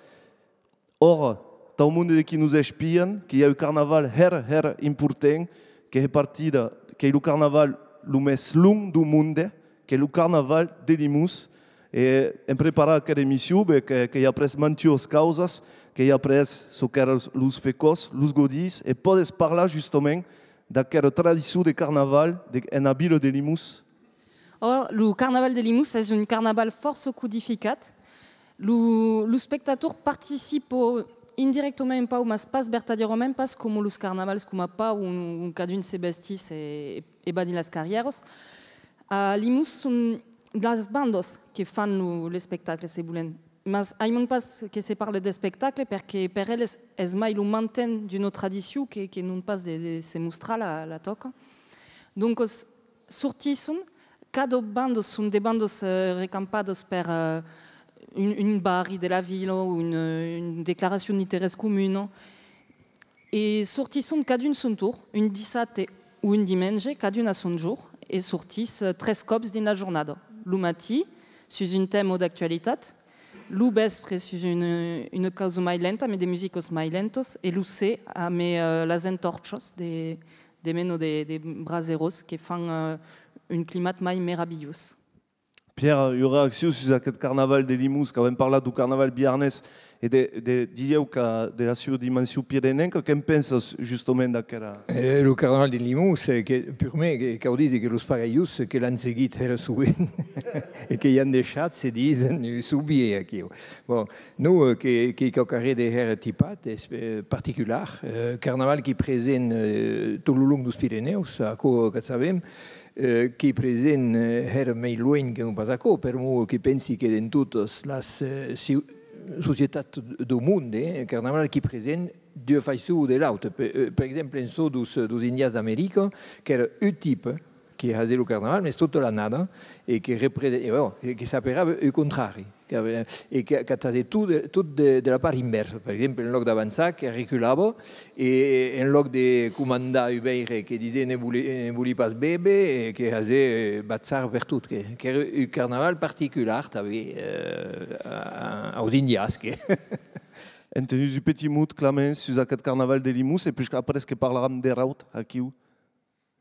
Ora, tau monde de qui nos espian, que i a un carnaval hèra, hèra important, que hè partida, qu'ei lo carnaval lo mès long deu monde, qu'ei lo carnaval de Limós. E en preparar aquera emission, be, que, qu'èi aprés mantuas causas, qu'èi aprés çò qu'èran los fecòs, los godilhs, e pòdes parlar justament d'aquera tradicion de carnaval de, ena vila de Limós? Ò, lo carnaval de Limós es un carnaval fòrça codificat. Lo, lo espectator participa indirèctament un pauc, mas pas vertadièrament, pas coma los carnavals coma Pau, ont, ont cadun se vestís e, e, e va dins las carrièras. A Limós son las bandas que fan lo, l'espectacle, se volèm. Mas aimon pas que se parle d'espectacle, perque per eles es mai lo manten d'una tradicion que, que non pas de, de se mostrar la, la tòca. Doncas, sortisson, cada banda, son de bandas, eh, recampadas per, eh, un, un barri de la vila o una, una declaracion d'interès comuna, e sortisson cadun son torn, un dissabte Un dimenge, cadun a son jorn, e sortís, eh, tres còps dins la jornada. Lo matin, sus un tèma d'actualitat, lo vèspre sus una, una causa mai lenta, amb de musicas mai lentas, e lo ser, amb, eh, las antòrchas de, de mena de, de braseros que fan, eh, un climat mai meravilhós. Pierre, ua reaccion sus aqueth carnaval de Limós, qu'avem parlat deu carnaval biarnés e de, de, dilhèu que de la sua dimension pirenenca, que'n pensas justament d'aquera? Eh, lo carnaval de Limós, eh, que, prumèr, que, cau díser que los parelhos que l'an seguit hèra sovent e que i an deishat, se disen, eh, sovier aquiu. Bon, non, eh, que, que quauquarren de hèra tipat, es, eh, particular, eh, carnaval qui present, eh, tot lo long deus Pirenèus, aquò qu'ac sabem, eh, qui present, eh, hèra mei luenh que non pas aquò, per'mor que pensi que dens totas las, eh, ciu-, societats deu monde, eh, carnaval qui present d'ua faiçon o de l'auta. Per, eh, per exemple, en çò deus, deus indians d'America, qu'èra un tipe qui hasè lo carnaval, mes tota l'annada, e que represe-, e, bon, e que s'aperava au contrari. Que, e que, qu'ac hasè tot de, tot de, de la part invèrsa. Per exemple, en lòc d'avançar, que reculava, e en lòc de comandar un veire, que disè: «Ne voli, ne voli pas béver», e que hasè, eh, batzar pertot, que, qu'èra un carnaval particular, tanben, eh, a, a, aus indians, que. Entenut, un petit mot, Clamens, sus aqueth carnaval de Limós, e puish après que parlaram de Raut, aquiu.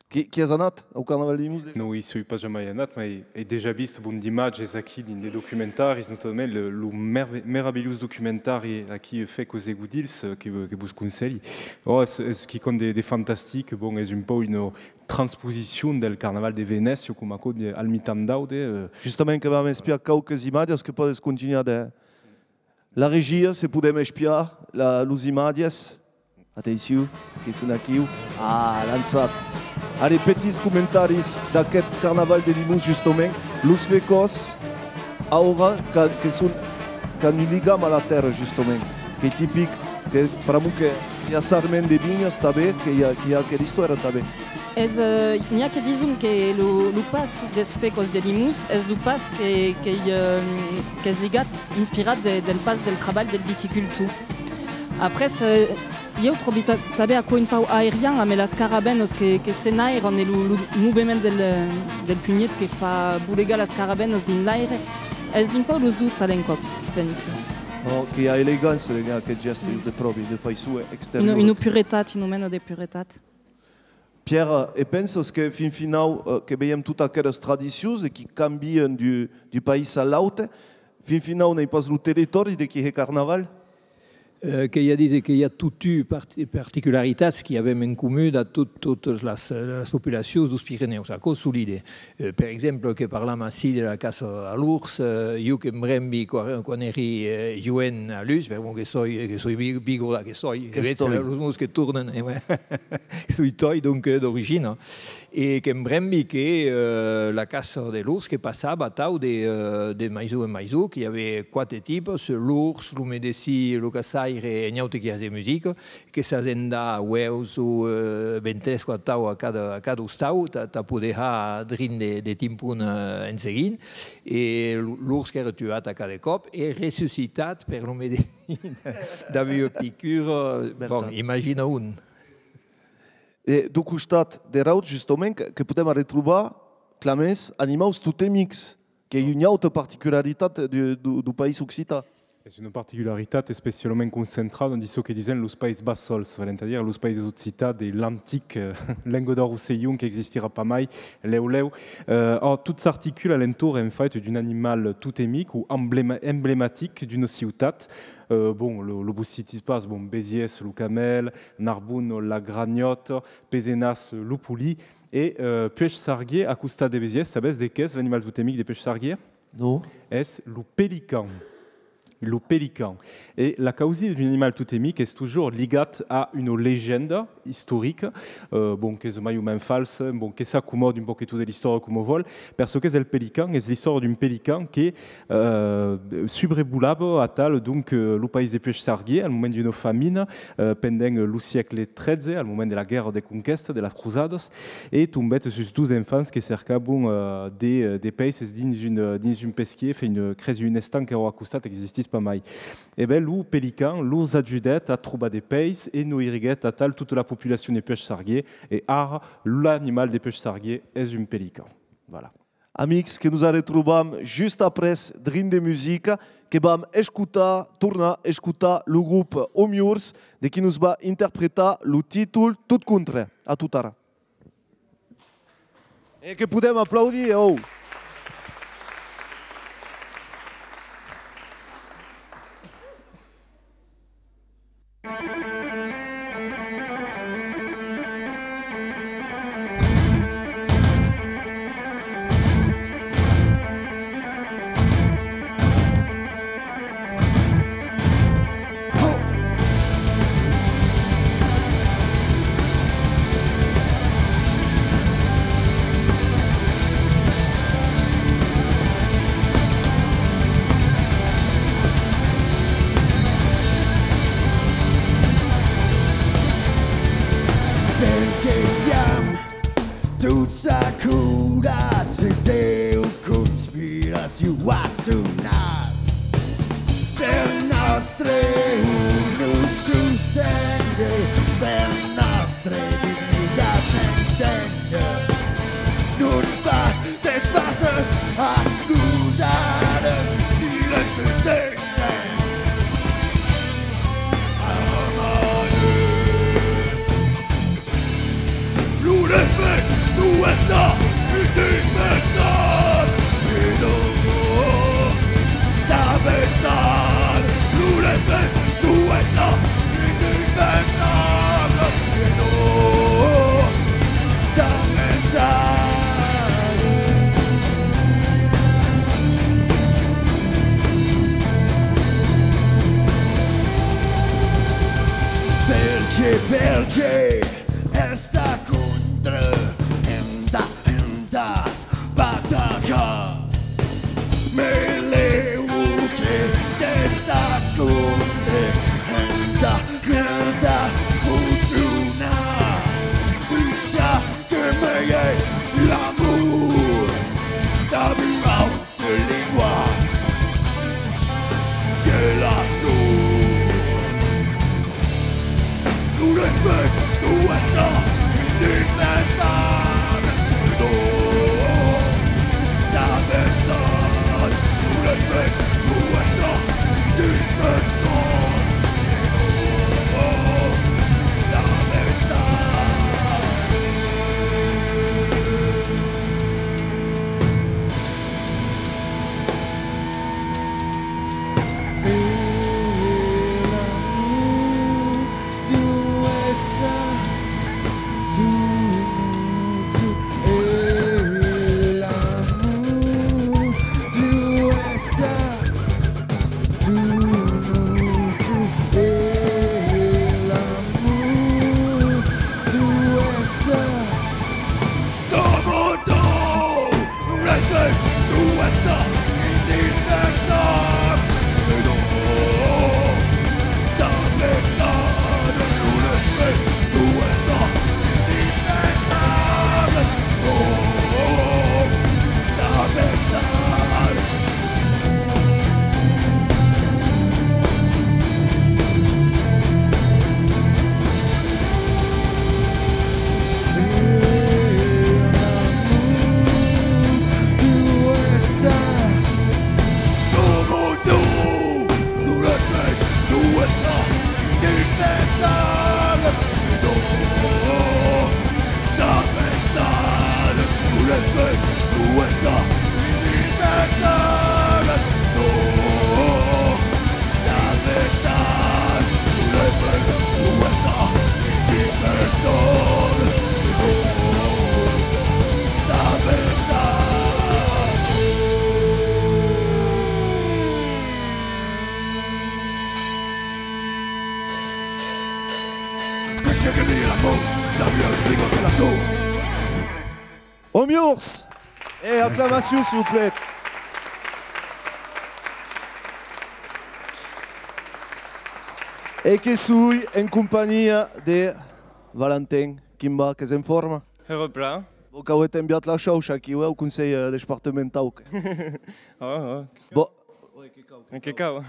Qui, qui as anat au carnaval de Limós dejà? Non, i soi pas jamai anat, mai ai dejà vist, bon, d'imatges aquí dins de documentaris, notadament lo, lo merve-, meravilhós documentari aquí, Fècas e Godilhs, eh, que, que vos conselhi. Oh, es, es quicòm de, de fantastic, bon, es un pauc una transposicion del carnaval de Venècia, coma aquò de, al mitan d'aude, eh. Justament que vam espiar quauques imatges que pòdes continuar de, La regia, se podem espiar la, los imatges. Atencion, que son aquiu. Ah, lançat. Allez, petits comentaris d'aqueth carnaval de Limós, justament. Los fècas, aura, que, que son, qu'an un ligam a la tèrra, justament. Qu'ei tipic, que pr'amor que i a sarment de vinhas tanben, que i a, que i a aquera istòria tanben. Es, eh, n'i a que dison que lo, lo pas des fècas de Limós es lo pas que, que, eh, qu'es ligat, inspirat de, del pas del trabalh del viticultor. Après, eh, ieu tròbi ta-, tanben aquò un pauc aerian, amb las caravenas que, que se n'airan e lo, lo movement del, del punhet que fa bolegar las caravenas dins l'aire. Es un pauc los dos a l'encòp, pensi. Oh, que i a elegància dens aqueth gèste, ieu que tròbi, de faiçon exteriora. Una, una puretat, una mena de puretat. Pierre, e pensas que fin finau, eh, que veiem totas aqueras tradicions e qui cambian d'un, d'un país a l'aute, fin finau n'ei pas lo territòri de qui hè carnaval? Eh, que i a, dise que i a totun part-, particularitats qui avem en comun dab tot, totas las, las populacions deus Pirenèus, aquò solide. Eh, per exemple, que parlam ací de la caça a l'ors, eh, ieu que'm brembi quan, quan èri, eh, joen a Lutz, per'mor que soi, que soi bi-, bigodan, que soi, que soi, los mots que tornan, eh, ouais. Soi toi, donc, eh, d'origina. E que'm brembi que, eh, la caça de l'ors que passava atau de, eh, de maison en maison, que i avè quate tipes, l'ors, lo medecin, lo caçaire e un aute qui hasè musica, que s'asendà ueus o, eh, ben tres o atau a cada, a cada ostau, tà, tà poder har drin de, de timpon, eh, en seguint. E l-, l'ors qu'èra tuat a cada còp e ressuscitat per lo medecin dab ua picura, bon, imagina on. E deu costat de Raut, justament, que, que podem arretrobar, Clamens, animaus totemics, qu'ei ua auta particularitat deu, deu, deu país occitan. Es una particularitat especialament concentrada dins çò que disen los país bassols, valent a dire los país occitans de l'antic, eh, Lenga d'Òr Rosselhon, qu'existirà pas mai, lèu lèu. Eh, ò, tot s'articula a l'entorn, en fait, d'un animal totemic o emblema-, emblematic d'una ciutat. Eh, bon, lo, lo vos citi pas, bon, Besièrs, lo camèl, Narbona, la granhòta, Pesenàs, lo polin, e, eh, Puèg Sarguier, a costat de Besièrs, sabètz de qu'es l'animal totemic de Puèg Sarguier? Non. Es lo pelican. Lo pelican. E la causida d'un animal totemic es totjorn ligat a una legenda istorica, eh, bon, qu'es mai o mens falsa, bon, que s'acomòda un pauc tot de l'istòria coma vòl, per çò qu'es el pelican, es l'istòria d'un pelican que, eh, subrevolava atal, donc, eh, lo país de Puèg Sarguier al moment d'una famina, eh, pendent lo siècle tretze, al moment de la guèrra de conquèsta, de las crosadas, e tombèt sus dos enfants que cercavan, eh, de, eh, de peisses dins un, eh, dins un pesquièr, enfin, eh, cresi un estanc qu'èra a costat, existís pas mai. E ben, lo pelican los ajudèt a trobar de pèis e noiriguèt atal tota la populacion de puèch-sarguier, e ara l'animal de puèch-sarguier es un pelican. Voilà. Amics, que nos arretrobam just après drin de musica, que vam escotar, tornar escotar lo grop Omiurs, de qui nos va interpretar lo títol Tot contra. A tot ara. E que podem aplaudir, oh! Perque siam tots acodats e deu conspiracion a sonat. Per nòstre un nos sostengue, per nòstre dignitat entengue. Non fas d'espaces a nosades, ni les sostengue. Lo respècte deu estar indispensable, e non tà pensar. Lo respècte deu estar indispensable, e non tà pensar. Perque, perque estar contra entà, entàs batacar. Mei lèu que d'estar contra entà, entà foncionar. Puish que mei es l'amor dab un aute lingua que la sor. Lo respècte deu estar indispensable, e non tà pensar. Lo respècte deu estar indispensable, e non tà pensar. Omiurs! E aclamacion, s'il vous plaît. E que soi en companhia de Valentin Quimba, qu'es en forma? Hèra plan. Bon, qu'auetz enviat la chaucha aquiu, eh, au Conselh, eh, Despartamentau. Ah, ah. Bon. Oi, que cau, Que cau.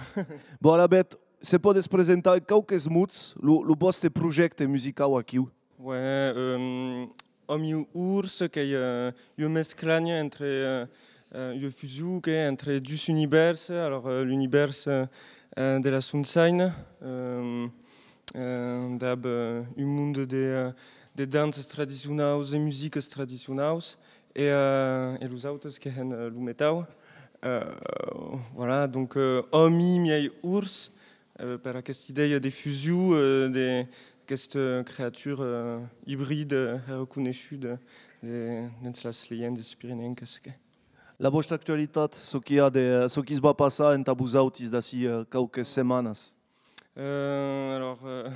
Bon, alavetz, se pòdes presentar en quauques mots lo, lo vòste projècte musicau aquiu? Ouais, euh, Òmi Ors, qu'ei, euh, ua mesclanha entre, euh, euh, ua fusion qu'ei entre dus univèrs, alors, euh, l'univèrs, euh, euh, de la Sonsaina, euh, euh, dab, euh, un monde de, euh, de danças tradicionaus e musicas tradicionaus, e, euh, e los autes que hèn, euh, lo metau. Euh, voilà, donc, euh, Òmi miei Ors, euh, per aquesta idèia de fusion, euh, de, d'aquesta creatura, euh, ibrida, euh, reconeishuda, euh, de, dens las legendas pirenencas que. La vòsta actualitat, çò qu'i a de, çò qui's va passar entà vosautis d'ací, euh, quauques setmanas? Euh, alors, euh,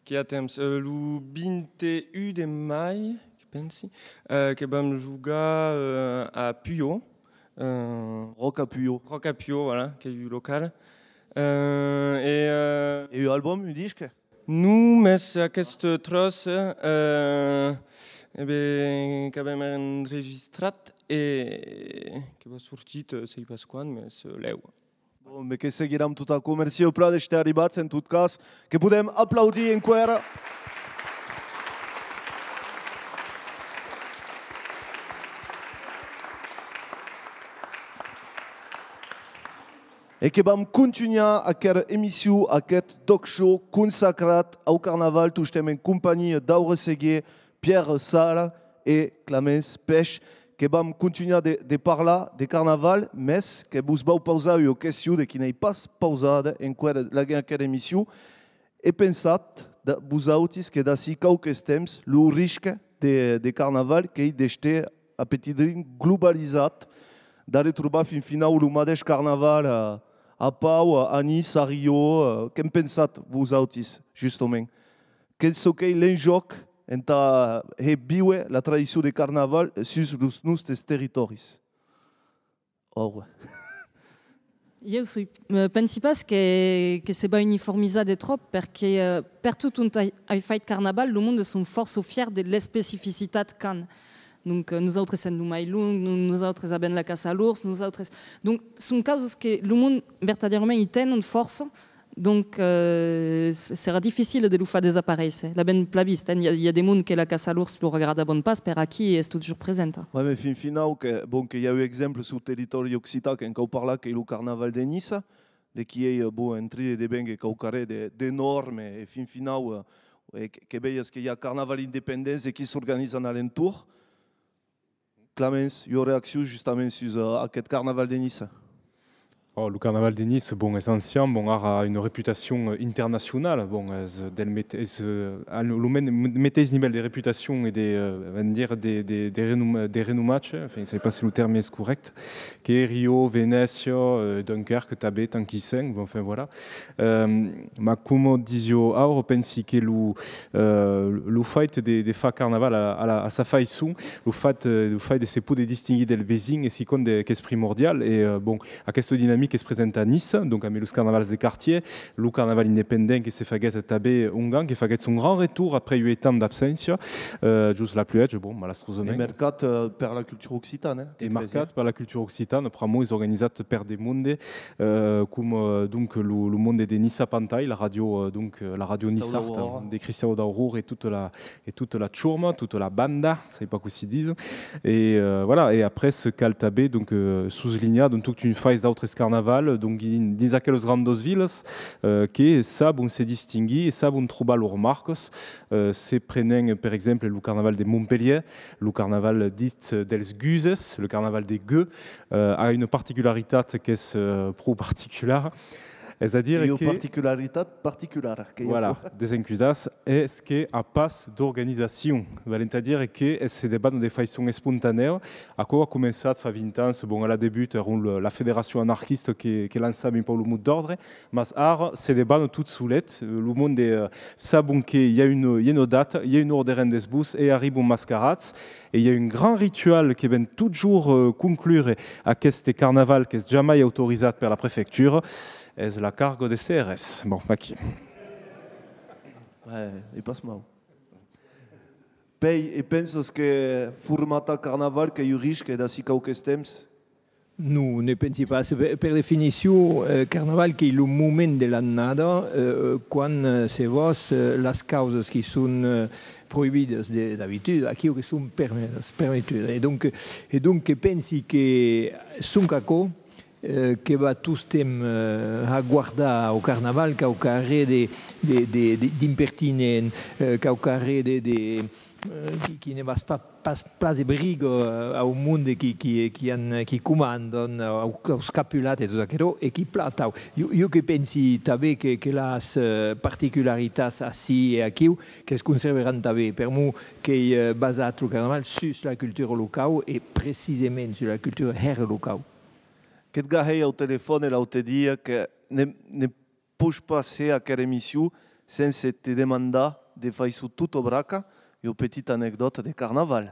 qu'i a temps, euh, lo vint-e-un de mai, que pensi, euh, que vam jogar, euh, a Puiòu, euh, Ròca Puiòu. Ròca Puiòu, voilà, qu'ei un local. Euh, e, euh, E un album, un disc? Non, mès aqueste tròç, euh, e ben, qu'avem enregistrat e que va sortir, euh, sèi pas quan, mès, euh, lèu. Bon, mès que seguiram tot aquò. Mercé plan d'èster arribats, en tot cas, que podem aplaudir enqüèra. E que vam contunhar aquera emission, aqueth talk show consacrat au carnaval, tostemps en companhia d'Aure Seguier, Pierre Sala e Clamence Pech, que vam contunhar de, de parlar de carnaval, mès que vos vau pausar ua question de qui n'ei pas pausada enqüèra laguens aquera emission. E pensatz, da, vosautis, que d'ací quauques temps, lo risc de, de carnaval qu'ei d'èster a petit drin globalizat, d'arretrobar fin finau lo madeish carnaval a, a Pau, a, a Niça, a Riò, eh, que'n pensatz, vosautis, justament? Qu'ei çò qu'ei l'enjòc entà hèr víver la tradicion de carnaval sus los nòstes territòris? Aure. Ieu soi, eh, pensi pas que, que se va uniformizar de tròp, perque, eh, pertot ont ai, ai fait carnaval, lo monde son fòrça fièrs de l'especificitat qu'an. Donc, eh, nosautres sèm lo mai long, no-, nosautres avèm la caça a l'ors, nosautres... Donc, son causas que lo monde vertadièrament i tenon fòrça, donc, eh, s-, serà dificil de lo far desaparéisser. L'avèm plan vist, eh? I a, i a de monde que la caça a l'ors lor agrada bon pas, per aquí es totjorn presenta. Ouais, mès fin finau, que, bon, que i a un exemple sul territòri occitan, que'n cau parlar, qu'ei lo carnaval de Niça, de qui ei, eh, bon, en trin de dénver quauquarren de, d'enòrme, e fin finau, eh, e que, que veias que i a carnaval independents e qui s'organizan a l'entorn. Clamence, ua reaccion justament sus, eh, aqueth carnaval de Niça? Oh, lo carnaval de Niça, bon, es ancian, bon, ara a una reputacion, eh, internacionala, bon, es del met-, es, eh, a lo, lo men-, meteis nivèl de reputacion e de, eh, vam dire, de, de, de renom-, de renomatge, enfin, sai pas se lo tèrme es corrècte, que Rio, Venècia, eh, Dunquèrque, tanben, tant qu'i sèm, bon, enfin, voilà. Eh, mas coma disio Aure, pensi que lo, eh, lo fait de, de far carnaval a, a la, a sa faiçon, lo fait, eh, lo fait de se poder distinguir del vesin, es quicòm de, qu'es primordial, e, eh, bon, aquesta dinamica es presenta a Niça, donc, amb los carnavals de quartièr, lo carnaval independent que se faguèt tanben ongan, que faguèt son grand retorn après uèit ans d'abséncia, eh, jos la pluèja, bon, malastrosament. E mercat, eh, per la cultura occitana, eh? E mercat per la cultura occitana, pr'amor es organizat per de monde, eh, coma, eh, donc, lo, lo monde de Niça Pantai, la ràdio, eh, donc, eh, la ràdio niçarda de Cristau d'Aurora e tota la, e tota la chorma, tota la banda, sai pas cossí dison. E, eh, voilà, e après, cal tanben, donc, eh, soslinhar, donc, tot un fais d'autres carnavals, donc, dins, dins aquelas grandas vilas, eh, que sabon se distinguir e sabon trobar lor marcas. Eh, se prenem, per exemple, lo carnaval de Montpelhièr, lo carnaval dit dels Guses, le carnaval des Gueux, eh, a una particularitat qu'es, eh, pro particulara. Es a dire que... Ua particularitat particulara, que i a... Voilà, desencusatz, es que a pas d'organizacion. Valent a dire que es, se debana de faiçon espontanèa. Aquò a començat fa vint ans, bon, a la debuta èra lo, la federacion anarquista que, que lançava un pauc lo mot d'òrdre, mas ara se debana tot solet. Lo monde, eh, sabon que i a un, i a una data, i a un òrdre en desbós e arribon mascarats. E i a un grand ritual que ven totjorn, eh, conclure aqueste carnaval, qu'es jamai autorizat per la prefectura, es la carga de cèrres. Bon, vaquí. Ouais, ei pas mau. Pèi, e pensas que formatar carnaval qu'ei un risc d'ací quauques temps? Non, ne pensi pas. Per, per definicion, eh, Carnaval qu'ei lo moment de l'annada, eh, quan, eh, se vòs, eh, las causas qui son, eh, proibidas de, d'abituda, aquiu que son permetas, permetudas. E donc, e donc que pensi que sonque aquò, eh, que va tostemps, eh, har guardar au Carnaval quauquarren de, de, de, de, d'impertinent, eh, quauquarren de, de, eh, qui, qui ne va pas, pas, pas de briga, eh, au monde qui, qui, qui an, qui comandan, au, au escapulat e tot aquerò, e qui plan atau. Jo, jo que pensi tanben que, que las, eh, particularitats ací e aquiu que's conservaràn tanben, per'mor qu'ei, eh, basat lo Carnaval sus la cultura locau e precisament sus la cultura hèra locau. Que't gahèi au telefòn l'aute dia que ne, ne poish pas hèr aquera emission sense te demandar de far çò tot au braca ua petita anecdòta de Carnaval.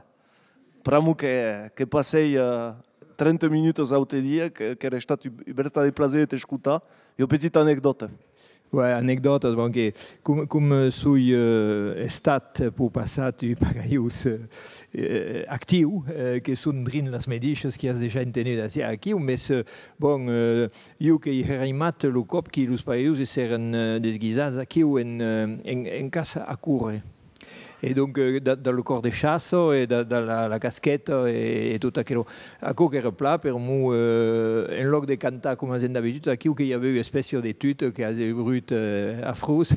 Pr'amor que, que passèi, eh, trenta minutas l'aute dia, que, qu'èra estat un, un vertadèr plaser de t'escotar, ua petita anecdòta. Ouais, anecdòtas, bon, que com, com, eh, soi, eh, estat, eh, per passat un pagaiós, eh, eh, actiu, eh, que son drin las medishas qui as dejà entenut ací, aquiu, mes, eh, bon, eh, jo qu'èi hèr aimat lo còp qui los pagaioses èran, eh, desguisats aquiu en, eh, en, en caça a córrer. E donc, eh, da, da lo còr de chaça e da, da la, la casqueta e, e tot aquerò. Aquò qu'èra plan per'mor, eh, en lòc de cantar coma sèm d'abituda, aquiu que i avè ua espècia de tuta que as brut, eh, afrós,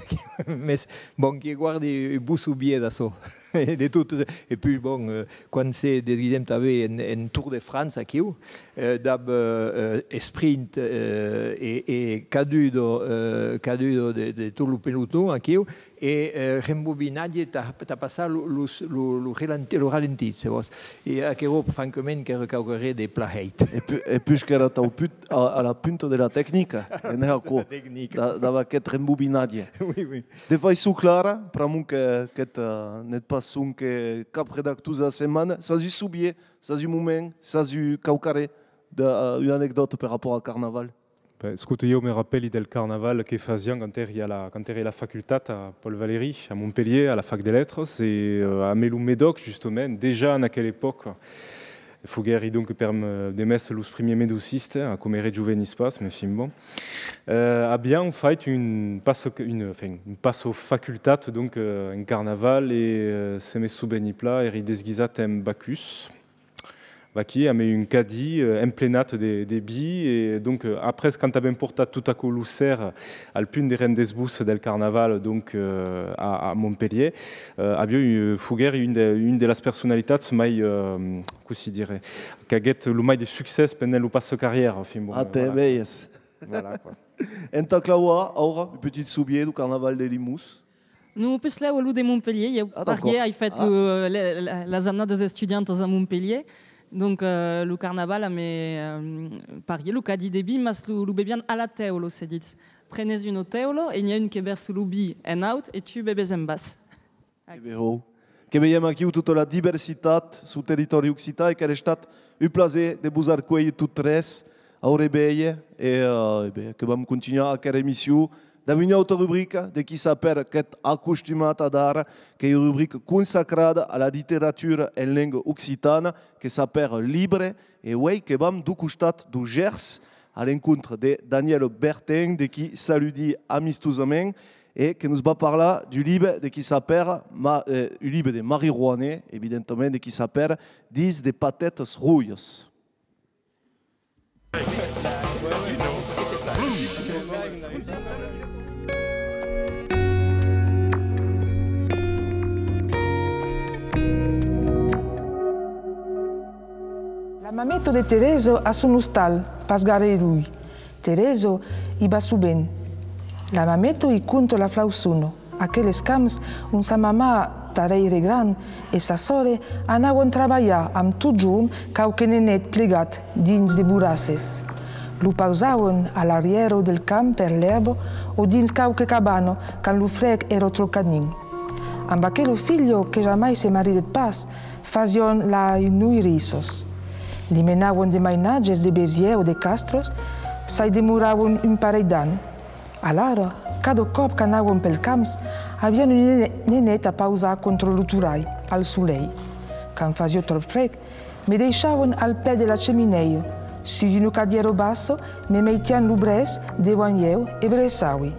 mes, bon, que guardi un bon sovier d'açò. E de tot, e puish, bon, eh, quan se desguisèm tanben en, en Tour de France, aquiu, eh, dab, eh, eh, sprint, eh, e, e caduda, eh, caduda de, de tot lo peloton, aquiu, e, eh, rembobinatge tà, tà passar lo, los, lo, lo relanti-, lo ralentits, se vòs. E aquerò, francament, qu'èra quauquarren de plan hèit. E pu-, e puish qu'èra tau put-, a, a la punta de la tecnica, en aquò, da, dab aqueth rembobinatge. Oui, oui. De faiçon clara, pr'amor que, que, eh, n'ètz pas sonque cap redactors de la setmana, s'as un sovier, s'as un moment, s'as un quauquarren, de, eh, ua anecdòta per rapòrt a Carnaval? Ben, escota, jo me rapèli del Carnaval que fasiam quand èri a la, quand èri a la facultat a Paul Valéry, a Montpelhièr, a la Fac de Letras, e, eh, amé lo Medoc, justament, dejà en aquela epòca, foguèri donc per m-, de mès los primièrs medocistes, eh, com ère jovenis pas, mais enfin bon. Eh, aviam fait un passa, un, enfin, un passa facultat, donc, eh, en Carnaval, e, eh, se me soveni plan, èri desguisat en Bacchus. Vaquí, amé un cadí, eh, emplenat de, de vin, e donc, eh, après, quand avèm portat tot aquò lo ser al punt de rendètz-vos del Carnaval, donc, eh, a, a Montpelhièr, eh, aviá un, foguèri un de, un de las personalitats mai, eh, cossí dire, qu'aguèt lo mai de succès pendent lo passa-carrièra, enfin, bon, ah, te veies. Voilà, quoi. Entà clavar, aura, un petit sovier deu Carnaval de Limós. Non, puslèu lo de Montpelhièr, ieu, ah, d'accord, parièr, ai fait, ah, lo, le, le, las annadas estudiantas a Montpelhièr. Donc, eh, lo Carnaval, amé, eh, parièr, lo cadí de vin, mas lo, lo beviam a la tèula, se ditz. Prenes una tèula e n'i a un que vèrsa lo vin en aut e tu bebes en bas. Que ben, que veiem aquiu tota la diversitat suu territòri occitan e qu'èra estat un plaser de vos arcuélher tots tres au Revelh e, eh, e ben, que vam contunhar aquera emission dab ua auta rubrica de qui s'apèra, qu'ètz acostumats adara, qu'ei ua rubrica consacrada a la literatura en lenga occitana, que s'apèra Libre, e uei que vam deu costat deu Gèrs, a l'encontre de Daniel Bertin, de qui saludi amistosament, e que nos va parlar deu libe de qui s'apèra Ma-, eh, un libe de Marie Rouanet, evidentament, de qui s'apèra Dins de patetas rojas. La mameta de Teresa a son ostal, pas gaire luenh. Teresa i va sovent. La mameta i conta la flausona, aqueles camps ont sa mamà, tara èra gran, e sa sòrre anavan trabalhar amb totjorn quauque nenet plegat dins de borrasses. Lo pausavan a l'arrièra del camp per l'èrba o dins quauque cabana quand lo freg èra tròp canin. Amb aquela filha que jamai se maridèt pas, fasián las noirissas. Li menavan de mainatges de besièrs o de castras, s'ai demoravan un parelh d'ans. Alara, cada còp qu'anavan pels camps, avián un nene-, nenet a pausar contra lo torai, al solelh. Quand fasiá tròp freg, me deishavan al pè de la cheminèia, Sus una cadièra bassa, me meitián lo brèç devant ieu e bressavi.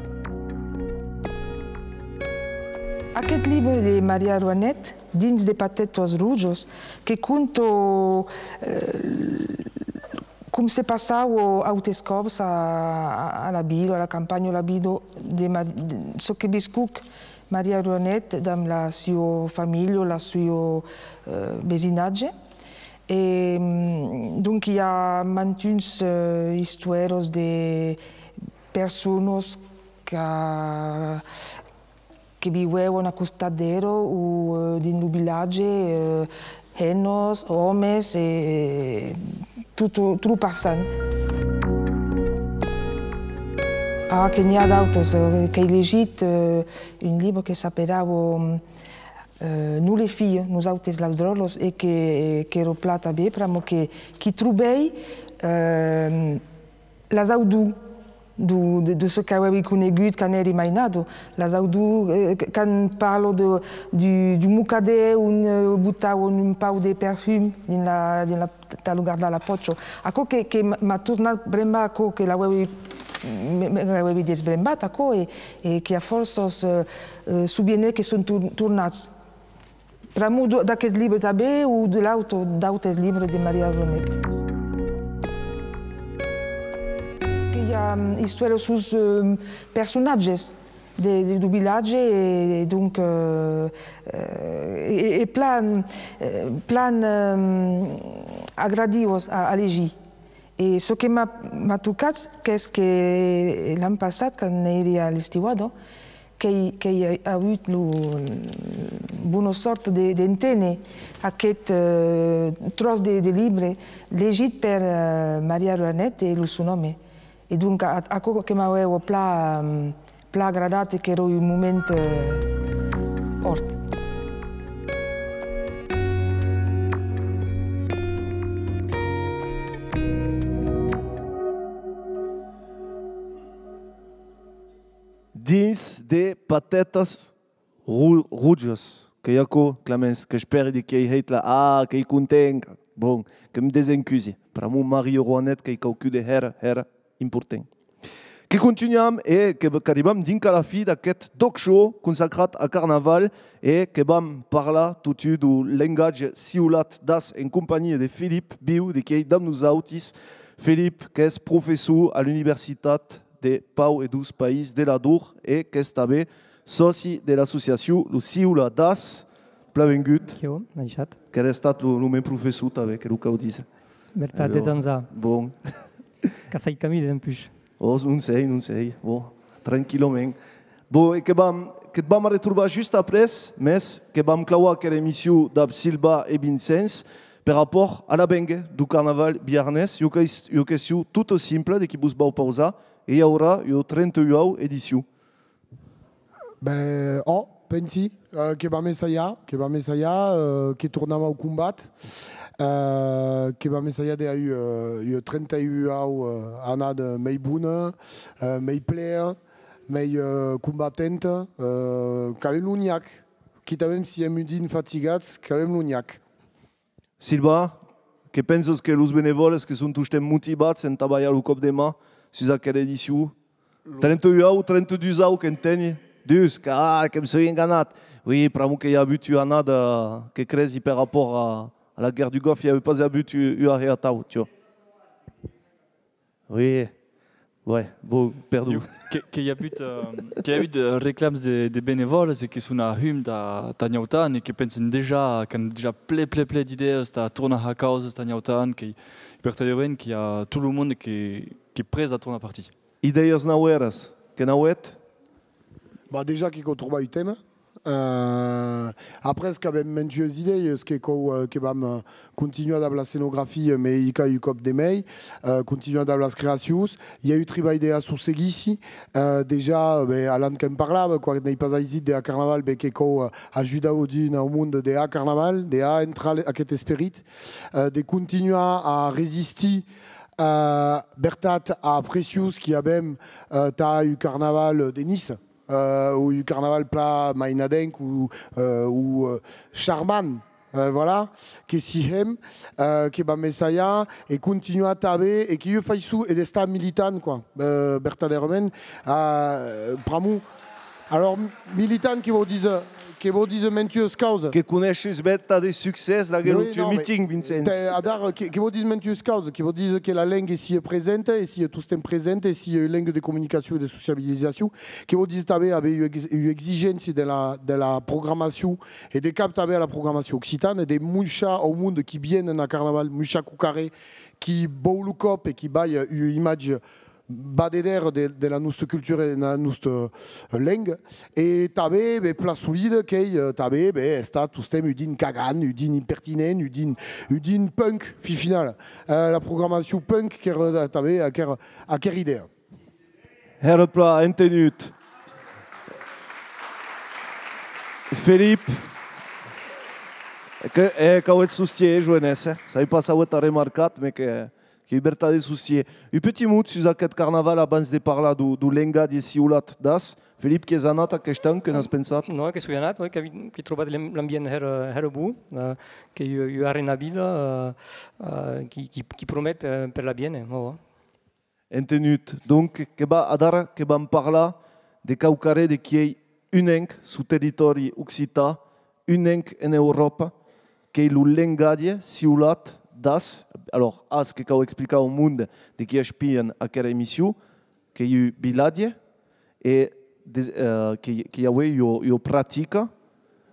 Aqueth libre de Maria Rouanet, Dins de patetas rojas, que conta, eh, com se passava autes còps a, a, a la vila, a la campanha, a la vila de Ma-, de, çò que viscuc Maria Rouanet damb la sua familha, la sua, eh, vesinatge. E, mm, donc, i a mantuns, eh, istuèras de personas que, que viuèvan a costat d'era o, eh, dins lo vilatge, eh, hemnas, òmes, e, e tot, tot lo passant. Ah, que n'i a d'autas, eh, qu'èi legit, eh, un libre que s'aperava, eh, Nos les filles, nosautes las dròllas, e que, qu'èra plan tanben, pr'amor que, qu'i trobèi, eh, las audors de, de, de çò qu'avèvi conegut quand èri mainada. Las audors, eh, que, quand parla de, du, du mocadèr on, eh, botavan un pauc de perfum dins la, dins la, tà lo gardar la pòcha. Aquò que, que m'a, m'a tornat brembar, aquò que l'avèvi, me, me, l'avèvi desbrembat, aquò, e, e que a fòrças, eh, eh, sovieners que son tor-, tornats. Pr'amor d-, d'aqueth libre tanben, o de l'aute, d'autes libres de Maria Rouanet. Que i a, mm, istuèras sus, eh, personatges de, de, deu vilatge, e, e donc, eh, eh, e, e plan, eh, plan, eh, agradivas a, a legir. E çò que m'a, m'a tocat, qu'es que l'an passat, quand èri a l'Estiuada, qu'èi, qu'èi avut lo, bona sòrt de, d'enténer aqueth, eh, tròç de, de libre legit per, eh, Maria Rouanet e lo son òme. E donc, a-, aquò que m'avèva plan, plan agradat e qu'èra un moment, eh, hòrt. Dins de patetas ro-, rojas. Qu'ei aquò, Clemens, qu'espèri de qui ei hèit la, ah, qu'ei content. Bon, que'm desencusi. Pr'amor Maria Rouanet qu'ei quauqu'un de hèra, hèra important. Que contunham e que, qu'arribam dinc a la fin d'aqueth D'ÒC Show consacrat a Carnaval e que vam parlar totun deu lengatge siulat d'as en companhia de Felip Viu, de qui ei damb nosautis. Felip, qu'es professor a l'Universitat de Pau e deus País de l'Ador e qu'es tanben sòci de l'associacion Lo Siula d'As. Plan vengut. Quò, aishat. Qu'ère estat lo, lo men professor tanben, que lo cau díser. Vertat, de temps a. Bon. Qu'as hèit camins, en plus. Oh, non sei, non sei. Bon, tranquillament. Bon, e que vam, que't vam arretrobar just après, mès que vam clavar aquera emission dab Silva e Vincenç per rapòrt a l'avénguer deu Carnaval biarnés. Ua ques-, ua question tota simpla de qui vos vau pausar. E i aurà ua trenta-uau edicion? Ben, òc, pensi, eh, que vam essajar, que vam essajar, eh, que tornam au combat, eh, que vam essajar de har ua, eh, ua trenta-uau, eh, annada mei bona, eh, mei plea, mei, eh, combatenta, eh, qu'avem lo nhac, quitament si èm un din fatigats, qu'avem lo nhac. Silva, que pensas que los benevòles que son tostemps motivats entà balhar lo còp de man sus aquera edicion? Trenta-uau, trenta-dusau, qu'enteni? Dus, que, ah, que'm soi enganat. Oui, pr'amor que i a avut ua annada que cresi per rapòrt a, a la guèrra du Gòlf, i avè pas avut u-, ua hèra atau, tu vois. Oui. Ouais, bon, perdon. Ieu, que, que i a avut, eh, que i a avut, eh, reclams de, de benevòles e que son a hum tà, tà nautan e que pensen dejà, qu'an dejà ple, ple, ple d'idèas tà tornar har causas tà nautan, que vertadèrament que i a tot lo monde que, que prèst a tornar partir. Idèas nauèras, que n'auetz? Bah, dejà que cau trobar un tèma. Eh, après, qu'avem mantuas idèias, que cau, eh, que vam, eh, continuar dab la scenografia, mès i ca un còp de mei, eh, continuar dab las creacions. I a un tribalh de assorseguissi, eh, dejà, ben, Alan que'n parlava, quan n'ei pas aisit de har Carnaval, ben, que cau, eh, ajudar audun au monde de har Carnaval, de har entrar le-, aqueth esperit, eh, de continuar a resistir, eh, vertat, a pressions qui avem, eh, tà un Carnaval de Niça, eh, o un Carnaval plan mainadenc o, eh, o, eh, charmant, Eh, voilà, que s'i hèm, eh, que vam essajar e continuar tanben, e que jo fai çò e d'estar militant, quoi, eh, vertadèrament, eh, pr'amor. Alors, militant, que vòu díser, que vòu díser mantuas causas. Que coneishes ben tà de succès d'aguest... Oui, ultim non, mais meeting, Vincent. Adara, que, que vòu díser mantuas causas, que vòu díser que la lenga sia presenta, e sia tostemps presenta, e sia ua lenga de comunicacion e de sociabilizacion, que vòu díser tanben aver ua ex-, ua exigéncia de la, de la programacion e de cap tanben a la programacion occitana, de moishar au monde qui vienen a Carnaval, moishar quauquarren qui vòu lo còp e qui balha ua imatge badedèra de, de la nosta cultura e de la nosta lenga, e tanben, ben, plan solide, qu'ei, eh, tanben, ben, estar tostemps un din cagant, un din impertinent, un din, un din punk, fin final. Eh, la programacion punk qu'èra tanben aquera, aquera idèa. Hèra plan, entenut. Felip, que, eh, qu'auetz sostier, joenessa, eh? Sabi pas s'auetz arremarcat, mes que, qu'ei vertat de sostier. Un petit mot sus aqueth carnaval abans de parlar deu, deu lengatge siulat d'As. Felip, qu'ès anat aquest an, que n'as pensat? Non, que soi anat, oui, qu'èi, qu'èi trobat l'am-, l'ambient hèra, hèra bon, eh, qu'ei ua, ua arena vida, eh, eh, qui, qui, qui promet per, per l'aviéner, oui, oui. Entenut. Donc, que va, adara que vam parlar de quauquarren de qui ei unenc suu territòri occitan, unenc en Euròpa, qu'ei lo lengatge siulat d'As. Alors, As, que cau explicar au monde de qui espian aquera emission, qu'ei un vilatge e de, eh, que, que i aué ua, ua practica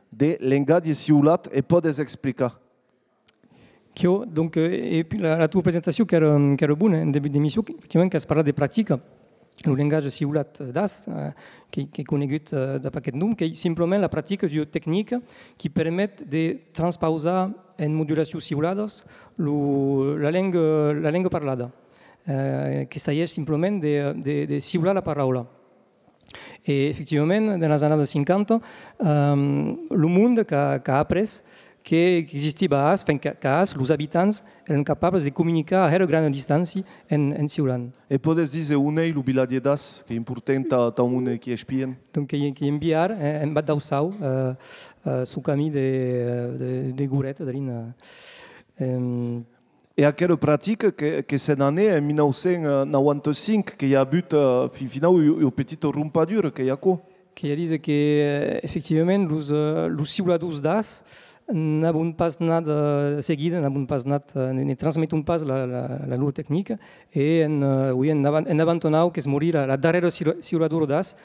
de lengatge siulat, e pòdes explicar? Quiò, donc, eh, e puis la, la tua presentacion qu'èra, qu'èra bona en debut d'emission, qu'efectivament qu'as parlat de practica, lo lengatge siulat d'As, eh, qu'ei, qu'ei conegut, eh, dab aqueth nom, qu'ei simplament la practica d'ua tecnica qui permet de transpausar en modulacions siuladas lo, la lenga, la lenga parlada, eh, que s'ageish simplament de, de, de siular la paraula. E efectivament, dens las annadas cinquanta, ehm, lo monde qu'a, qu'a après que, qu'existiá As, enfin, qu'a, qu'As, los abitants èran capables de comunicar a hèra grana distància en, en siulant. E pòdes díser on ei lo vilatge d'As, qu'ei important tà, tau monde qui espian? Donc, qu'ei, qu'ei en Biarn, eh, en Vath d'Aussau, eh, eh, suu camin de, de, de Goret, darrin, eh, ehm, E aquera practica que, que se n'anè en mila nau cents nauanta cinc, que i a avut, eh, fin finau, ua, ua petita rompadura, qu'ei aquò? Qu'ei a díser que, eh, efectivament, los, eh, los siuladors d'As n'avon pas nat, eh, seguida, n'avon pas nat, eh, ne, ne transmeton pas la, la, la lor tecnica, e en, eh, oui, en avan-, en navanta nau que's morí la, la darrèra siula-, siuladora d'As,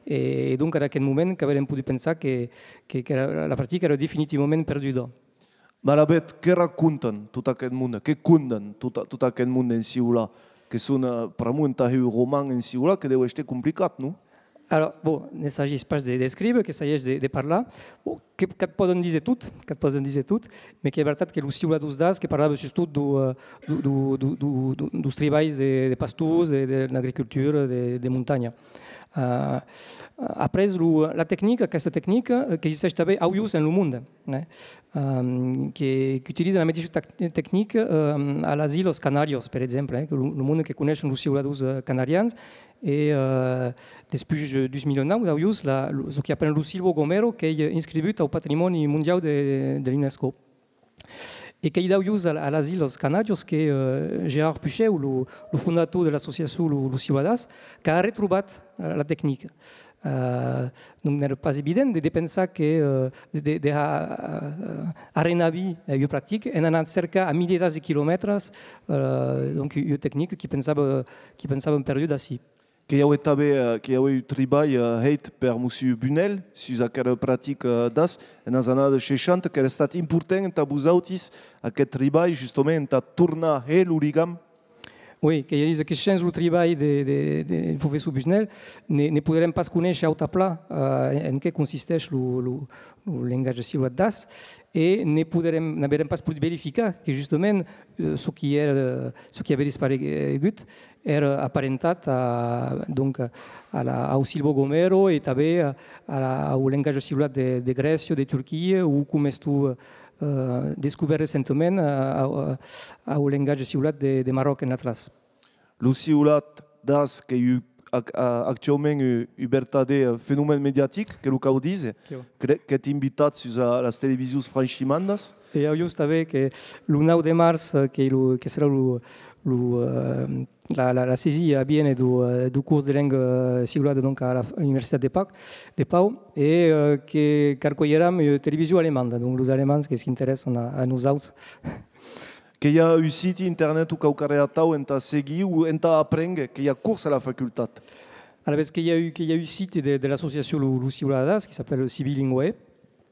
e, e donc, ad aqueth moment, qu'averem podut pensar que, que, que la, la practica èra definitivament perduda. Alavetz, qué racontan tot aqueth monde? Qué condan tot, tot aqueth monde en siular? Que son, eh, pr'amor entà hèr un roman en siular, que deu èster complicat, non? Alors, bon, ne s'ageish pas de, d'escríver, que s'ageish de, de parlar. Bon, que, qu'at pòden díser tot, qu'at pòden díser tot, mes qu'ei vertat que los siuladors d'As, que parlavan sustot deu, eh, deu, deu, deu, deu, deu, deus tribalhs de, de pastors, de, de l'agricultura, de, de montanha. Eh, après, lo, la tecnica, aquesta tecnica, eh, qu'existeish tanben aulhors en lo monde, eh, ehm, que, qu'utilizan la medisha tac-, tecnica, ehm, a las Islas Canàrias, per exemple, eh, que lo, lo monde que coneishen los siuladors, eh, canarians, e, eh, despuish dus mila nau, d'aulhors, la, lo, çò qui apèlan lo Silvo Gomero, qu'ei, eh, inscrivut au patrimòni mondiau de, de l'UNESCO. E qu'ei d'aulhors a, a las Islas Canàrias que, eh, Gérard Pucheu, lo, lo fondator de l'associacion Lo, lo Siuladàs, qu'a arretrobat, eh, la tecnica. Eh, donc n'èra pas evident de, de pensar que, eh, de, de, de har, eh, arrenaver, eh, ua practica, en anar cercar a milierats de quilomètres, eh, donc ua tecnica qui pensava, qui pensavan perduda ací. Que i aué tanben, eh, que i aué un tribalh, eh, hèit per Mossur Bunèl sus aquera practica, eh, d'As, enas annadas seishanta, qu'èra estat important entà vosautis aqueth tribalh, justament, entà tornar hèr lo ligam? Oui, qu'ei a díser que shens lo tribalh de, de, de, de professor Bunèl, ne, ne poderem pas conéisher auta plan, eh, en, en qué consisteish lo, lo, lo lengatge siulat d'As, e ne poderem, n'averem pas podut verificar que, justament, eh, çò qui èra, çò qui avè disparegut èra aparentat a, donc, a la, au Silvo Gomero e tanben a, a la, au lengatge siulat de, de Grècia, de Turquia, o coma estó, eh, descobèrt recentament, a, a, au lengatge siulat de, de Marròc en Atlas. Lo siulat d'As qu'ei un, ac-, a-, actuaument un, un vertadèr, eh, fenomèn mediatic, que lo cau díser, que, qu'ètz invitat sus a, las televisions franchimandas. E au just tanben que lo nau de març, eh, que lo, que serà lo, lo, eh, la, la, la sesida a Viena deu, eh, deu cors de lenga, eh, siulada, donc, a la, a l'Universitat de Pau, de Pau, e, eh, que, qu'arcuelheram, eh, television alemanda, donc los alemands que s'interèssan a, a nosauts. Que i a un siti internet o quauquarren atau entà seguir o entà aprénguer, que i a cors a la facultat? Alavetz, que i a un, que i a un siti de, de l'associacion Lo, Lo Siuladàs, qui s'apèla Sibilinguae,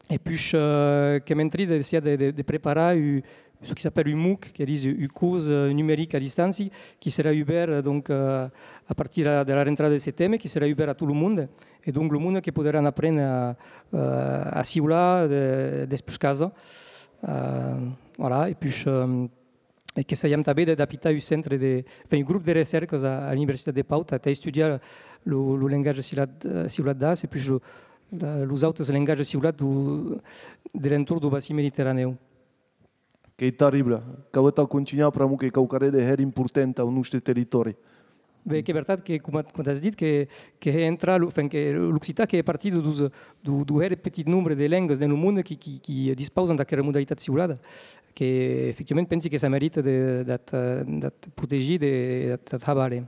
e puish, eh, qu'èm en trin d'essajar de, de, de preparar un, çò qui s'apèla un MOOC, qu'es un cors, eh, numeric a distància, qui serà ubèrt, eh, donc, eh, a partir de la, de la rentrada de seteme, qui serà ubèrt a tot lo monde, e donc lo monde que poderàn apréner a, eh, a siular de, despuish casa. Eh, voilà, e puish, eh, e qu'essajam tanben de, d'apitar un centre de, enfin, un grop de recèrcas a, a l'Universitat de Pau, tà, tà estudiar lo, lo lengatge siulat, eh, siulatdàs, e puish lo, la, los autes lengatges siulats deu, de l'entorn deu bacin mediterranèu. Qu'ei terrible. Cau entà contunhar, pr'amor que quauquarren de hèra important au nòste territòri. Ben, qu'ei vertat que, coma, coma t'as dit, que, que hè entrar lo, enfin, que l'occitan que hè partida deus, deu, deu hèra petit nombre de lengas dens lo monde qui, qui, qui dispausan d'aquera modalitat siulada, que efectivament pensi que s'amerita de, d'at, d'at protegir, de, d'at, d'at har valer.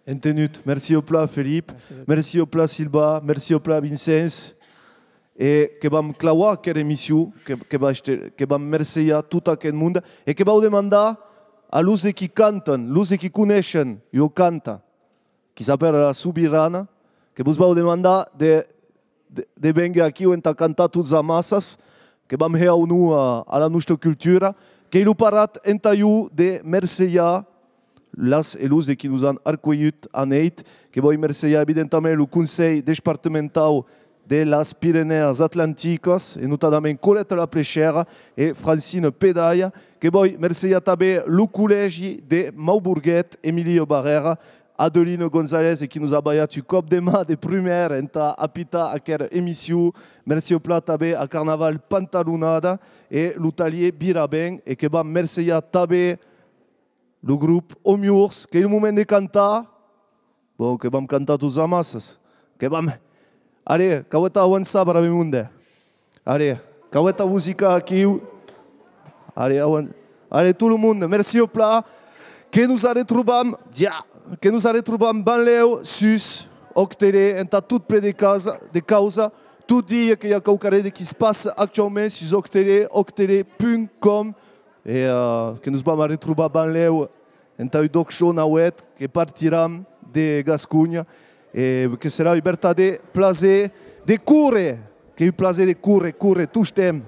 Entenut. Merci au plan, Felip. Merci a tu. Merci au plan, Silva. Merci au plan, Vincenç. E que vam clavar aquera emission, que, que va èster, que vam mercejar tot aqueth monde, e que vau demandar a los de qui cantan, los de qui coneishen ua canta, qui s'apèra La Sobirana, que vos vau demandar de, de, de vénguer aquiu entà cantar tots amassas, que vam hèr aunor a, a la nòsta cultura, qu'ei lo parat entà jo de mercejar las e los de qui nos an arcuelhut anèit, que vòi mercejar evidentament lo Conselh Despartamentau de las Pirenèas Atlanticas, e notadament Colette Laplechère e Francine Pedaya, que vòi mercejar tanben lo Collègi de Mauborguet, Emilia Barrèra, Adeline Gonzalez, e qui nos a balhat un còp de man de prumèr entà apitar aquera emission. Merci au plan tanben a Carnaval Pantalonada e lo talhièr Viraben, e que vam mercejar tanben lo grop Omiors, qu'ei lo moment de cantar. Bon, que vam cantar tots amassas. Que vam... Allez, cau entà auançar, brave monde. Allez, cau entà musicar aquiu. Allez, auan-, allez, tot lo monde, merci au plan. Que nos arretrobam, ja, que nos arretrobam benlèu sus Òc Tele, entà Tot plen de casa, de causa. Tot dia que i a quauquarren de qui's passa actuaument sus Òc Tele, òc tele punt com. E, eh, que nos vam arretrobar benlèu entà un D'Òc Show nauèth, que partiram de Gasconha, e que serà un vertadèr plaser de córrer, qu'ei un plaser de córrer, córrer tostemp.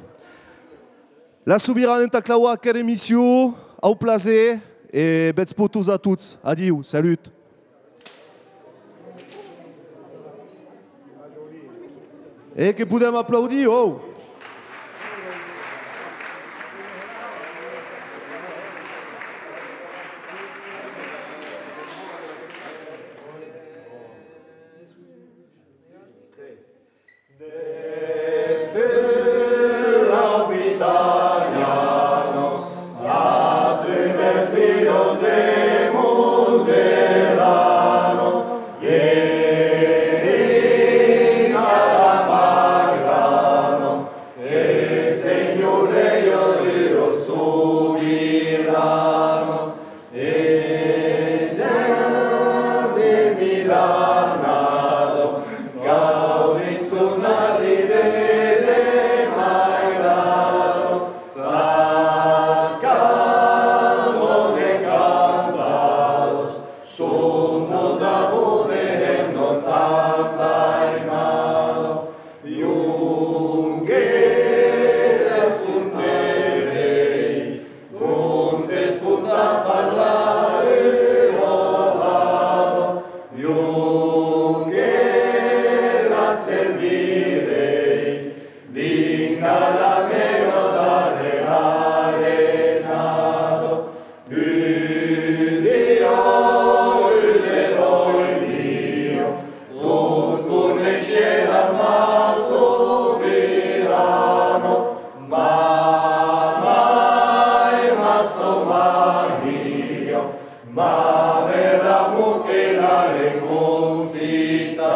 La Sobirana entà clavar aquera emission, au plaser, e bèths potons a tots. Adiu, salut. E que podem aplaudir, oh! Mama, l'amor que la reconcita.